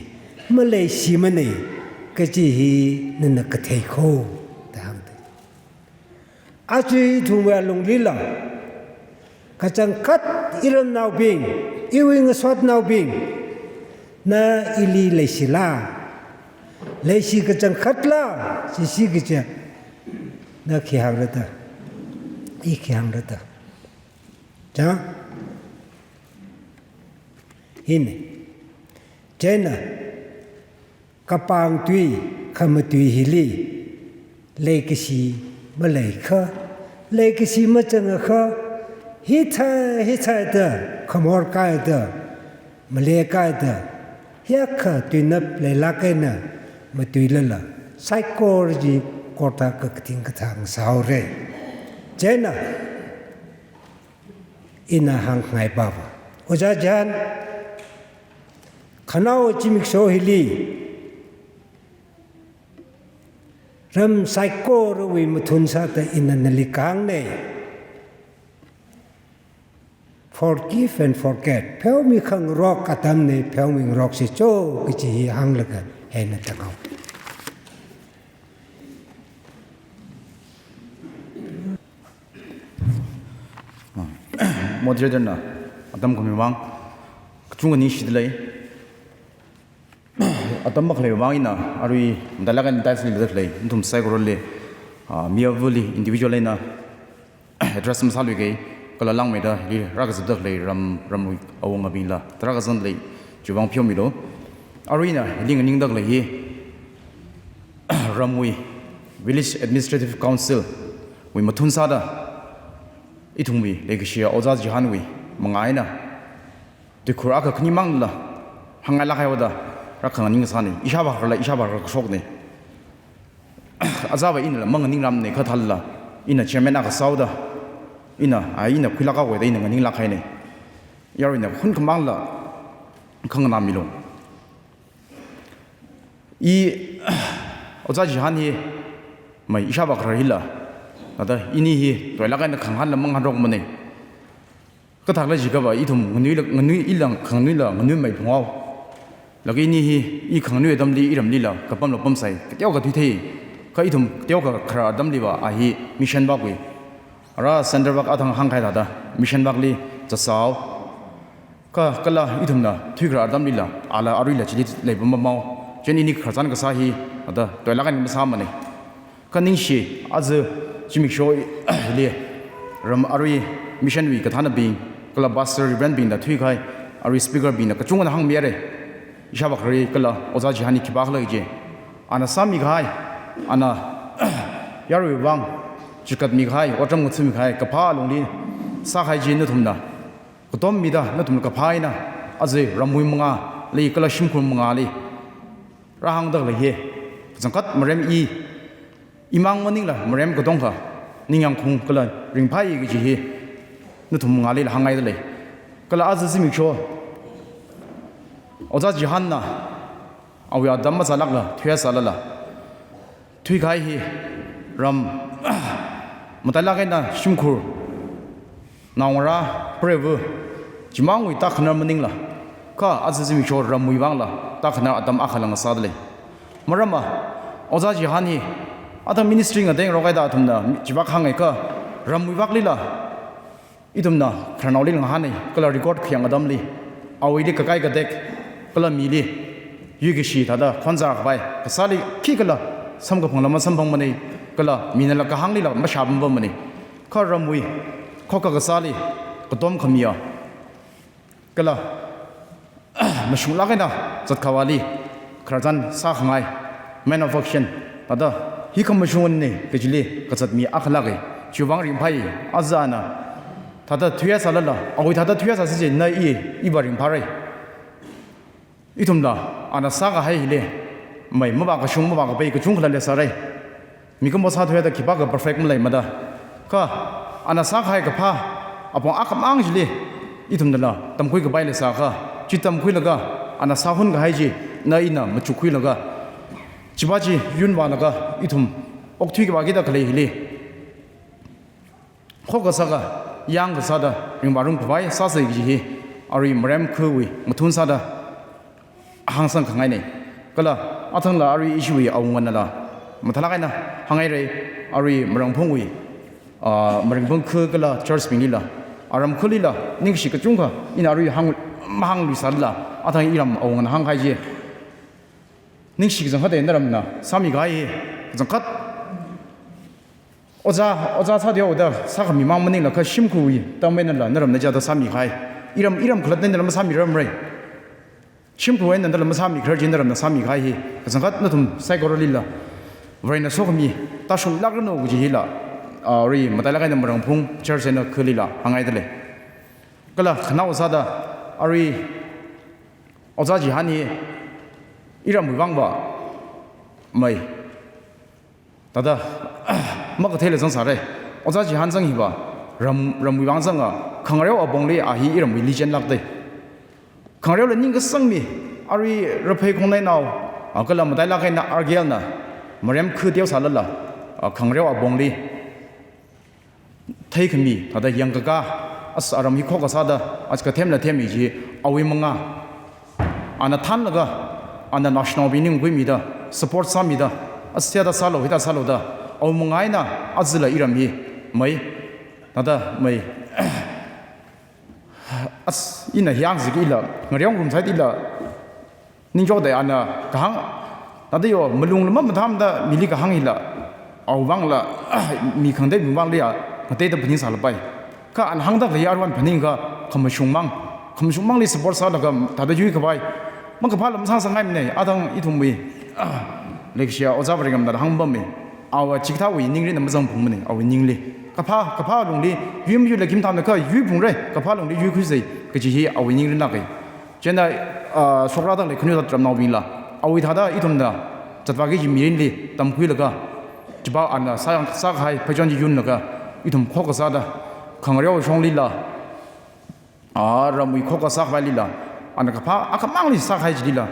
Maleishimana kachi hi nana katheikho, da hāngda. Aja ithumwui alunglila, kachangkhat iramnaobing, iwui ngasotnaobing, na ili leishila? Leishi kachangkhatla, shishi kaja, na khi hāngra da, i khi hāngra da. Cha? Hina. Chieina, kapangtui, khamatui hili, leikashi maleikha, leikashi machangakha, hithā, hithāda, khamorkaida, malekaida, hiyākha tuinap leilāk eina matuilala, saikora chi korta kakathing kathang sāhaora. Chieina, ina hāngngai pava, Ojā John, khanaowa zimiksho hili, ram saikorawui mathun sāda ina nali kahāngna. Forgive and forget. Pheomi khangarok atamna, pheomingarok shicho, kachi hi hānglaga hina tanghao. Moderator na atam khami vang kachungkha ningshida lei. Atam makhalei vang ina arui matailāk eina dais li leida khalei nathum saikorali, ah, mi avali individual eina address masāluikei, kala langmeida hili rākazipda khalei ram, ramwui awungabingla tarākha zangda lei, chiwui vang pheomilu. Arui ina hili nganingda khalei hi ramwui Village Administrative Council wui mathun sāda ithumwui leikashiya Ojā Johan wui mangā eina tuikhur akha khanimangla hāngngailāk haihaoda rākhanganing kasāna. Ishāvā khararla, ishāvā kharar kashokna. Ojāva inala manganingrarmana kha thālala, ina chairman akha sāhaoda, ina, a, ina khuilāk haowa da ina nganinglāk haina. Yaruina hunkhamangla khanganāmilu. I, Ojā Johan hi, mai ishāvā kharar hila, nada ini hi toilāk eina khangahānla mangahānrokmana. Kathākhala jiakhava ithum nganuila, nganui ila khanganuila nganuimei phunghao. Laga ini hi, i khanganui atamli iramlila kapamla pamsai, kateokha thuithei. Kha ithum kateokha kharar atamliva a hi mission work wui, ara center work athang hāngkahai thāda mission work li zatsao. Kha kala ithumna thuikharar atamlila, ala aruila chili leipam mamao. Chieina ini khararchan kasā hi, ada toilāk eina masāmana. Kha ningshi, aja zimiksho hili ram arui mission wui kathānabing, kala pastor reverend bingna thuikahai, arui speaker bingna kachungkhana hāngmihaira. Ishāvā khararli kala Ojā Johan hi khipākhala kaji. Ana sāmikahai, ana yaruiwui vang chikatmikahai, otram ngathāmikahai, kaphā alungli sākahai chi nathumna katommida nathumla kaphā eina, aja ramwui mangāli kala shimkhur mangāli rāhāngda khalei hi kachangkhat marem i, imang maningla marem katongkha ningyāngkhaung kala ringphāya kaji hi nathum mangālila hāngngaida lei. Kala aja zimiksho Ojā Jihanna awui atam mazālākla thuisālala, thuikahai hi ram matailāk eina shimkhur, naongarā, preiva, chimangwui tākhanar maningla, kha aja zimiksho ramwui vangla tākhanar atam akhala ngasādalei. Maramva, Ojā Jihan hi athang ministry ngateingarok haida athumna chiva kahānga kha, ramwui vaklila ithumna khararnaoli ngahāna, kala record khayang atamli, awuili kakai katek, kala mili yuikashi thāda khonzā khavai kasāli khikhala samkaphangla masamphangmana, kala minala kahānglila mashāpampamana. Kha ramwui khokkha kasāli katom khamiya, kala mashunglāk eina zatkhavāli khararchan sākhangai, man of action, thāda hi khamashungna kajili kazat mi akhalāka. Chiwui vang ringphāi, aja ana thāda thuisālala, awui thāda thuisāsi china i, iva ringphāra. Ithumla ana sākahai hili, mei, mavākashung mavākapai kachungkhala leisāra. Mikumo sāthuida khipākha perfect maleimada. Kha ana sākahai kaphā apong akhamang chili ithumnala tamkhui kapai leisākha, chi tamkhuilaga ana sāhun kahai china ina machukkhuilaga, chiva chi yunvālaga ithum okthui kavā kida khalei hili khokha sākha, yangkha sāda ringvārum khavai sāsa kaji hi arui Marem khawui mathun sāda hāngsang khangaina. Kala athangla arui ishiwui awunganala mathālāk eina hānghaira, arui Marangphungwui, ah, Marangphung kha kala church binglila, aram khalila ningshi kachungkha ina arui hāng, mahāngluisālala, athang iram awungana hāngkahai chi, ningshi kachangkhat eina ramna sāmikahai hi kachangkhat ojā, ojā sāda yaoda sākhami mang maningla kha shimkhurwui tameinala naramna chithāda sāmikahai. Iram, iram khalatta einala masāmirarmara. Shimkhur einala masāmikharar chi naramna sāmikahai hi kachangkhat nathum saikoralila Varena sokhami tāshunglākranu kaji hila, ah, arui matailāk eina Marangphung church eina khalila hānghaidalei. Kala khanao sāda arui Ojā Jihan hi iramwui vangva, mei, thāda makatheila zangsāra. Ojā Jihan zang hiva ram, ramwui vang zanga, khangareo apongli a hi iramwui legend lākdalei. Khangareola ningkasang mi, arui Raphei Khongnainao, ah, kala matailāk eina R K L na Marem kha teosālala, ah, khangareo apongli theikhami, thāda yangkakā, as aram hi khokha sāda, as kathemla themmi chi, awui mangā, ana thanlaga, ana national binding khuimida, support sāmida, as thāda sālu, hithāda sālu da, awui mangā eina ajala iram hi, mei, thāda mei, as ina hiyang zikila, ngareongarum sāda ila, ningchokda ana kahāng, thāda yo, malungla mamathāmada mili kahāng hila, awui vangla, mi khangatei mi vangli ya, ngateida phaningsālapai. Kha ana hāngda khalei aruiwui phaningakha, khamashungmang, khamashungmangli support sālaga, thāda yuikhavai, makaphā lam sāsāngaimana, athang ithumwui, ah, leikashiya Ojā Varengam thāda hāngpammi. Awui chikathāwui ningrinna mazangphungmana, awui ningli. Kaphā, kaphā lungli, yuimayuila khim thamna kha yuiphungra, kaphā lungli yuikhuisa, kaji hi awui ningrin lāka. Chieina, ah, shokrāda khalei khanuithot ramnaobingla, awui thāda ithumna zatvāki kaji mirinli tamkhuilaga, chiva ana sā, sākahai pheichon chi yunlaga, ithum khokha sāda, khangareo shonglila, ah, ramwui khokha sākhavailila, ana kaphā akhamangli sākahai chilila,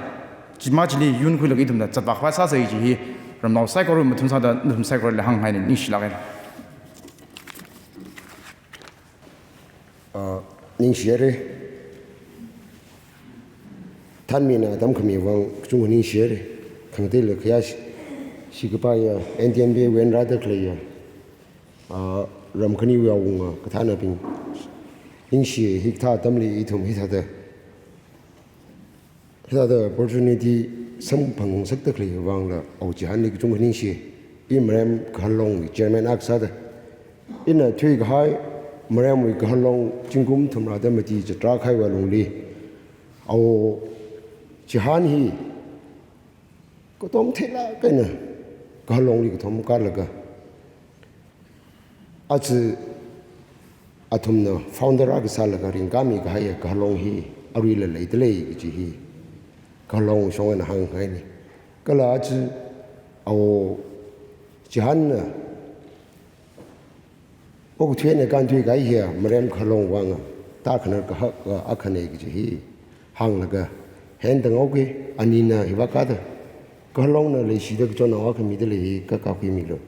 chima chili yunkhuilaga ithumna zatvākhavai sāsa kaji hi, ramnao saikora mathun sāda nathum saikorali hānghaina, ningshilāk eina. Ah, ningshira. Thanmina tamkhami vang kachungkha ningshira. Khangateila khayāshi, shikapaiya, N T M B wui eina rāda khaleiya, ah, ram khaniwui awunga kathānabing, ningshi, hikathā atamli ithum hithāda, hithāda opportunity samphang ngasakda khalei vangla, Ojā Jihanli kachungkha ningshi. I Marem Kahar Longwui chairman akha sāda, ina thuikahai Maremwui Kahar Long zingkum thumrāda mati chatra kahaiwui lungli, Ojā Jihan hi katom theilāk eina Kahar Longli katom karlaga, aja athumna founder akha sālaga ringkāmi kahaiya Kahar Long hi aruila leidalei kaji hi Kahar Long shong eina hānghaina. Kala aja Ojā Jihanna okathui eina kānthuikahai hiya Marem Kahar Long vanga tākhanar kahak akhana kaji hi hānglaga, Hen tangau ke, anina hiva kada. Kalongna leishida kachonao akha mida lei, kakakhui milu.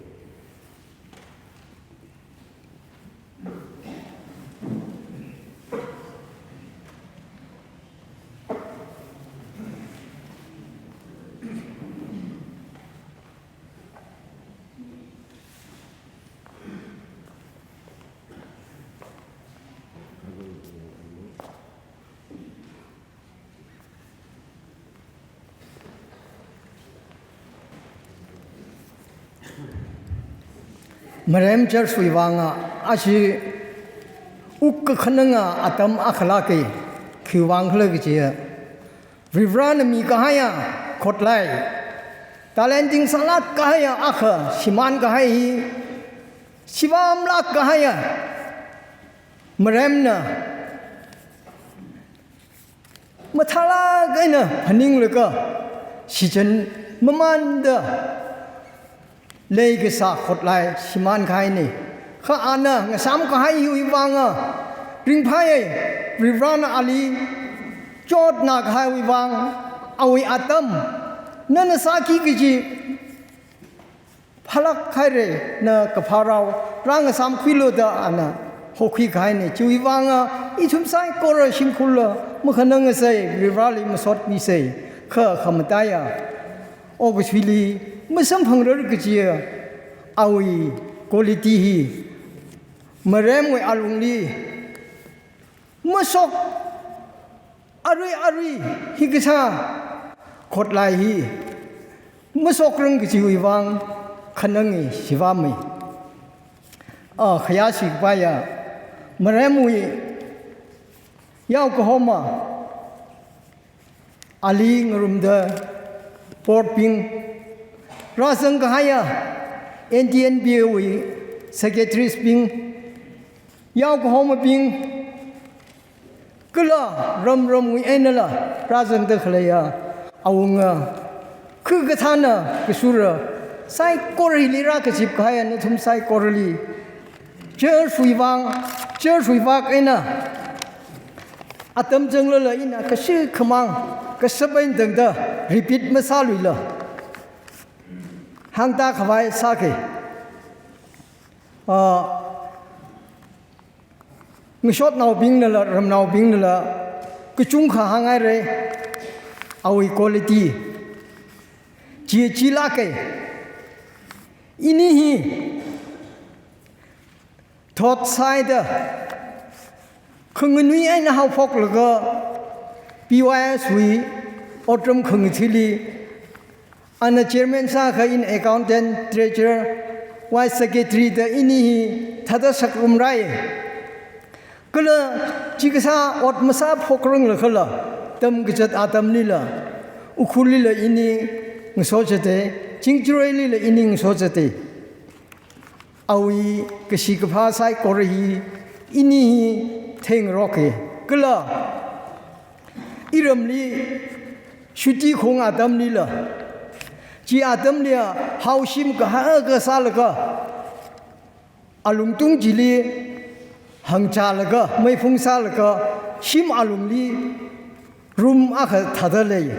Marem church wui vanga, ashi uk kakhananga atam akhala ke, khiwui vang khala kajiya. Varivarana mikahaiya khotlai, talenting sālak kahaiya akha shimān kahai hi, shivamlak kahaiya maremna mathālak eina phaninglaga, shichan mamanda leikasā khotlai shimān kahaina. Kha ana ngasām kahai hiwui vanga ringphāya, Varivarana ali chotna kahaiwui vang, awui atam, nana sāki kaji phālak haira, na kaphā rao rāngasāmkhuilu da ana hokhui kahaina. Chiwui vanga ithum saikora shimkhurla makhanang ngasai, Varivarali masot misai. Kha khamataiya okathuili masamphangrar kajiya awui quality hi maremwui alungli masok, arui arui hi kasā khotlai hi masokrang kajiwui vang khanangi shivamei. A, khayāshi kapaiya maremwui yaokahoma, ali ngarumda board bing, rāzang kahaiya N T N B A wui secretaries bing, yaokahoma bing, kala ram ramwui einala rāzangda khaleiya awunga, khu kathāna kasura, saikorali rākazip kahaiya nathum saikorali, church wui vang, church wui vak eina atam zanglala ina kashi khamang, kashap eina tangda repeat masāluila, hāngda khavai sāke. A, ngashotnaobingnala, ramnaobingnala kachungkha hānghaira, awui quality chi, chilāka. Ini hi thot sāhaida khanganui eina haophoklaga, P Y S wui otram khangathili ana chairman sākha, ina accountant, treasurer, vice secretary da ini hi thāda sakrumrai. Kala chi kasā ot masāphokranglakhala, tamkazat atamlila, Ukhrulila ini ngasochate, Chingjaroilila ini ngasochate. Awui kashi kaphā saikora hi ini hi theingaroka. Kala iramli shuti khong atamlila, chi atamliya haoshim kahaka sālaga, alungtung chili hangchālaga, meiphung sālaga, shim alungli room akha thāda lei.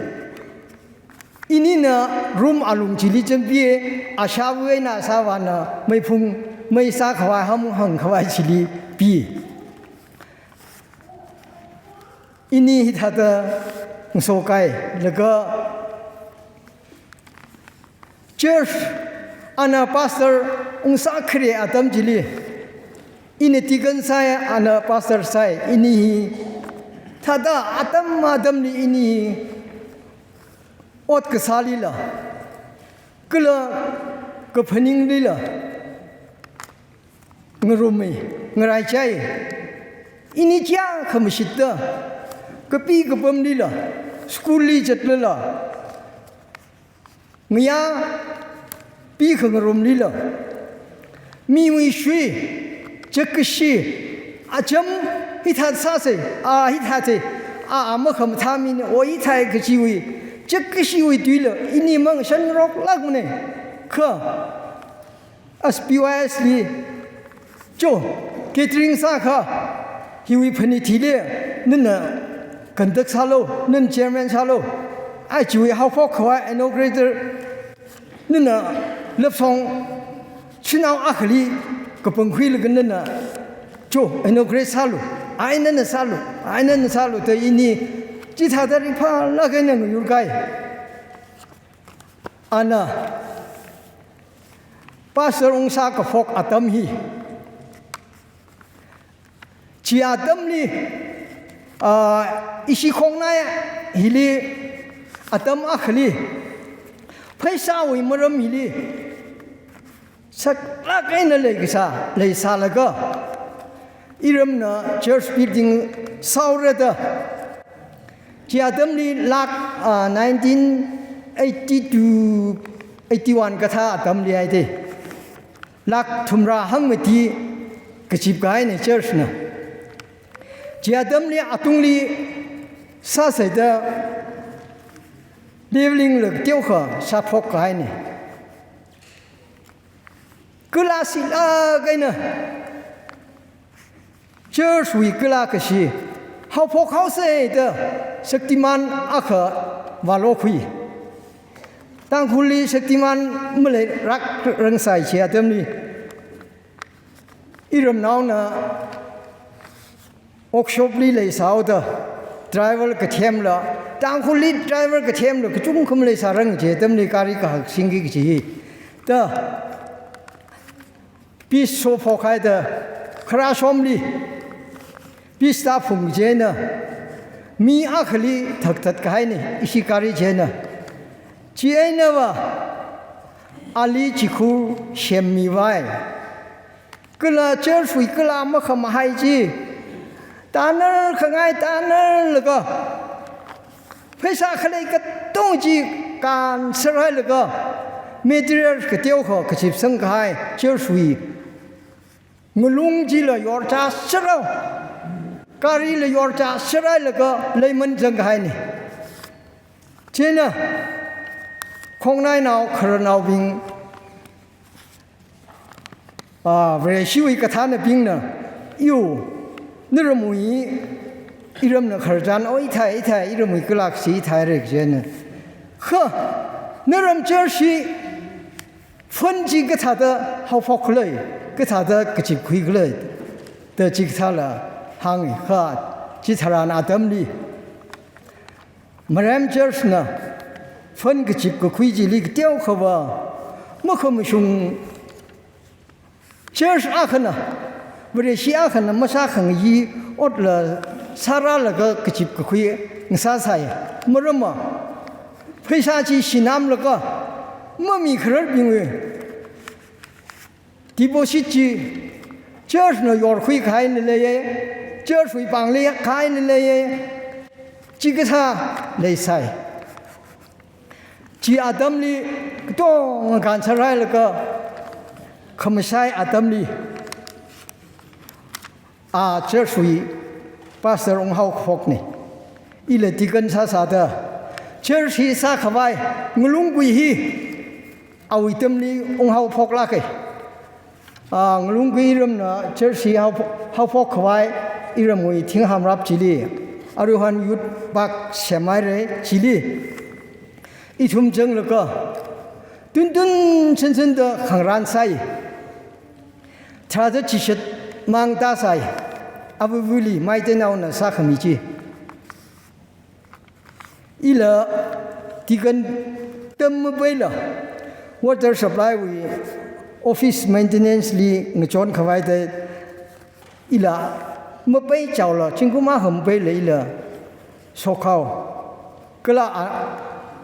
Inina room alung chili champiya, ashāvā eina ashāvāna meiphung, mei sākhavai, ham hangkhavai chili pi. Ini hithāda ngasokai, laga church ana pastor ungsākhare atam chili, ina deacon sāi, ana pastor sāi, ini hi thāda atam atamli ini hi ot kasālila, kala kaphaninglila ngarummi, ngaraichai. Ini chiyākha mashitta, kapi kapamlila, school li zatlala, ngayā pikhangarumlila, miwui shui, chakashi, acham hithā sāsei, a hithāsei, a, a makhamathā mina, o hithāi kachiwui chakashiwui tuila ini mang shanroklākmana. Kha as P Y S li, cho, catering sākha, hiwui phanit hili, nana conduct sālu, nana chairman sālu. Ai chiwui haophok khavai inaugurator, nana love song shanao akhali kapangkhuilaga nana cho inaugurate sālu, ai nana sālu, ai nana sālu da ini chithāda ringphālāk eina ngayurkahai. Ana pastor ungsā kaphok atam hi, chi atamli, ah, ishi khongnai hili atam akhali pheisāwui maram hili saklāk eina leikasā, leisālaga iramna church building sāhaora da. Chi atamli lakh, ah, nineteen eighty-two, eighty-one kathā atamli haida, lakh thumrā hangmati kachipkahaina church na. Chi atamli atungli sāsai da leveling la teokha sāphokkahaina. Kala shilāk eina church wui kala kashi haophok haosai da Shaktiman akha vālokhui. Tangkhulli Shaktiman maleirākrang sai chi atamli. Iramnaona workshop li leisāhaoda, driver kathemla, Tangkhulli driver kathemla kachungkha maleisārang chi atamli gari kahak singki kachi hi. Da, peace sophokhaida, kharā shomli peace tāphung chieina, mi akhali thaktatkahaina, ishi gari chieina. Chieinava ali chikhur shemmivai. Kala church wui kala makhamahai chi tanarkhangai tanarlaga, pheisā khalei katonga chi kānsārhailaga, material kateokha kachipsangkahai church wui ngalung chila yorchāsārhao, gari la yorchāsārhailaga leiman zangkahaina. Chieina khongnainao khararnaobing, ah, Vareshiwui kathānabingna, iu, naramwui, iramna khararchan, o ithai, ithai, iramwui kala kashi ithai rek chieina. Kha, naram church hi fund chi kathāda haophok khala, kathāda kachipkhui khala da chikathāla hānga. Kha, chitharan atamli Mariam Church na fund kachipkakhui chili kateokhava makhamashung church akhana, Vareshi akhana masākhangayi otla sārālaga kachipkakhui ngasāsai. Maramva, pheisā chi shinamlaga mamikhararbingwui deposit chi church na yorkhuikahaina leiya, church wui pāngli kahaina leiya, chikathā leisai. Chi atamli katonga kānsārhailaga khamashai atamli, a church wui pastor unghaophokna. Ila deacon sāsāda church hi sākhavai ngalungkui hi awui atamli unghaophoklāka. A, ngalungkui iramna church hi haophok, haophokkhavai iramwui thinghānrap chili, Aruhan Youth Park semhaira chili ithum zanglaga tuntun sansan da khangarān sāi. Tharāda chishat mang tāsai, avavali maiteinaona sākhami chi. Ila deacon tam mapeila water supply wui office maintenance li ngachonkhavai da ila mapei chaola, zingkum akha mapeila ila shokhao. Kala a,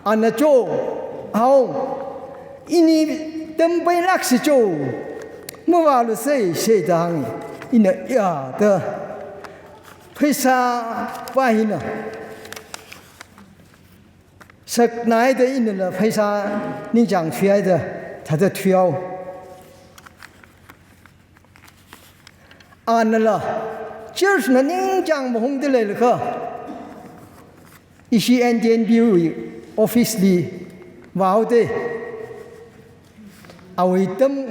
ana cho, hao, ini tam mapeilāksi cho, mavālu sei, sei da hānga. Ina ya da, pheisā pa hina saknai da inala pheisā ningchāng thuihaida, thāda thuihao. Anala church na ningchāng mahungda leilakha, ishi N T N B wui office li vāhaoda, awui atam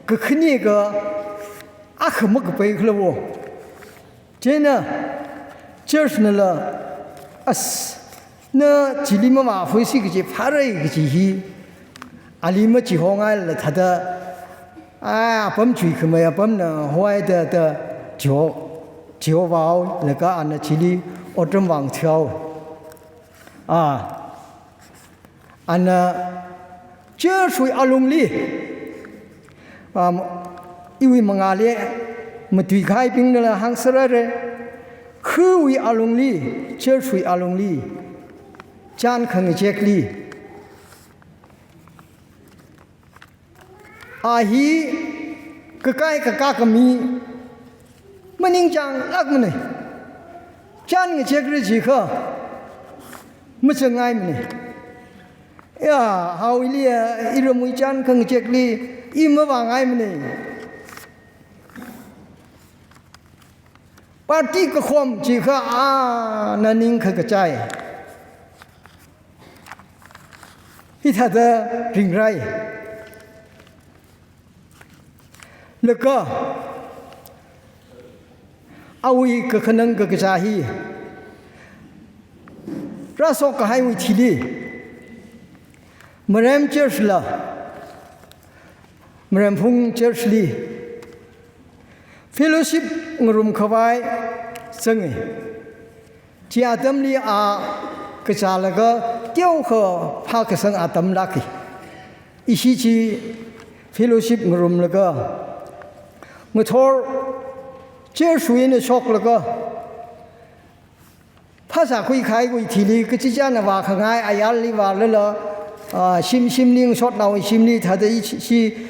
kakhane ka akha makapei khala wo. Chieina church nala As, na chili mavāphuisi kaji phārai kaji hi, ali machihongaila thāda, a, apam chuikhamei apamna hohaida da chiho, chihovao, laga ana chili otram vāngthuihao. A, ana church wui alungli, um, iwui mangāli matuikahaibingnala hāngserhaira, khawui alungli, church wui alungli, chān khangachekli, a hi kakai kakā khami maningchānglākmana. Chān ngachekra jikha machāngngaimana. Ya, haoili ya, iramwui chān khangachekli i mavāngaimana. Party kakhom jikha, a, na ning khakachai hithāda ringrai. Laga awui kakhanang kakazā hi rāshok kahaiwui thili, Marem Church la, Maremphung Church li fellowship ngarumkhavai zanga. Chi atamli a kazālaga teokha phākasang atam lāka. Ishi chi fellowship ngarumlaga ngathor church wui eina shoklaga phasā khuikahaiwui thili kachichāna vākhangai ayarli vālala, a, shim shimli ngasotnaowui shimli thāda ishi, ishi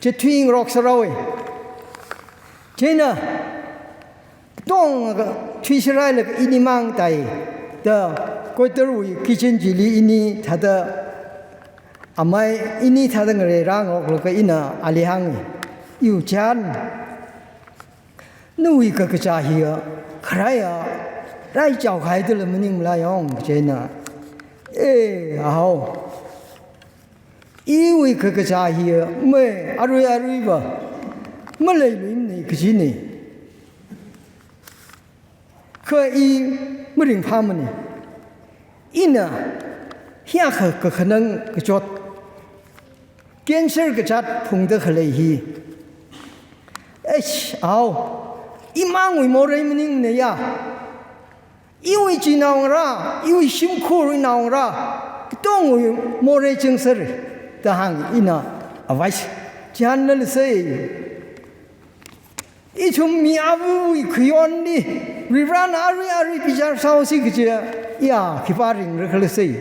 chethui ngarokserhaowa. Chieina tongkha thuiserhailaga ini mang tāda quarter wui kitchen chili ini thāda amai ini thāda ngarei rāngaroklaga ina ali hānga, iwui chān, nawui kakazā hiya kharāya raichao kahaidala maningmala yong, chieina, e, ahao, iwui kakazā hiya mai arui aruiva maleiluimana kajina. Kha i maringphāmana. Ina hiyākha kakhanang kachot, cancer kazāt phungda khalei hi, eish, ao, imangwui morei maningmana ya. Iwui chinaongarā, iwui shimkhurwui naongarā katongwui morei chingser da hānga. Ina advice chihānlāsei. Ithum mi avawui khayonli Varivarana arui arui bichar sāhaosi kaji, ya, khipā ringra khala sei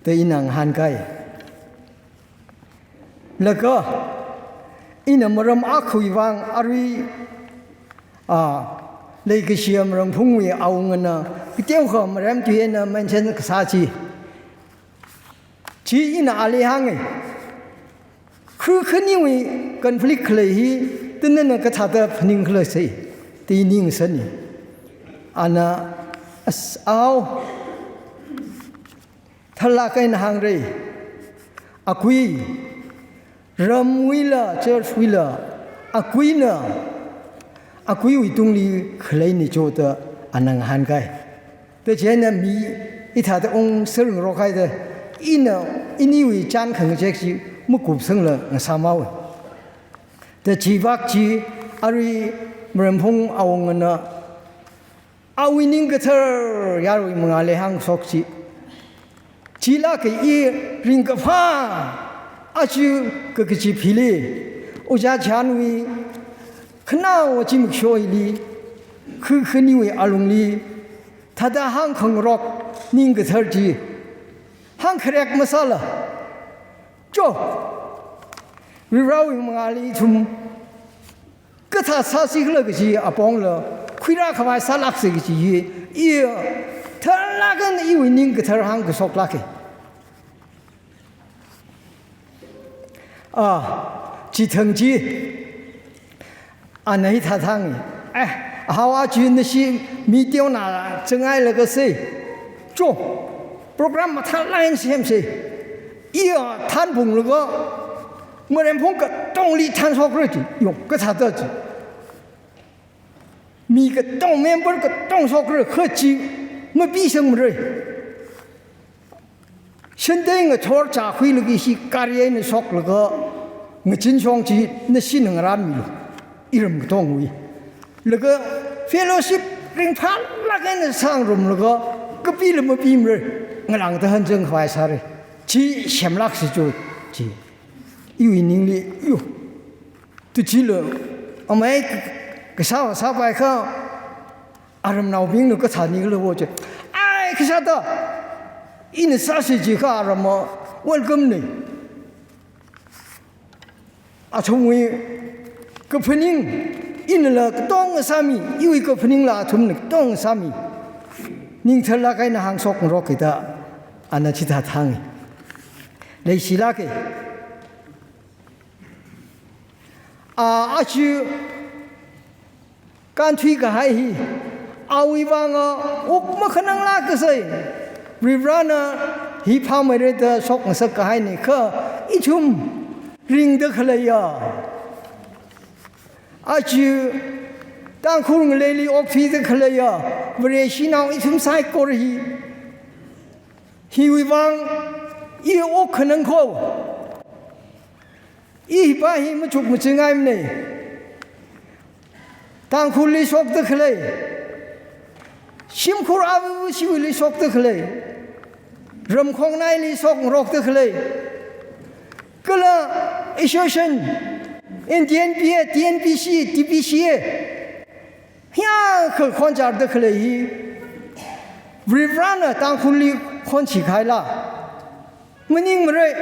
da ina ngahānkai. Laga ina maram akhawui vang arui, a, leikashiya Maremphungwui awungana kateokha Marem tui eina mention kasā chi, chi ina ali hānga. Khu khaniwui conflict khalei hi, tui nana kathāda phaningkhala sei, da i ningsāna. Ana, as, ao, tharlāk eina hāngra. Akui, ramwuila, church wuila, akuina, akuiwui tungli khaleina choda ana ngahānkai. Da chieina mi hithāda ungser ngarokhaida, ina iniwui chān khangachek chi makupsangla ngasāmhaowa. Da chivak chi arui Maremphung awungana awui ning kathar yarui mangāli hāngshok chi, chilāka i ringkaphā aja kakachi phili, Ojā Chanwui khanao zimiksho hili, khu khaniwui alungli thāda hāngkhangarok ning kathar chi hāngkharek masāla, cho, Varivarawui mangāli ithum kathā sāsi khala kaji apongla khuirākhavai sālāksa kaji hi, i tharlāk eina iwui ning kathar hāngkashoklāka. A, chithang chi, ana hithāda hānga, eh, ahao aja nashi mi teona changailaga sei, cho, program mathālāk eina semsei. Iya thanphunglaga Maremphung katongli thanshokra chi, yong kathāda chi. Mi katong member katong shokra kha chi, Mapisangmarei. Shantei ngathor chākhuilaga ishi gari eina shoklaga ngachin shong chi nashina ngarānmilu. Iram katongwui. Laga fellowship ringphālāk eina sāngarumlaga kapila mapimarei. Ngalāngda hanzang khavai sārei. Chi semlāksi chu chi. Iwui ningli, yo. Tuchila, amei k-, kasā vāsāpai kha, aramnaobingna kathāni kala wo chi. Ai, kasāda, ina sāsi jiakha aramva welcome nei. Athumwui kaphaning, inala katonga sāmi, iwui kaphaningla athumna katonga sāmi. Ningtharlāk eina hāngshokngarok kida, ana chithāda hāngi. Leishilāka. A, aja kānthui kahai hi, awui vānga wuk makhananglāk kasai. Varivarana hi phāmeirada shokngasak kahaina kha, ithum ringda khaleiya. Aja Tangkhul ngaleili okthuida khaleiya, Vareshinao ithum saikora hi. Hiwui vāng, i wuk khanang kho. I hipa hi machuk machingaimanei. Tangkhulli shokda khalei. Shimkhur avu shiwuili shokda khalei. Ramkhongnaili shokngarokda khalei. Kala association, N T N P A, T N P C, T P C A. Hiyākha khonchārda khalei hi, Varivarana Tangkhulli khonsi kahaila. Maningmarei,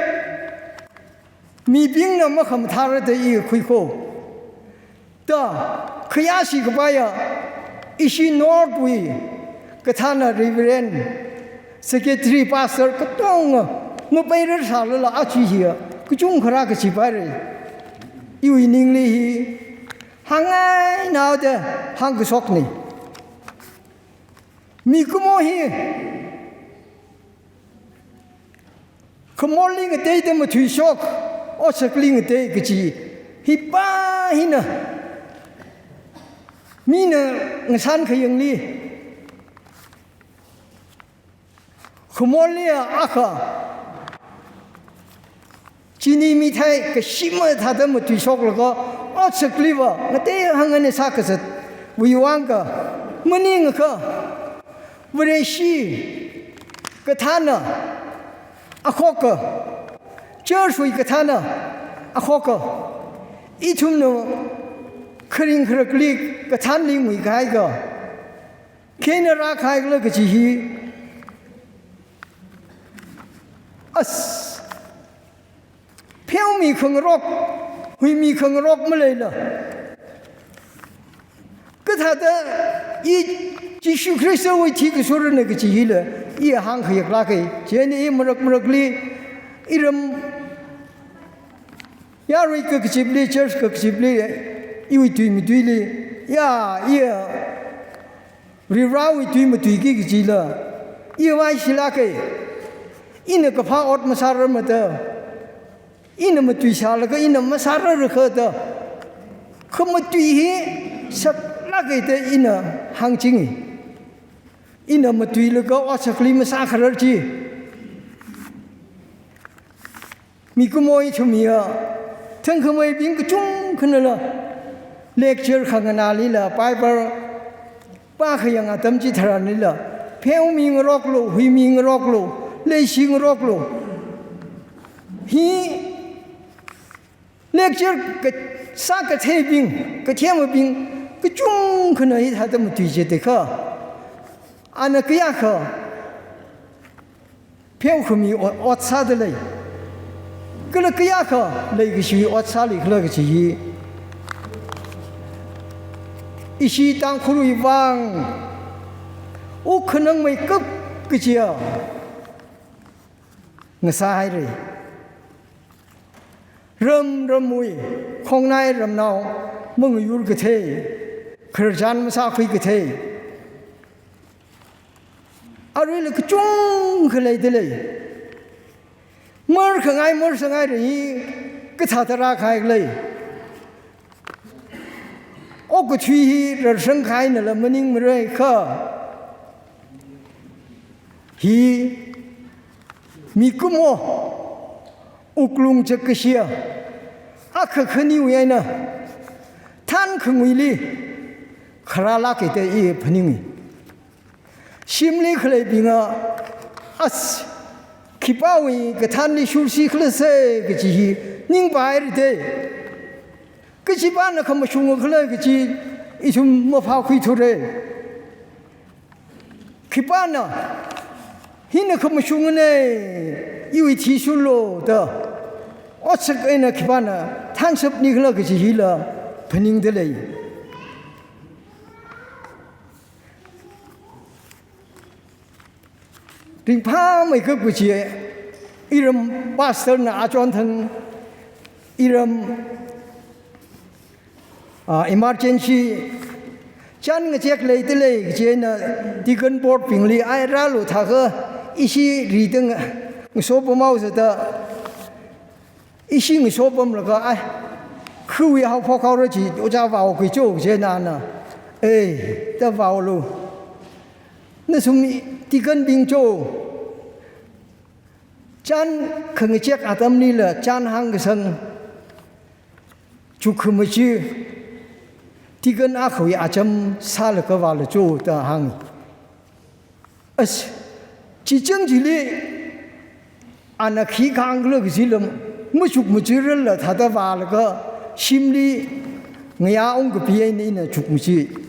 mibingna makhamathārada i khui kho. Da, khayāshi kapaiya, ishi North wui, kathāna Reverend, Secretary, Pastor, katonga, mapairar sālala aja hiya, kachungkha rā kachipairei. Iwui ningli hi, hāngngainaoda hāngkashoknei. Mikumo hi khamorli ngateida mathuishok, otsakli ngatei kachi hipa hina mina ngasān khayangli khamorli akha chini mithai kashima thāda matuishoklaga, otsakliva ngatei hāngana sākazatwui vāng kha, maningakha, Vareshi kathāna akhoka, church wui kathāna akhoka, ithumna kharing kharakli kathānli nguikahai kha, khina rākahai khala kachi hi. As, pheomi khangarok, huimi khangarok maleila, kathāda i Jishu Khristawui thi kasurana kachi hila, i hāngkhayaklāka. Chieina i marak marakli, iram yarui kakazipli, church kakazipli, iwui tui matuili, ya, iya, Varivarawui tui matuiki kachila, i vaishilāka. Ina kaphā ot masārarmada, ina matuisālaga ina masārarkha da, khamatui hi saklāka da ina hāngchingi. Ina matuilaga otsakli masākharar chi. Mikumo ithum hiya, thangkhameibing kachungkhanala, lecture khanganālila, Bible pākhayang atam chitharanlila, pheomi ngaroklu, huimi ngaroklu, leishi ngaroklu. Hi lecture ka, sā katheibing, kathemabing kachungkhana hithāda matui chiakha, ana kayākha pheokhami o-, ot sāda lei. Kala kayākha leikashi ot sālikhala kachi hi. Ishi Tangkhulwui vāng, wuk khanangmeikap kachiya ngasāhaira. Ram ramwui, khongnai ramnao, mangayur kathei, khararchan masākhui kathei. Aruila kachungkha leida lei. Markhangai, marsangaira hi kathāda rākahai lei. Okathui hi rarsangkahainala maningmara kha. Hi mikumo wuklung chak kashiya akha khaniwui eina thankhanguili kharālāka da i phaningi. Shimli khaleibinga, as, khipāwui kathānli shursi khala se kaji hi ningpaihaira da. Kachipāna khamashunga khala kaji ithum maphākhuithura. Khipāna hina khamashungana, iwui thishurlu da otsak eina khipāna thanshapni khala kaji hila phaningda lei. Ringphāmeikap kaji, iram pastor na achon thang, iram, ah, emergency chān ngachek leida lei kaji eina deacon board bingli ai rālu thākha ishi ridang ngasopamhaosa da, ishi ngasopamlaga ai, khuiwui haophok haora chi ojā vāokhui cho kaji eina ana, "Ei, da vāolu. Nathum deacon bing cho. Chān khangachek atamlila chān hāngkasang chukkhamachi deacon akhawui acham sālaga vālu cho," da hānga. As, chichang chili ana khi kahāng khala kajila machukmajirala thāda vālaga shimli ngayā ungkapi eina ina chukmaji.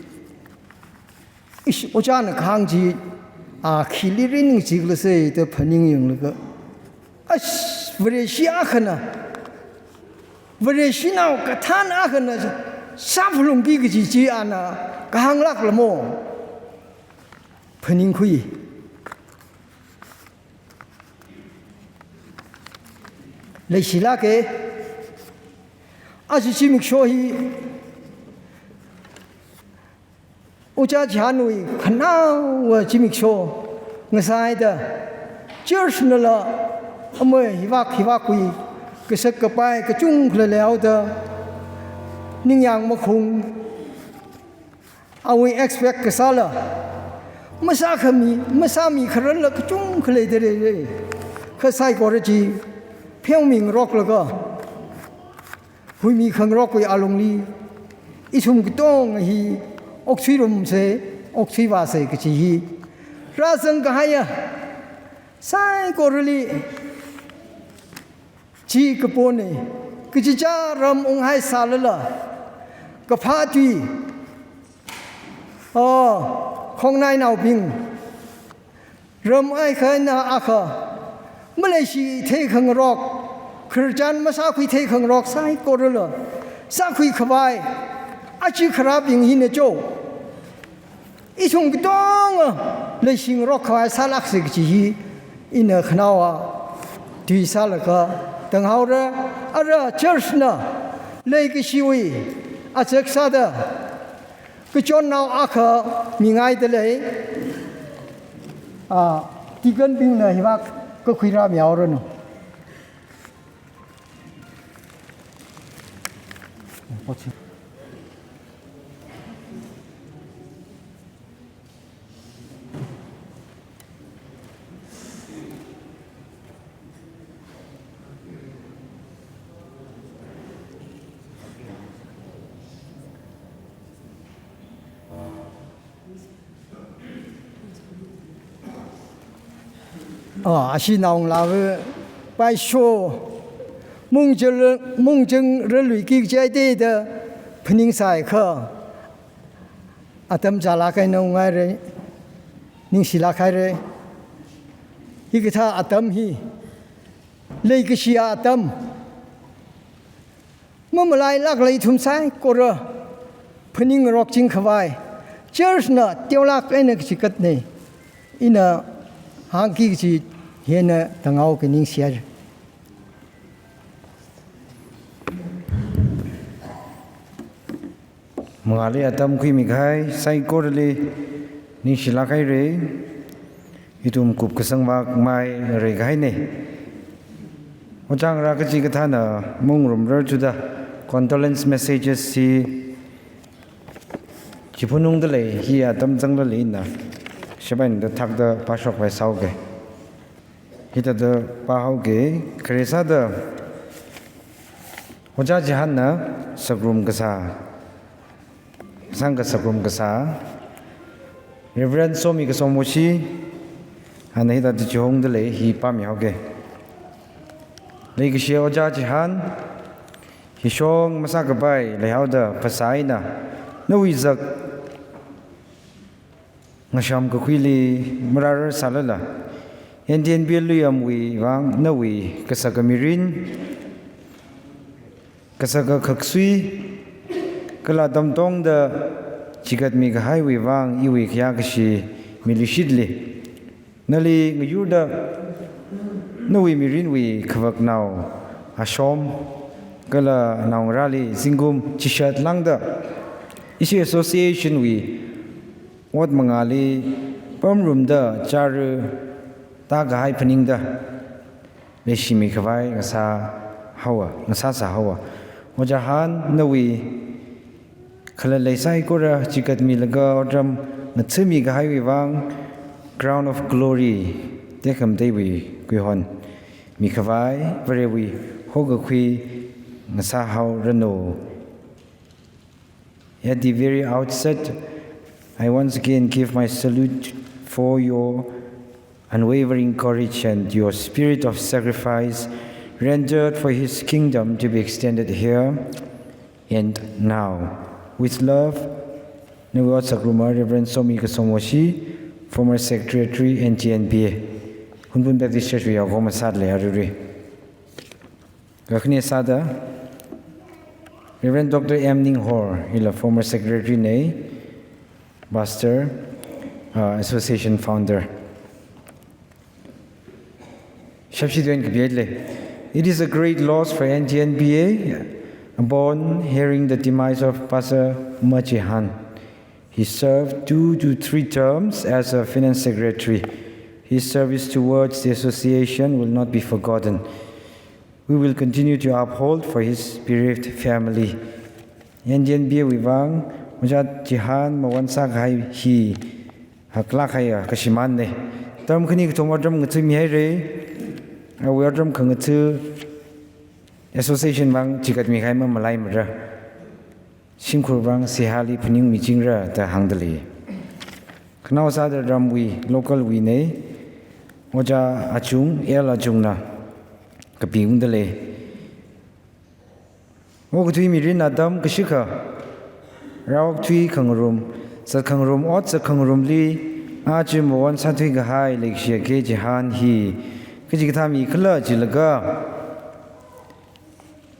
Ish, ojāna kahāng chi, a, khili ringchikla se da phaningyanglaga, as, Vareshi akhana, Vareshinao kathān akhana sāphalungki kaji chi ana kahānglākla mo? Phaningkhui. Leishilāka. Aja zimiksho hi ojā Chihānwui khanaowa zimiksho ngasāhaida, church nala amei hivāk hivakwui kasak kapai kachungkhala leihaoda, ningyāng makhung, awui expect kasāla masākhami, masāmikhararla kachungkha leidalei. Kha saikora chi pheomingaroklaga, huimikhangarokwui alungli ithum katonga hi okthuirumsa, okthuivāsa kaji hi rāzangkahaiya saikorali chi kapona. Kachichā ram unghaisālala, kaphā tui, oh, khongnainaobing, ram aikha eina akha maleishithei khangarok, khararchan masākhuithei khangarok saikorala sākhui khavai aja kharābing hina cho. Ithum katonga leishingarok khavai sālāksa kaji hi ina khanaowa tui sālaga tanghaora. Ara church na leikashiwui azak sāda kachonnao akha mingaidalei, ah, deacon bingna hivāk kakhui rāmihaoranu. Ah, ashi naongalāva paisho mungchang, mungchangrarluiki kaji da phaningsāakha, atam chālāk eina unghaira, ningshilāk haira. Hikathā atam hi leikashiya atam, mamalailākla ithum saikora phaningarokching khavai church na teolāk eina kachikatna. Ina hāngki kaji hi eina tanghaoki, ningshihaira. Mangāli atam khuimi kahai saikorali ningshilāk haira. Ithum kupkasang vākmai ngareikahaina. Ojā ngarā kachikathāna maungarumrar thuda condolence messages hi chiphanungdalei, hi atam zanglala ina Shabain da thakda pāshok vai sāuke. Hithāda pāhauke, khare sāda Ojā Chihanna sakrum kasā, sangkha sakrum kasā, Reverend Somi Kasomwoshi, ana hithāda chihongda lei, hi pāmihauke. Leikashi Ojā Chihan, hi shong masākapai leihaoda phasā eina nawui zak ngasham kakhuili mararar sālala, N T N B L Luiyamwui vang nawui kasaka mirin, kasaka khaksui, kala tamtongda chigatmi kahaiwui vang iwui khayākashi miluishitli, nali ngayurda nawui mirinwui khavaknao ashom kala naongarāli zingkum chishat lāngda, ishi association wui ot mangāli pamrumda chara tākahai phaningda leishimi khavai ngasā haowa, ngasā sāhaowa. Ojā Han, nawui khalalei saikora chigatmilaga otram ngathami kahaiwui vang Crown of Glory tekhamateiwui kuihon mikhavai Varewui hokakhui ngasā haoranu. At the very outset, I once again give my salute for your unwavering courage and your spirit of sacrifice rendered for His kingdom to be extended here and now. With love, nawui ot sakruma Reverend Somi Kasomwoshi, former secretary, N T N B A. Hunphun Baptist Church wui yaokahoma sāda lei arui. Kakhane sāda Reverend Doctor M Ninghor, hila former secretary nei, pastor, uh, association founder. Shapshi tuen kapiet lei. It is a great loss for N T N B A upon hearing the demise of Pastor Ma Chihan. He served two to three terms as a finance secretary. His service towards the association will not be forgotten. We will continue to uphold for his bereaved family. N T N B A wui vang Ojā Chihan mawon sākahai hi haklāk kahaiya kashiman nei. Term khani kathum otram ngathami haira. Awui otram khangatha association vang chigatmi kahai mamalaimara. Shimkhur vang seihāli phaningmichingra da hāngda lei. Khanao sāda ramwui, local wui nei, Ojā Achung, L Achungna kapiungda lei. Okathui mirin atam kashikha, rāokthui khangarum, zatkhangarum, ot zatkhangarumli, aja mawon sāthui kahai leikashiya K Chihan hi kachikathā mi khala jilaga,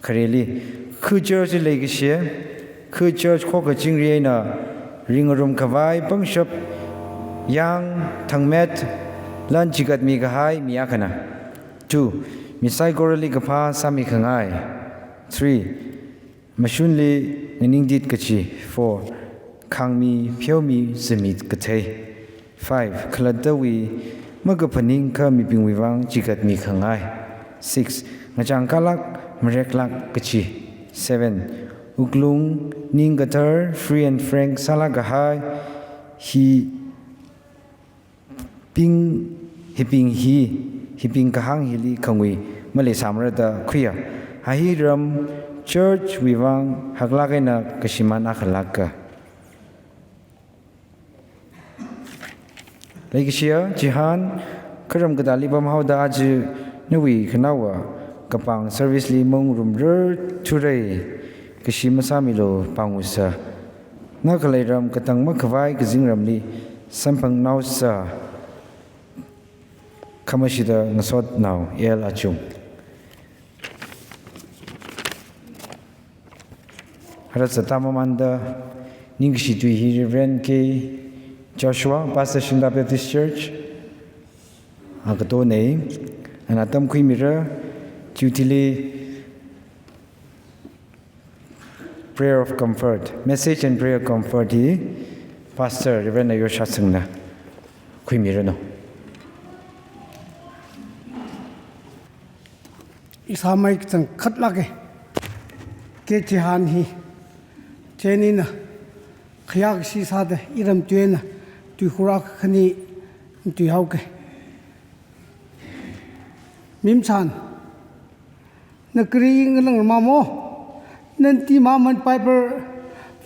khareli, kha church leikashi, kha church khokha chingri eina ringarum khavai pangshap yang thangmet lan chigatmi kahai mi akhana. Two, mi saikorali kaphā sāmi khangai. Three, mashunli nganingtit kachi. Four, khangmi pheomi zimit kathei. Five, khalattawui makaphaning kha mibingwui vang chigatmi khangai. Six, ngachang kalak mareklak kachi. Seven, wuklung ning kathar, free and frank sālak kahai hi ping, hibing hi, hibing kahāng hili khangui maleisāmara da khuiya. Ahi ram church wui vang haklāk eina kashiman akhalāka. Leikashiya Chihan, kharam katāli pamhaoda aja nawui khanaowa kapāng service li maungrumrar thurai, kashi masāmilu pāngusa. Na khalei ram katang makhavai kazingramli samphangnaosa. Khamashida ngasotnao L Achung. Harat sātā mamānda ningkashi tui hi Reverend K Joshua, Pastor Shingda Baptist Church, agato nei, ana tamkhuimira, chiwuithili prayer of comfort, message and prayer comfort hi Pastor Reverend Ayo Shatsangna khuimiranu. Ishāmei kachangkhatlāke. K Chihan hi, chieina khayākashi sāda iram tuina, tuikhur akha khani Tuihaoke. Mimchan. Na kari ngalang mamo. Nana ti maman Bible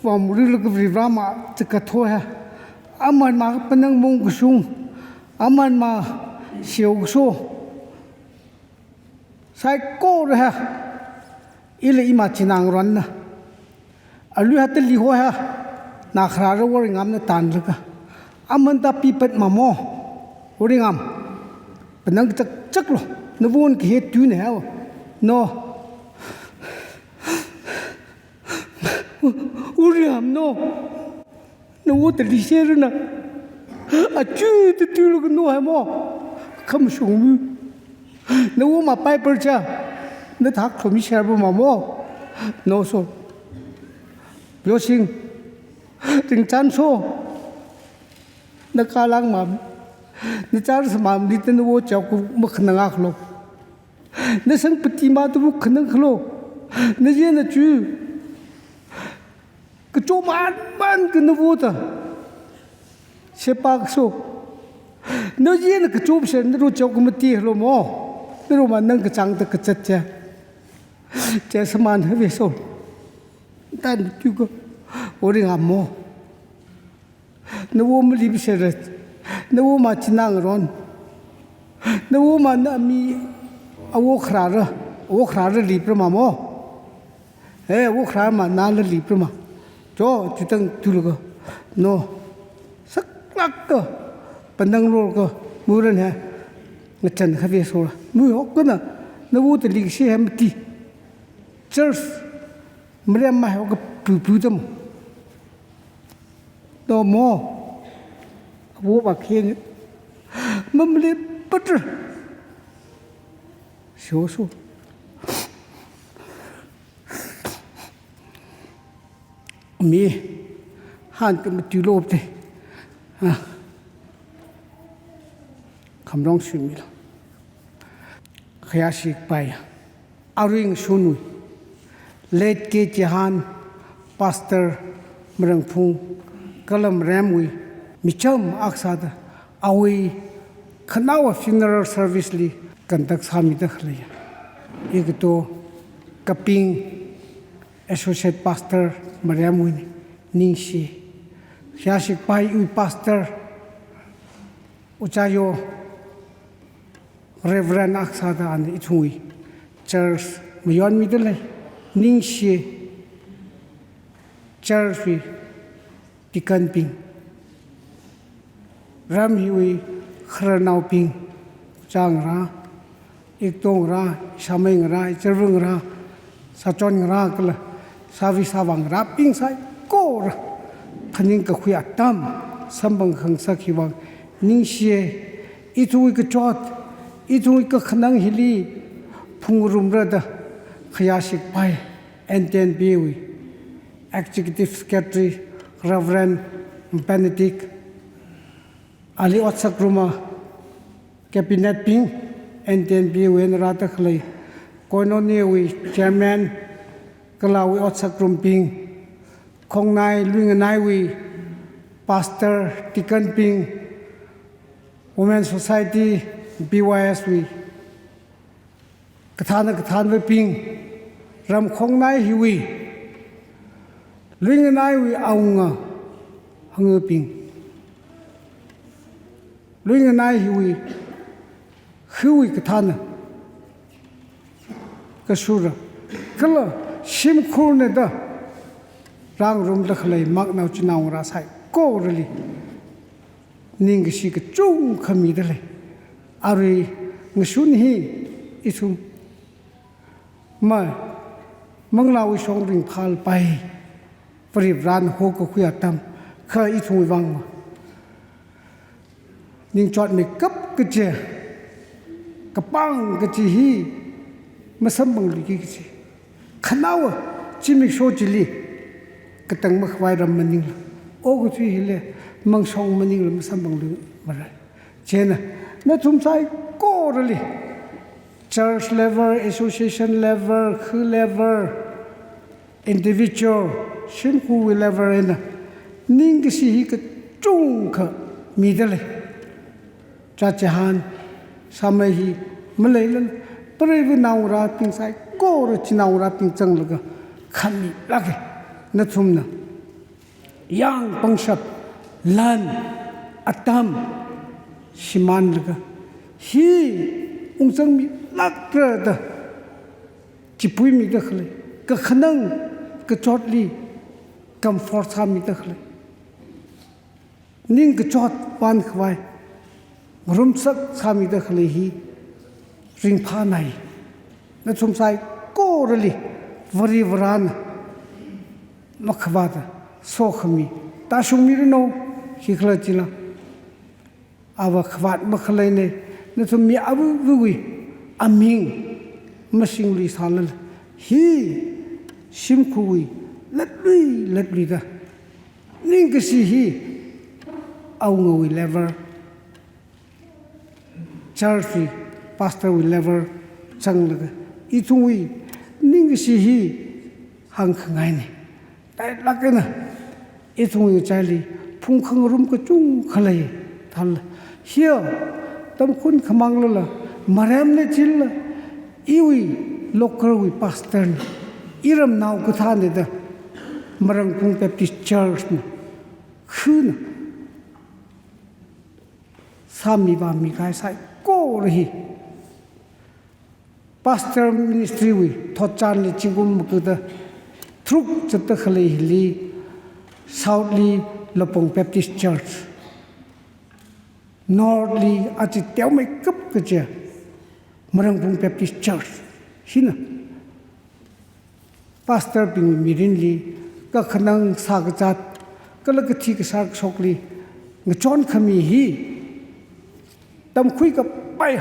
form rila kavri rama chakatho ha. Aman ma panang mong kasung. Aman ma siau kaso. Saikora ha. Ila ima chinang ronna. Alui hatta liho ha. Na kharara Woringamna tanlaka. Aman ta pipat mamo. Woringam. Panang chak chaklo. Navon kahe tune ha. No. Woringam no. Nawo tali serana. Achu tu tu lo no ha mo. Kam shung mu. Nawo ma Bible cha. Na thak khomi share ba mamo. No so. Yo sing. Ting chan so. Na kalang mam. Na char sa mam ni tan wo cha ku mak na ngak lo. Na sang pati ma tu bu khanang khalo. Na ye na chu. Kacho man man ka na vota. Sepa kaso. Na ye na kacho se na ro chok mati lo mo. Na ro ma nang kachang ta kachat cha. Cha saman ha ve so. Tan tu ko. Woringam mo. Nawo mali biseret. Nawo ma chinang ron. Nawo ma na mi awo kharara. Awo kharara li prama mo. Eh, awo kharara ma na la li prama. Jo, chitang tulaga. No. Saklak ka. Panang lor ka. Muran ha. Ngachan kha ve so la. Mu hok ka na. Nawo tali si ha mati. Church. Mrem ma hok ka pu pu tam. To mo, awo ba kheng, mamle patra. So so. Mi, han ka matu lop te. Ha. Khamrong sui mi lo. Khayashik pai. Aring shunui. Late K Chihan, Pastor Marangphung, Kalam Ramwui, micham aksada, awui, khanawa funeral service li, conduct sāmida khalei. Ikato, Kaping, Associate Pastor Mariamwui, ningshi. Khayashik pai wui Pastor, Uchayo, Reverend aksada ana ithumwui church mayon mida lei, ningshi church wui deacon bing, ram hiwui khararnaobing, uchangra, iktong ra, shameng ra, ichirvung ra, sachon ra kala, savi savang ra, ping saikora. Phaning kakhui atam, sambang khangsak hiwang, ningshi, ithumwui kachot, ithumwui kakhanang hili, phungrumra da, khayashik pai, N T N B wui, Executive Secretary, Reverend Benedict, ali otsak ruma, Cabinet bing, N T N B wui na rāda khalei, Koinonia wui Chairman, kala awui otsak rum bing, Khongnai, Luinganai wui Pastor, Deacon bing, Women Society, B Y S wui, kathāna kathānva bing, ram Khongnai hiwui, Luinganai wui awunga, hanga bing. Luinganai hiwui, hiwui kathāna, kashura, kala shimkhurna da, rangrumda khalei maknao chinaongarā saikorali, ningkashi kachungkha mida lei, arui ngashun hi, ithum, ma, manglāwui shong ringphālpai, Varivarāna hokakhui atam, kha ithumwui vang ma. Ningchot meikap kachi, kapang kachi hi, masamphangluiki kachi. Khanaowa, zimiksho chili, katang makhavai ram maningla. Okathui hili, mangshong maningla, masamphanglu marai. Chieina, nathum saikorali, church level, association level, khu level, individual, shimkhurwui level eina, ningkashi hi kachungkha mida lei. Chachihān, sāmei hi maleilala, preiva naongarābing saikora chinaongarābing zanglaga khamilāka. Nathumna yang pangshap, lan, atam shimānlaga, hi ungzangmilākra da chipuimida khalei, kakhanang kachotli comfort sāmida khalei, ningkachot vānkhavai ngarumsak sāmida khalei hi ringphānai. Nathum saikorali Varivarana makhavāta sokhami tāshungmiranu. Khikhalajila, ava khavāt makhaleina, nathum mi avāvawui aming mashingluisālala, hi shimkhurwui latlui latluida ningkashi hi awungawui level, church wui pastor wui level zanglaga, ithumwui ningkashi hi hāngkhangaina. Tailāk eina ithumwui ngachaili phungkhangarum kachungkha lei. Thālala, hiya tamkhui khamanglala, maremna chilala, iwui local wui pastor na, iramnao kathāna da Marangphung Baptist Church na, khana sāmivāmi kahai saikora hi, pastor ministry wui thotchanli zingkum maga da tharuk zatda khalei hili, South li Lapong Baptist Church, North li aja teomeikap kaja Marangphung Baptist Church, hina pastor bing mirinli, kakhanang sākazat, kala kathi kasār kashokli ngachon khami hi tamkhui kapai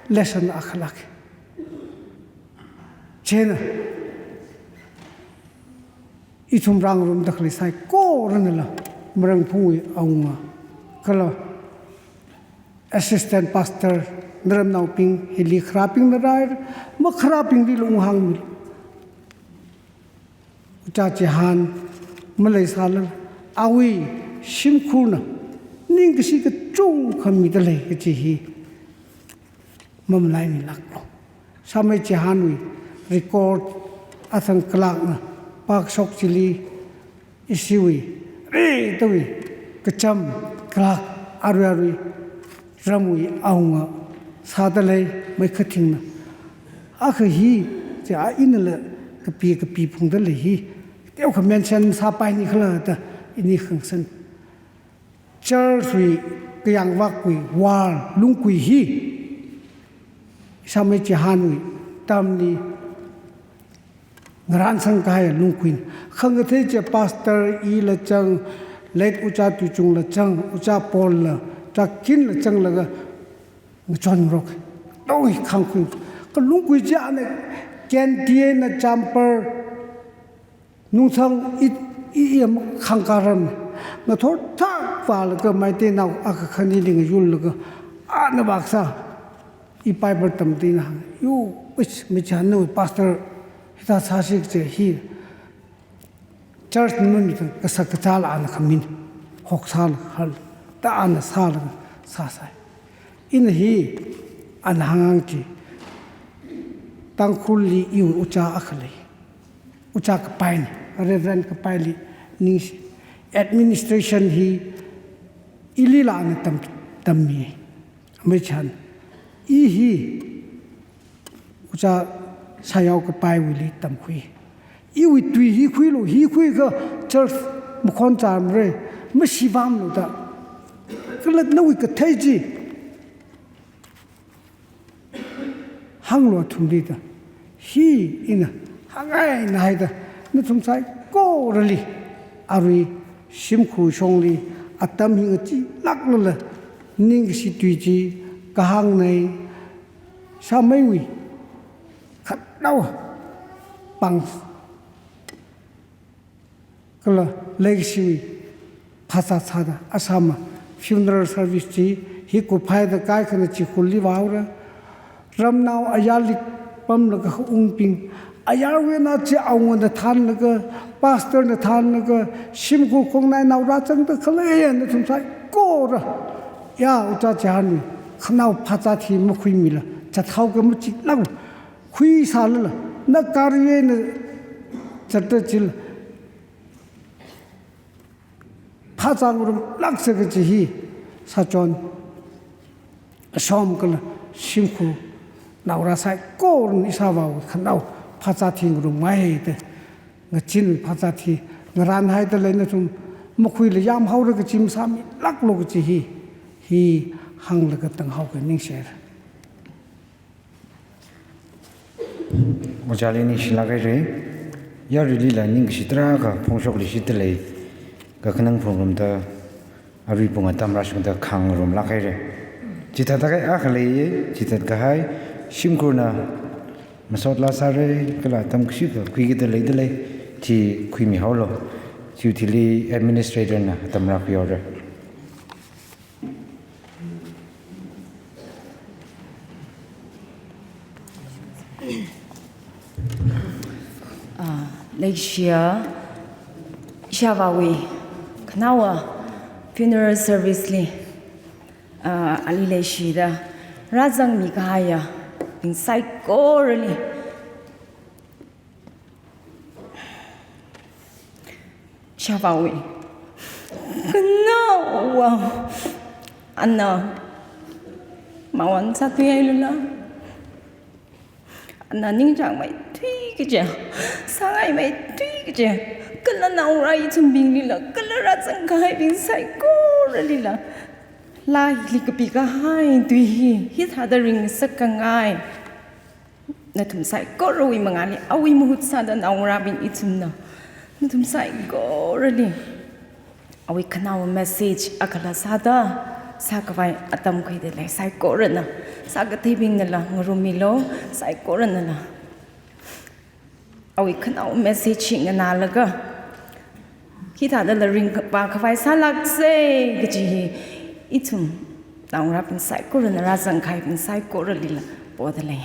lesson akhalāka. Chieina ithum rāngarumda khalei saikoranala Marangphungwui awunga, kala assistant pastor naramnaobing, hili kharābingna rai, makharābingli lunghāngmi. Ucha Chihān maleisālala, awui shimkhurna ningkashi kachungkha mida lei kaji hi mamalaimilāklu. Sāmei Chihānwui record athang clerk na pākashok chili, ishiwui, ritawui kacham clerk arui arui ramwui awunga sāda lei, Meikhathingna. Akha hi, chi a inala kapi kapi phungda lei hi, teokha mention sāpaini khala da ini khangasan. Church wui kayāngvakwui wall lungkui hi, Sāmei Chihānwui atamli ngarānsang kahai lungkuina. Khangathei chi pastor ila zang, late Ucha Tuichungla zang, Ucha Paul la, Ucha Kinla zanglaga ngachonngarok. Tonghi khangkhui. Kha lungkui chi ana canteen na chamber, nungsang i, i, i am khangkaram. Ngathor thak vālaga Meiteinao akha khanili ngayurlaga, ana vākasā, i Bible tamda ina hāng. Yo, ish, Meichihān nawui pastor hithā sāsi kaje hi. Church na mamita kasak kachāla ana khamin. Hoksāla hal. Da ana sāla sāsai. Ina hi ana hānghāng chi, Tangkhulli iwui ucha akha lei. Ucha kapaina, Reverend kapaili ningshi. Administration hi ilila ana tam, tammi. Meichihān. I hi Ucha Sayao kapaiwuili tamkhui. Iwui tui hi khuilu, hi khuikha church makhon chāmara, mashivāmlu da. Kala nawui kathei chi hānglu athumli da. Hi ina hāngngaina haida, nathum saikorali, arui shimkhur shongli atam hi ngachee lāklala, ningkashi tui chi kahāngnei, Sāmeiwui khatnao pāng kala leikashiwui phasā sāda asāma funeral service chi hi kuphaida kaikhana chikhurli vāhaora. Ramnao ayarli pamlaga ungbing, ayarwui eina chi awungana thānlaga, pastor na thānlaga, shimkhur khongnai naorā zangda khaleiya nathum saikora, ya, Ucha Chihānwui Khanao phāzat hi makhuimila, zathaoka machiklak, khuisālala, na gari eina zatta chila, phāzat ngarumlāksa kaji hi, sachon, ashom kala shimkhur naongarā saikorana ishāvāwui khanao phāzat hi ngarumngai da, ngachin phāzat hi ngaranhaida lei, nathum makhuila yāmhaora kaji masāmilāklu kaji hi, hi hānglaga tanghaoka, ningshira. Ojāli ningshilāk haira, yaruilila ningkashi tarākha phongshokluishitda lei, kakhanang phungrumda, arui pung atam rāshungda khangarumlāk haira. Chithāda kahai akha leiya, chithāda kahai shimkhurna masot lāsāra, kala atam kashikha khuikida leida lei, chi khuimihaolu. Chiwui thili administrator na atam rākhuihaora. Ah, leishiya, ishāvāwui khanaowa funeral service li, ah, ali leishida rāzangmi kahaiyabing saikorali, ishāvāwui khanaowa, ana mawon sāthuihailala, ana ningchāngmeithui kaja, sāngaimeithui kaja, kala naongarā ithumbinglila, kala rāzang kahaibing saikoralila, laa hili kapi kahai tui hi, hithāda ringngasak kangai. Nathum saikorawui mangāli, awui mahut sāda naongarābing ithumna, nathum saikorali awui khanao message akhala sāda, sākhavai atam khuida lei, saikorana, sākatheibingnala ngarummilu, saikoranala awui khanao message hi nganālaga, hithādala ringkaphā khavai sālāksa kaji hi, ithum naongarābing saikorana, rāzang kahaibing saikoralila poda lei.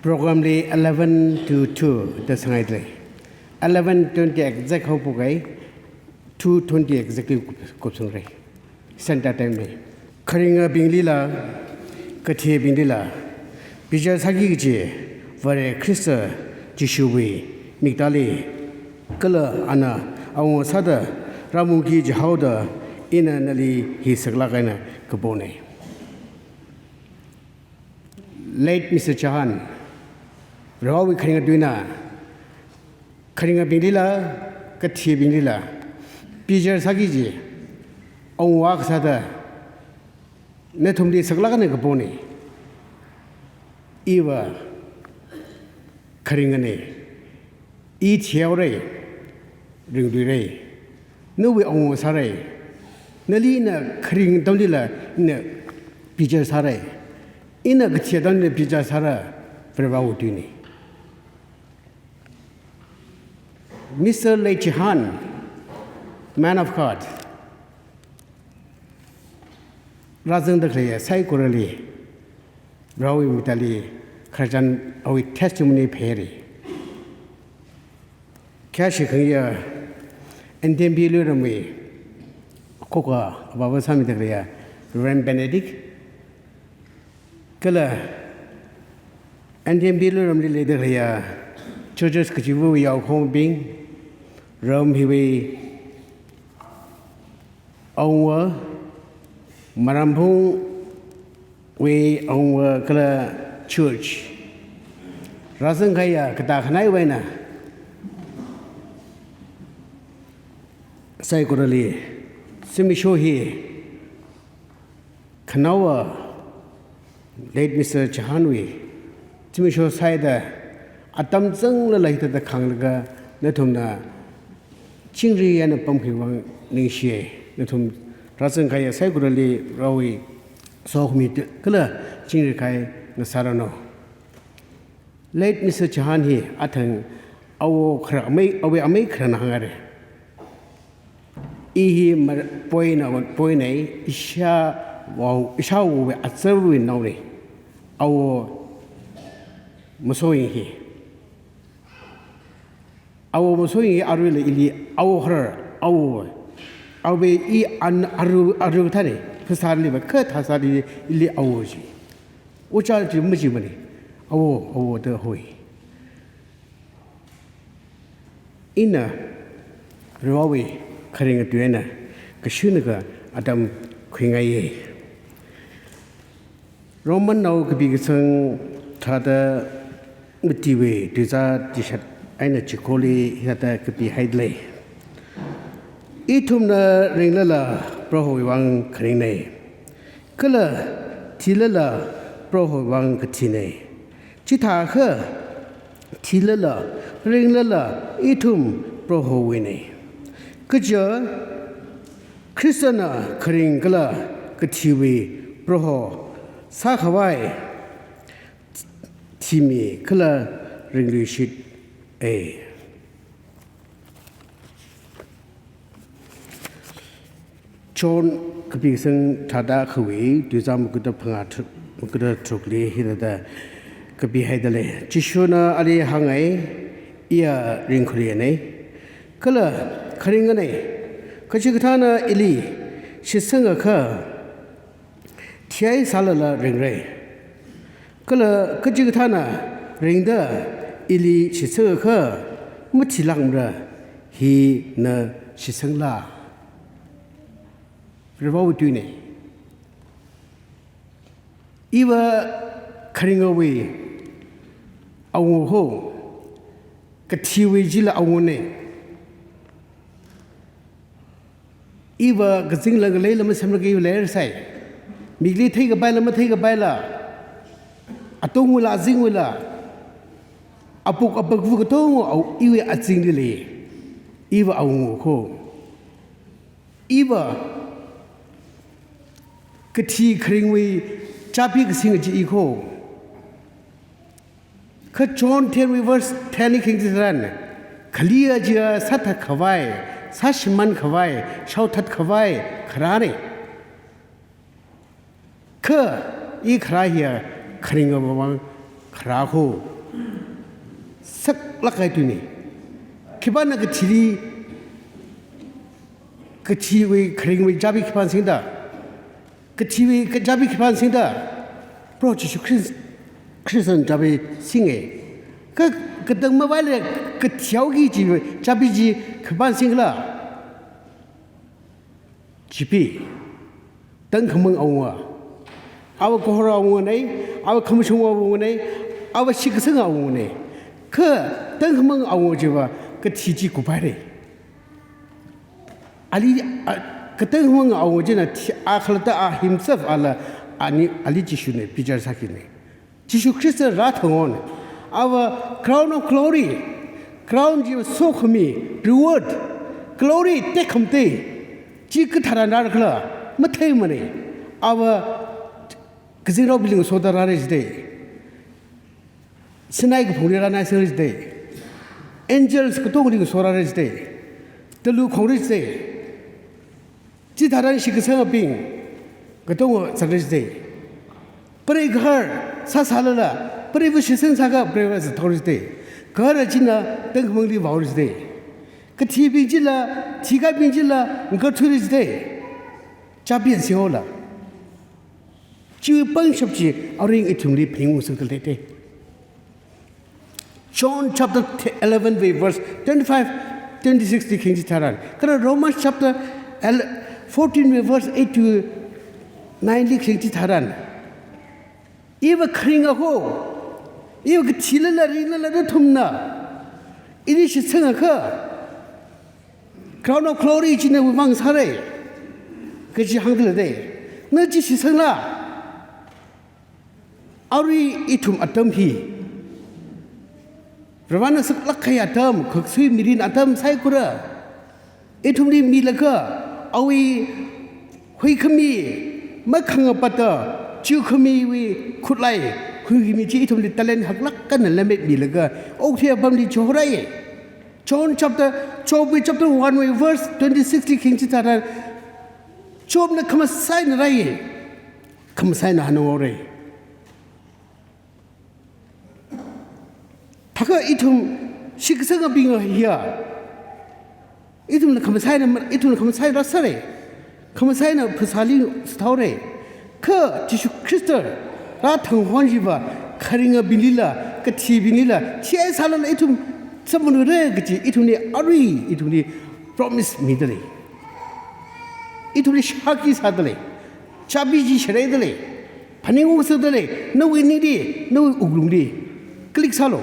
Program li eleven to two da sāngaidalei. Eleven twenty exact haophok kahai, two twenty exactly kup-, kupsangrai. Center time li. Kharingabinglila, kathibinglila, bichar sāki kaji Vare Khrista Jishuwui miktāli, kala ana awunga sāda rāmungki jihaoda ina nali hi saklāk eina kaponei. Late Mister Chauhan, Varewui kharinga tuina, kharingabinglila, kathibinglila, bichar sāki kaji awunga kasāda nathumli saklāk eina kaponei. Iva kharinganei. I thihaorei, ringluirei. Nawui awunga sārei. Nali ina kharing atamlila ina bichar sārei. Ina kathi atamlila bichar sāra, Varewui tuinei. Mister Late Chauhan, man of God, rāzangda khaleiya saikorali, Varewui miktāli khararchan awui testimony pheirei. Khayāshi khangayā N T M B Luiramwui khokha avāva sāmida khaleiya Reverend Benedict, kala N T M B Luiramli leida khaleiya churches kachivawui yaokahomabing, ram hiwui awunga, Maramphungwui awunga kala church, rāzang kahaiya katā khanaiwui eina saikorali zimiksho hi khanaowa Late Mister Chauhanwui zimiksho sāhaida atam zanglala hithāda khānglaga nathumna chingri eina pamkhui vang ningshiya. Nathum rāzang kahaiya saikorali Varewui sokhami kala chingri kahai ngasāranu. Late Mister Chauhan hi athang awo khara amei, awui amei kharana hāngairei. I hi mar-, poina, poinei, ishāwo, ishāwowui azarwui naonei. Awo Masoying hi. Awo Masoying hi aruila ili awo harar, awo. Awui i an aru, aru thānei, phasāli va kha thāsāli ili awo ji. Ojā ji majimanei. Awo, awo da hoi. Ina Varewui kharinga tuina kashunakha atam khuingaiya. Roman nao kapi kasang tharāda matiwui tuizā tishat eina chikholi hithāda kapihaidalei. Ithumna ringlala Prohowui vang kharingnei. Kala thilala Prohowui vang kathinei. Chithākha thilala, ringlala, ithum Prohowuinei. Kaja Khristana kharing kala kathiwui Proho sākhavai thimi kala ringluishitei. John kapi kasang tharāda akhawui tuizā makuda phangā tharuk, makuda tharukli hithāda kapihaidalei. Jishuna ali hāngai, iya ringkhuiranei. Kala kharinganei. Kachikathāna ili shitsangakha thihai sālala ringrei. Kala kachikathāna ringda ili shitsangakha mathilākmara, hina shitsangla. Varewui tuinei. Iva kharingawui awunga ho, kathiwui jila awunganei. Iva kazingla ngaleila masemlakha iva leirasai. Mikli theikapaila matheikapaila, atungwuila azingwuila, apuk apakvu katonga awo iwui azingli lei. Iva awunga ho. Iva kathi kharingwui chāpi kasing kaji i ho. Kha John ten wui verse ten li khayang chitharan, khali aja sāthat khavai, sāshimān khavai, shaothat khavai kharānei. Kha i kharā hiya kharinga vang kharā ho, saklāk kahai tuina. Khipāna kathili, kathiwui, kharingwui chābi khipāna singda? Kathiwui ka-, chābi khipāna singda? Proho Jishu Khrist-, Khristana chābi singa. Kha katang mavaila kathihaoki kaji chābi chi khipāna singkhala? Chipi, tangkhamang awunga. Ava kahor awungana, ava khamashung awungana, ava shitkasang awungana. Kha tangkhamang awunga chiva kathi chi kuphaira. Ali, a, katangkhamang awunga china thi-, a khalatta a himself ala, ani, ali Jishuna bichar sākina. Jishu Khrista rāthang hon, ava crown of glory, crown chi sokhami, reward, glory tekhamatei chi katharan rārakhala matheimana. Ava kazingrao bingli ngasoda rāra jida. Sinai kaphungli rānaiserra jida. Angels katongli ngaso rāra jida. Talu khongra jida. Chitharan shitkasangabing katonga sāra jida. Preigaharsa sālala, preiva shitsang sāakha preiva sāthaora jida. Gahara china tangkhamangli vaora jida. Kathibing chila, thikahaibing chila, ngakarthuira jida. Chābi singhaola. Chiwui pangshap chi arui ithumli phaningungngasakda leida. John chapter eleven wui verse twenty-five, twenty-six li khayang chitharan, kala Romans chapter el-, fourteen wui verse eight to nine li khayang chitharan, iva kharinga ho, iva kathilala ringlala nathumna ili shitsangakha, crown of glory chi nawui vang sāra, kaji hāngda leida. Na chi shitsangla? Arui ithum atam hi, Varivarana saklāk kahai atam, khakasui mirin atam saikora ithumli milaga, awui huikhami, makhangapata, chiwuikhamiwui khutlai, huikhami chi ithumli talent haklāk eina lemmet milaga, okathui apamli chihorāya. John chapter, Jobwui chapter one wui verse twenty-six li khayang chitharan, Jobna khamasai eina rāya. Khamasai eina hanunghaora. Thākha ithum shitkasangabing hiya, ithumna khamasai eina, ithumna khamasai eina rāsāra. Khamasai eina phasāli sāthaora. Kha Jishu Khrista rāthang hon chiva kharingabinglila, kathibinglila, thihai sālala ithum samphangluira kaji ithumli arui ithumli promise mida lei. Ithumli shākhi sāda lei. Chābi chi sharaida lei. Phaningungngasakda lei. Nawui ningli, nawui wuklungli click sālu.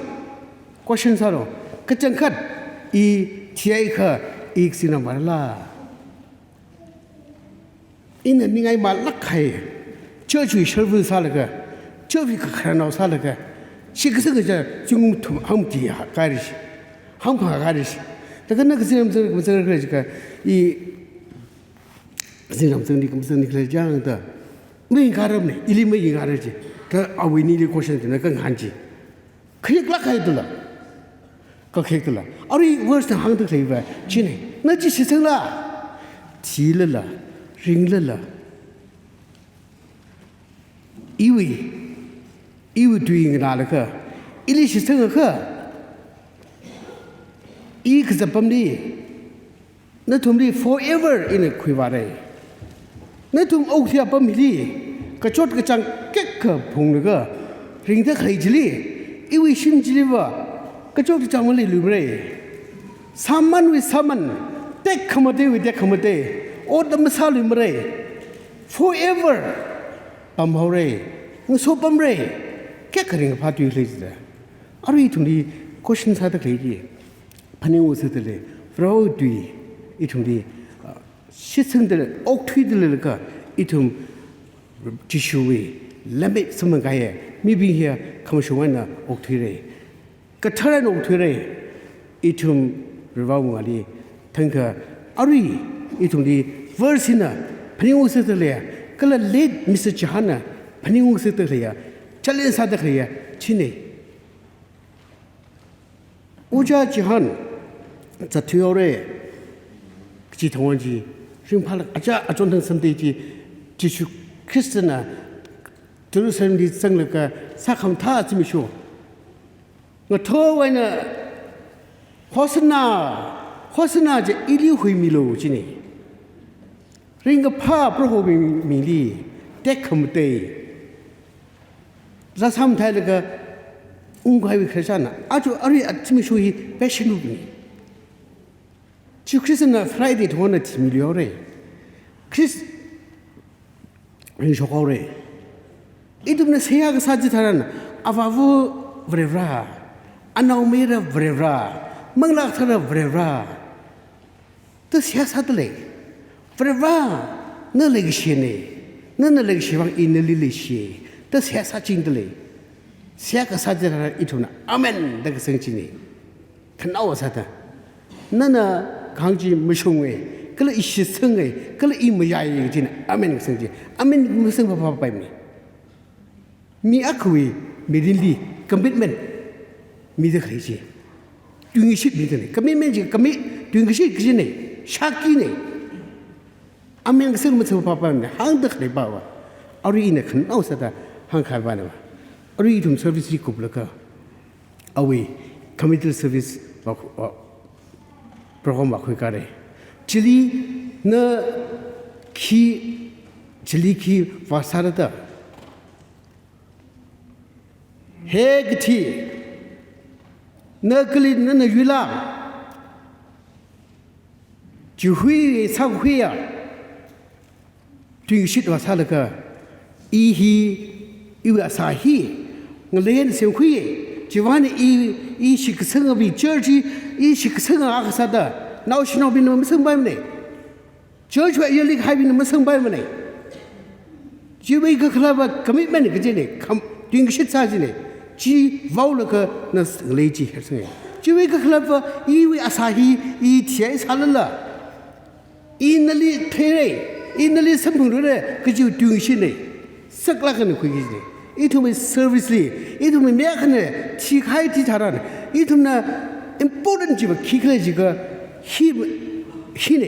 Question sālu. Kachangkhat, i thihaiakha i kazingram marala? Ina mingai malāk kahai, church wui service sālaga, church wui kakharanao sālaga, shitkasang kaja zingkum thum hangmati hāngkahai rishi, hangphang hāngkahai rishi. Thākha na kazingram zang, kazingram khala jiakha, i kazingram zangni, khamazangni khala jiakha da, mayangkhararmana, ili mayangkhararchi. Kha awui ningli question china kangahān chi, khayaklāk kahai tula. Kakhayak tula. Arui verse na hāngda khaleiva china. Na chi shitsangla? Thilala, ringlala, iwui, iwui tui nganālaga, ili shitsangakha, i kazat apamli nathumli forever ina khuivāra. Nathum okathui apam hili kachot kachāng kayākha phunglaga ringda khalei chili, iwui shim chiliva kachot kachāng maleiluimara. Sāmanwui sāman, tekhamateiwui tekhamatei, ot masāluimara. Forever pamhaora, ngasopamra, kayākha ringphā tui khalei chida. Arui ithumli question sāda khalei chi, phaningungngasakda lei, Varewui tui ithumli, ah, shitsangda lei, okthuida leilaga, ithum Jishuwui lemmet samphangkahai mibing hiya khamashung eina okthuira. Kathar eina okthuira. Ithum Varewui mangāli thangkha, arui ithumli verse hina phaningungngasakda leiya, kala late Mister Chauhanna phaningungngasakda leiya, challenge sāda leiya, china. Ojā Chauhan zatthuihaora kaji thang hon chi, ringphālāk, achā achon thang Sunday chi, Jishu Khristana Jerusalemli zanglaga sākhamathā zimiksho, Ngathor eina Hosanna, Hosanna chi ili huimilu jina. Ringkaphā Prohowui mingli tekhamatei. Zāsam thailaga ungkahaiwui khararchanna, aja arui athishurwui Passion Week na. Jishu Khristana Friday thongna thimili haora. Khrist ringshok haora. Ithumna seihā kasā chitharan, Avāva Varivara, Anaomayara Varivara, Manglā Kathara Varivara da seihā sādalei. Varivara, na leikashina. Nana leikashiwui vang ina nali leishi da seihā sāchingdalei. Seihā kasā chitharan ithumna Amen da kasang china. Khanaowa sāda. Nana kahāng chi mashunga, kala i shitsanga, kala i mayāya kajina Amen kasang chi. Amen masang phaphapaimana. Mi akhawui mirinli commitment mida khalei chi. Tuingashit mida khalei. Commitment chi, commit, tuingashit kajina, shakina. Amen kasang masang phaphapaimana, hāngda khalei pava. Arui ina khanaowa sāda hāngkahai pava. Arui ithum service chi kuplaga, awui committal service va, va, program vākhuikāra. Chili na khi, chili khi vāsāra da. He kathi, na kali nana yuila? Chiwui sākhuiya tuingashit vāsālaga, i hi, iwui asā hi ngaleina semkhuiya. Chiwuivang i, i shitkasanga bi church hi, i shitkasanga akha sāda naoshinaobingna masangpaimana. Church wui ayarli kahaibingna masangpaimana. Chiwui kakhalatva commitment kajina, kham, tuingashit sā jina. Chi vaolaga na ngalei chi hersanga. Chiwui kakhalatva iwui asā hi, i thihai sālala, i nali theira, i nali samphangluira kajiwui tuingashitna. Saklāk eina khuiki kajina. Ithumwui service li, ithumwui mi akhana thikahai chitharan, ithumna important chiva khikhala jiakha hi, hina.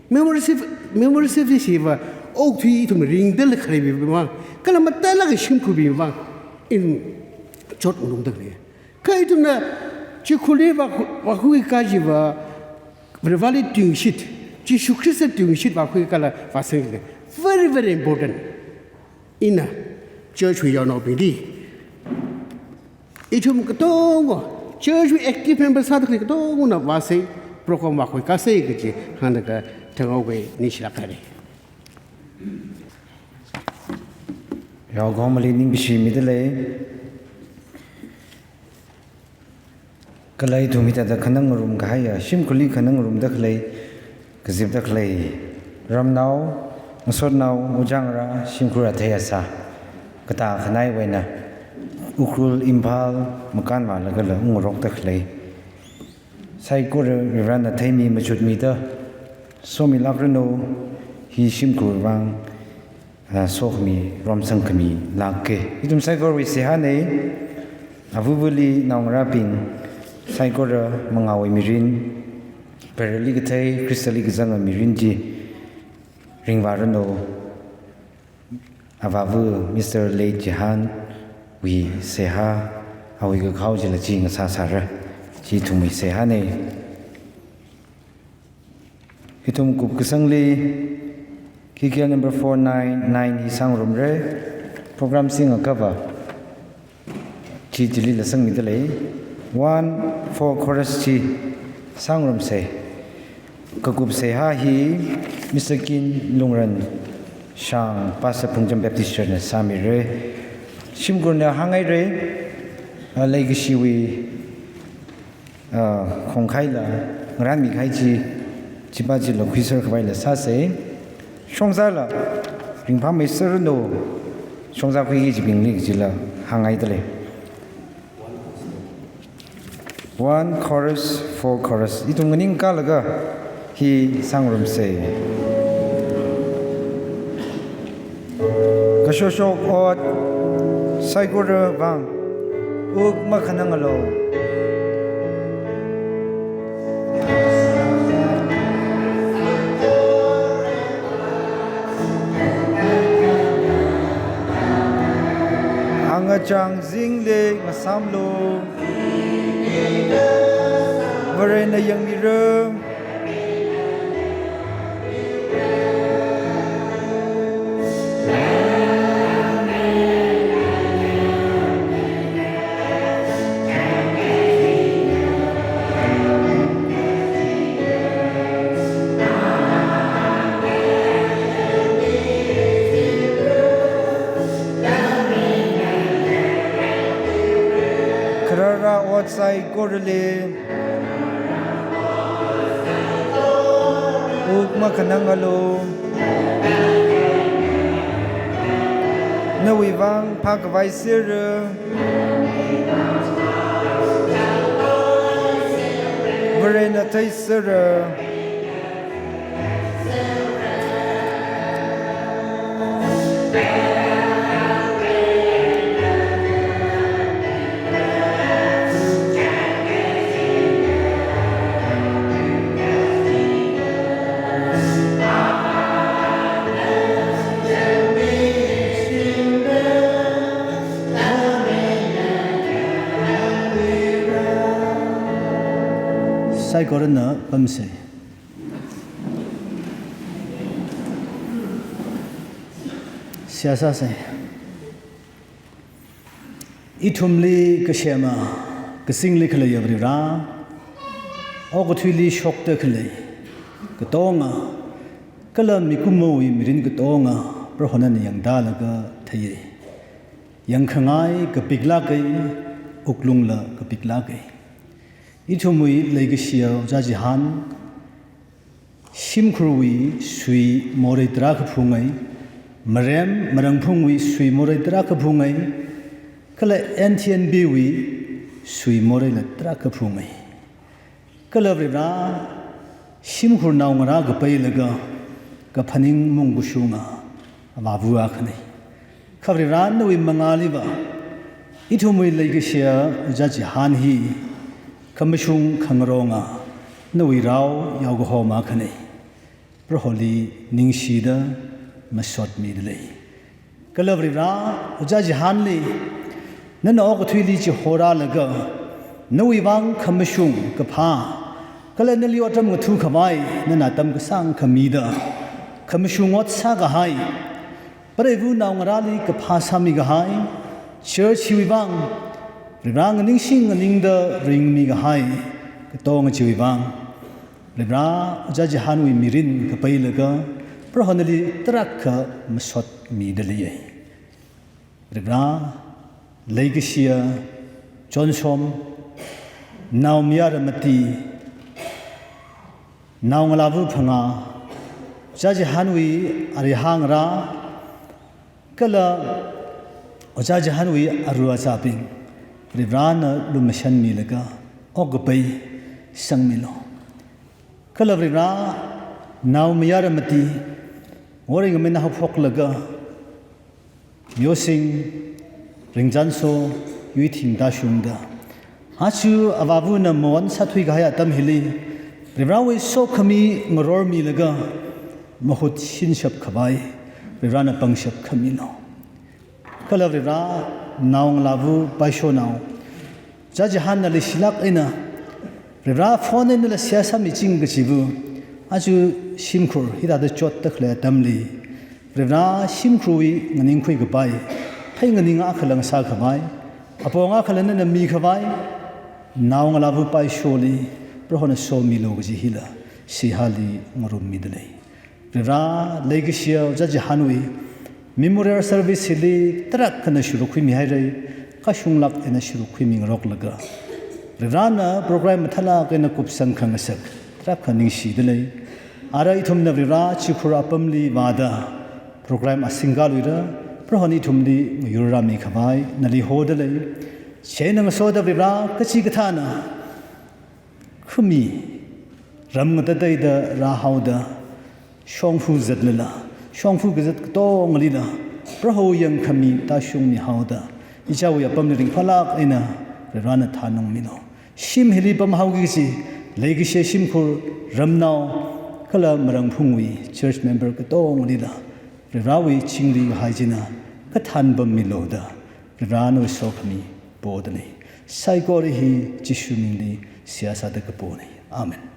Memorial service, memorial service hiva okathui ithum ringda khalei bingwui vang, kala matailāk eina shimkhur bingwui vang, ina chotngarumda khalei. Kha ithumna chikhurli vā, vākhuikā chiva, Varivarali tuingashit, Jishu Khrista tuingashit vākhuikāla vāsangki. Very, very important. Ina church wui yaonaobingli, ithum katonga, church wui active member sāda khalei katongana vāsa, program vākhuikāsa kaji hānglaga thangao khui ningshilāk haira. Yaokahomali ningkashi midalei. Kala ithum hithāda khanang ngarumkahaiya, shimkhurli khanang ngarumda khalei, kazipda khalei ramnao, ngasotnao, ojā ngarā, shimkhur athei asā, katā khanaiwui eina Ukhrul, Imphal, makanvālagala ungrokda khalei, saikora Varivarana theimi machutmida somilākranu, hi shimkhurwui vang, ah, sokhami, romsangkhami lāka. Ithum saikorawui seihāna, avuvali naongarābing saikora mangāwui mirin, Vareli kathei, Khristali kazanga mirin chi ringvāranu. Avāva Mister Late Jehan wui seihā, awui kakhao chila chi ngasāsāra. Chi ithumwui seihāna. Ithum kupkasangli K K L number four nine nine hi sāngarumra. Program singakha va chi chilila sangmidalei. One four chorus chi sāngarumsa. Kakup seihā hi Mister Kin Lungran, Shang, Pastor Phungcham Baptist Church na sāmira. Shimkhurna hānghaira, ah, leikashiwui, ah, khongkhaila ngarānmikahai chi, chipa chila khuiser khavaila sāsa. Shongzāla ringphāmeiserranu, shongzā khuiki kajibingli kajila hānghaidalei. One chorus, four chorus. Ithum nganingkālaga hi sāngarumsa. Kashokshok ot saikorawui vang, wuk makhanangalo. Ngachang zingli ngasāmlu. Varena yangmira. Kharara ot saikorali wuk makhanangalu. Nawui vang phākhavai sera. Varena theisera. Saikorana pamsei. Seihā sāsei. Ithumli kasema, kazingli khaleiya Varivara, okathuili shokda khalei katonga, kala mikumowui mirin katonga, Prohona nana yangdalaga theiya. Yangkhangai kapiklāka, wuklungla kapiklāka. Ithumwui leikashiya Ojā Jihan, shimkhurwui sui morei tarākha phungai, marem marangphungwui sui morei tarākha phungai, kala N T N B wui sui moreila tarākha phungai. Kala Varivara, shimkhur naongarā kapailaga, kaphaning mung kashunga avāva akhana. Kha Varivara nawui mangāliva, ithumwui leikashiya Ojā Jihan hi, khamashung khangaronga, nawui rao yaokahoma akhana. Proholi ningshida masotmida lei. Kala Varivara, Ojā Jihanli, nana okathuili chihorālaga, nawui vang khamashung kaphā, kala nali otram ngathakhavai, nana atam kasāngkha mida, khamashung ot sākahai, preiva naongarāli kaphā sāmikahai, church hiwui vang, Varivara nganingshi nganingda ringmikahai, katonga chiwui vang, Varivara, Ojā Jihanwui mirin kapailaga, Prohona nali tarākha masotmida leiya. Varivara, leikashiya Chonsom, naomayara mati, naongalāva phangā, Ojā Jihanwui arihā ngarā, kala Ojā Jihanwui aruva azābing, Varivarana lumashanmilaga, okkapai sangmilu. Kala Varivara, naomayara mati, worei ngameina haophoklaga, Myosing, Ringchanso, Yuithing tāshungda, aja avāvana mawan sāthuikahai atam hili, Varivarawui sokhami ngarormilaga, mahut shinshapkhavai, Varivarana pangshap khamilu. Kala Varivara, naongalāva paishonao, Ojā Jihanna leishilāk eina, Varivara phone einala seihā sāmiching kajiva, aja shimkhur hithāda chotda khalei atamli, Varivara shimkhurwui nganingkhui kapai, phei nganing akhala ngasākhavai, apong akhala nana mikhavai, naongalāva paisholi, Prohona somilu kaji hila, seihāli ngarummida lei. Varivara, leikashiya Ojā Jihanwui memorial service hili tarākhana sharuk khuimihaira, kashunglāk eina sharuk khuimingaroklaga, Varivarana program mathālāk eina kupsang khangasak, tarākha ningshida lei. Ara ithumna Varivara chikhur apamli vāda, program a singkaluira, Prohona ithumli ngayur rāmikhavai nali hoda lei. Chieina ngasoda Varivara, kachikathāna khami ram ngatateida rāhaoda, shongfa zatlala, shongfa kazat katongalila, Proho yangkhami tāshungmihaoda, ichāwui apamli ringphālāk eina Varivarana thanungmilu. Shim hili pamhaoki kaji, leikashiya shimkhur, ramnao, kala marangphungwui church member katongalila, Varivarawui chingri kahai china kathān pammilu da, Varena sokhami poda lei. Saikora hi Jishu mingli seihā sāda kapona. Amen.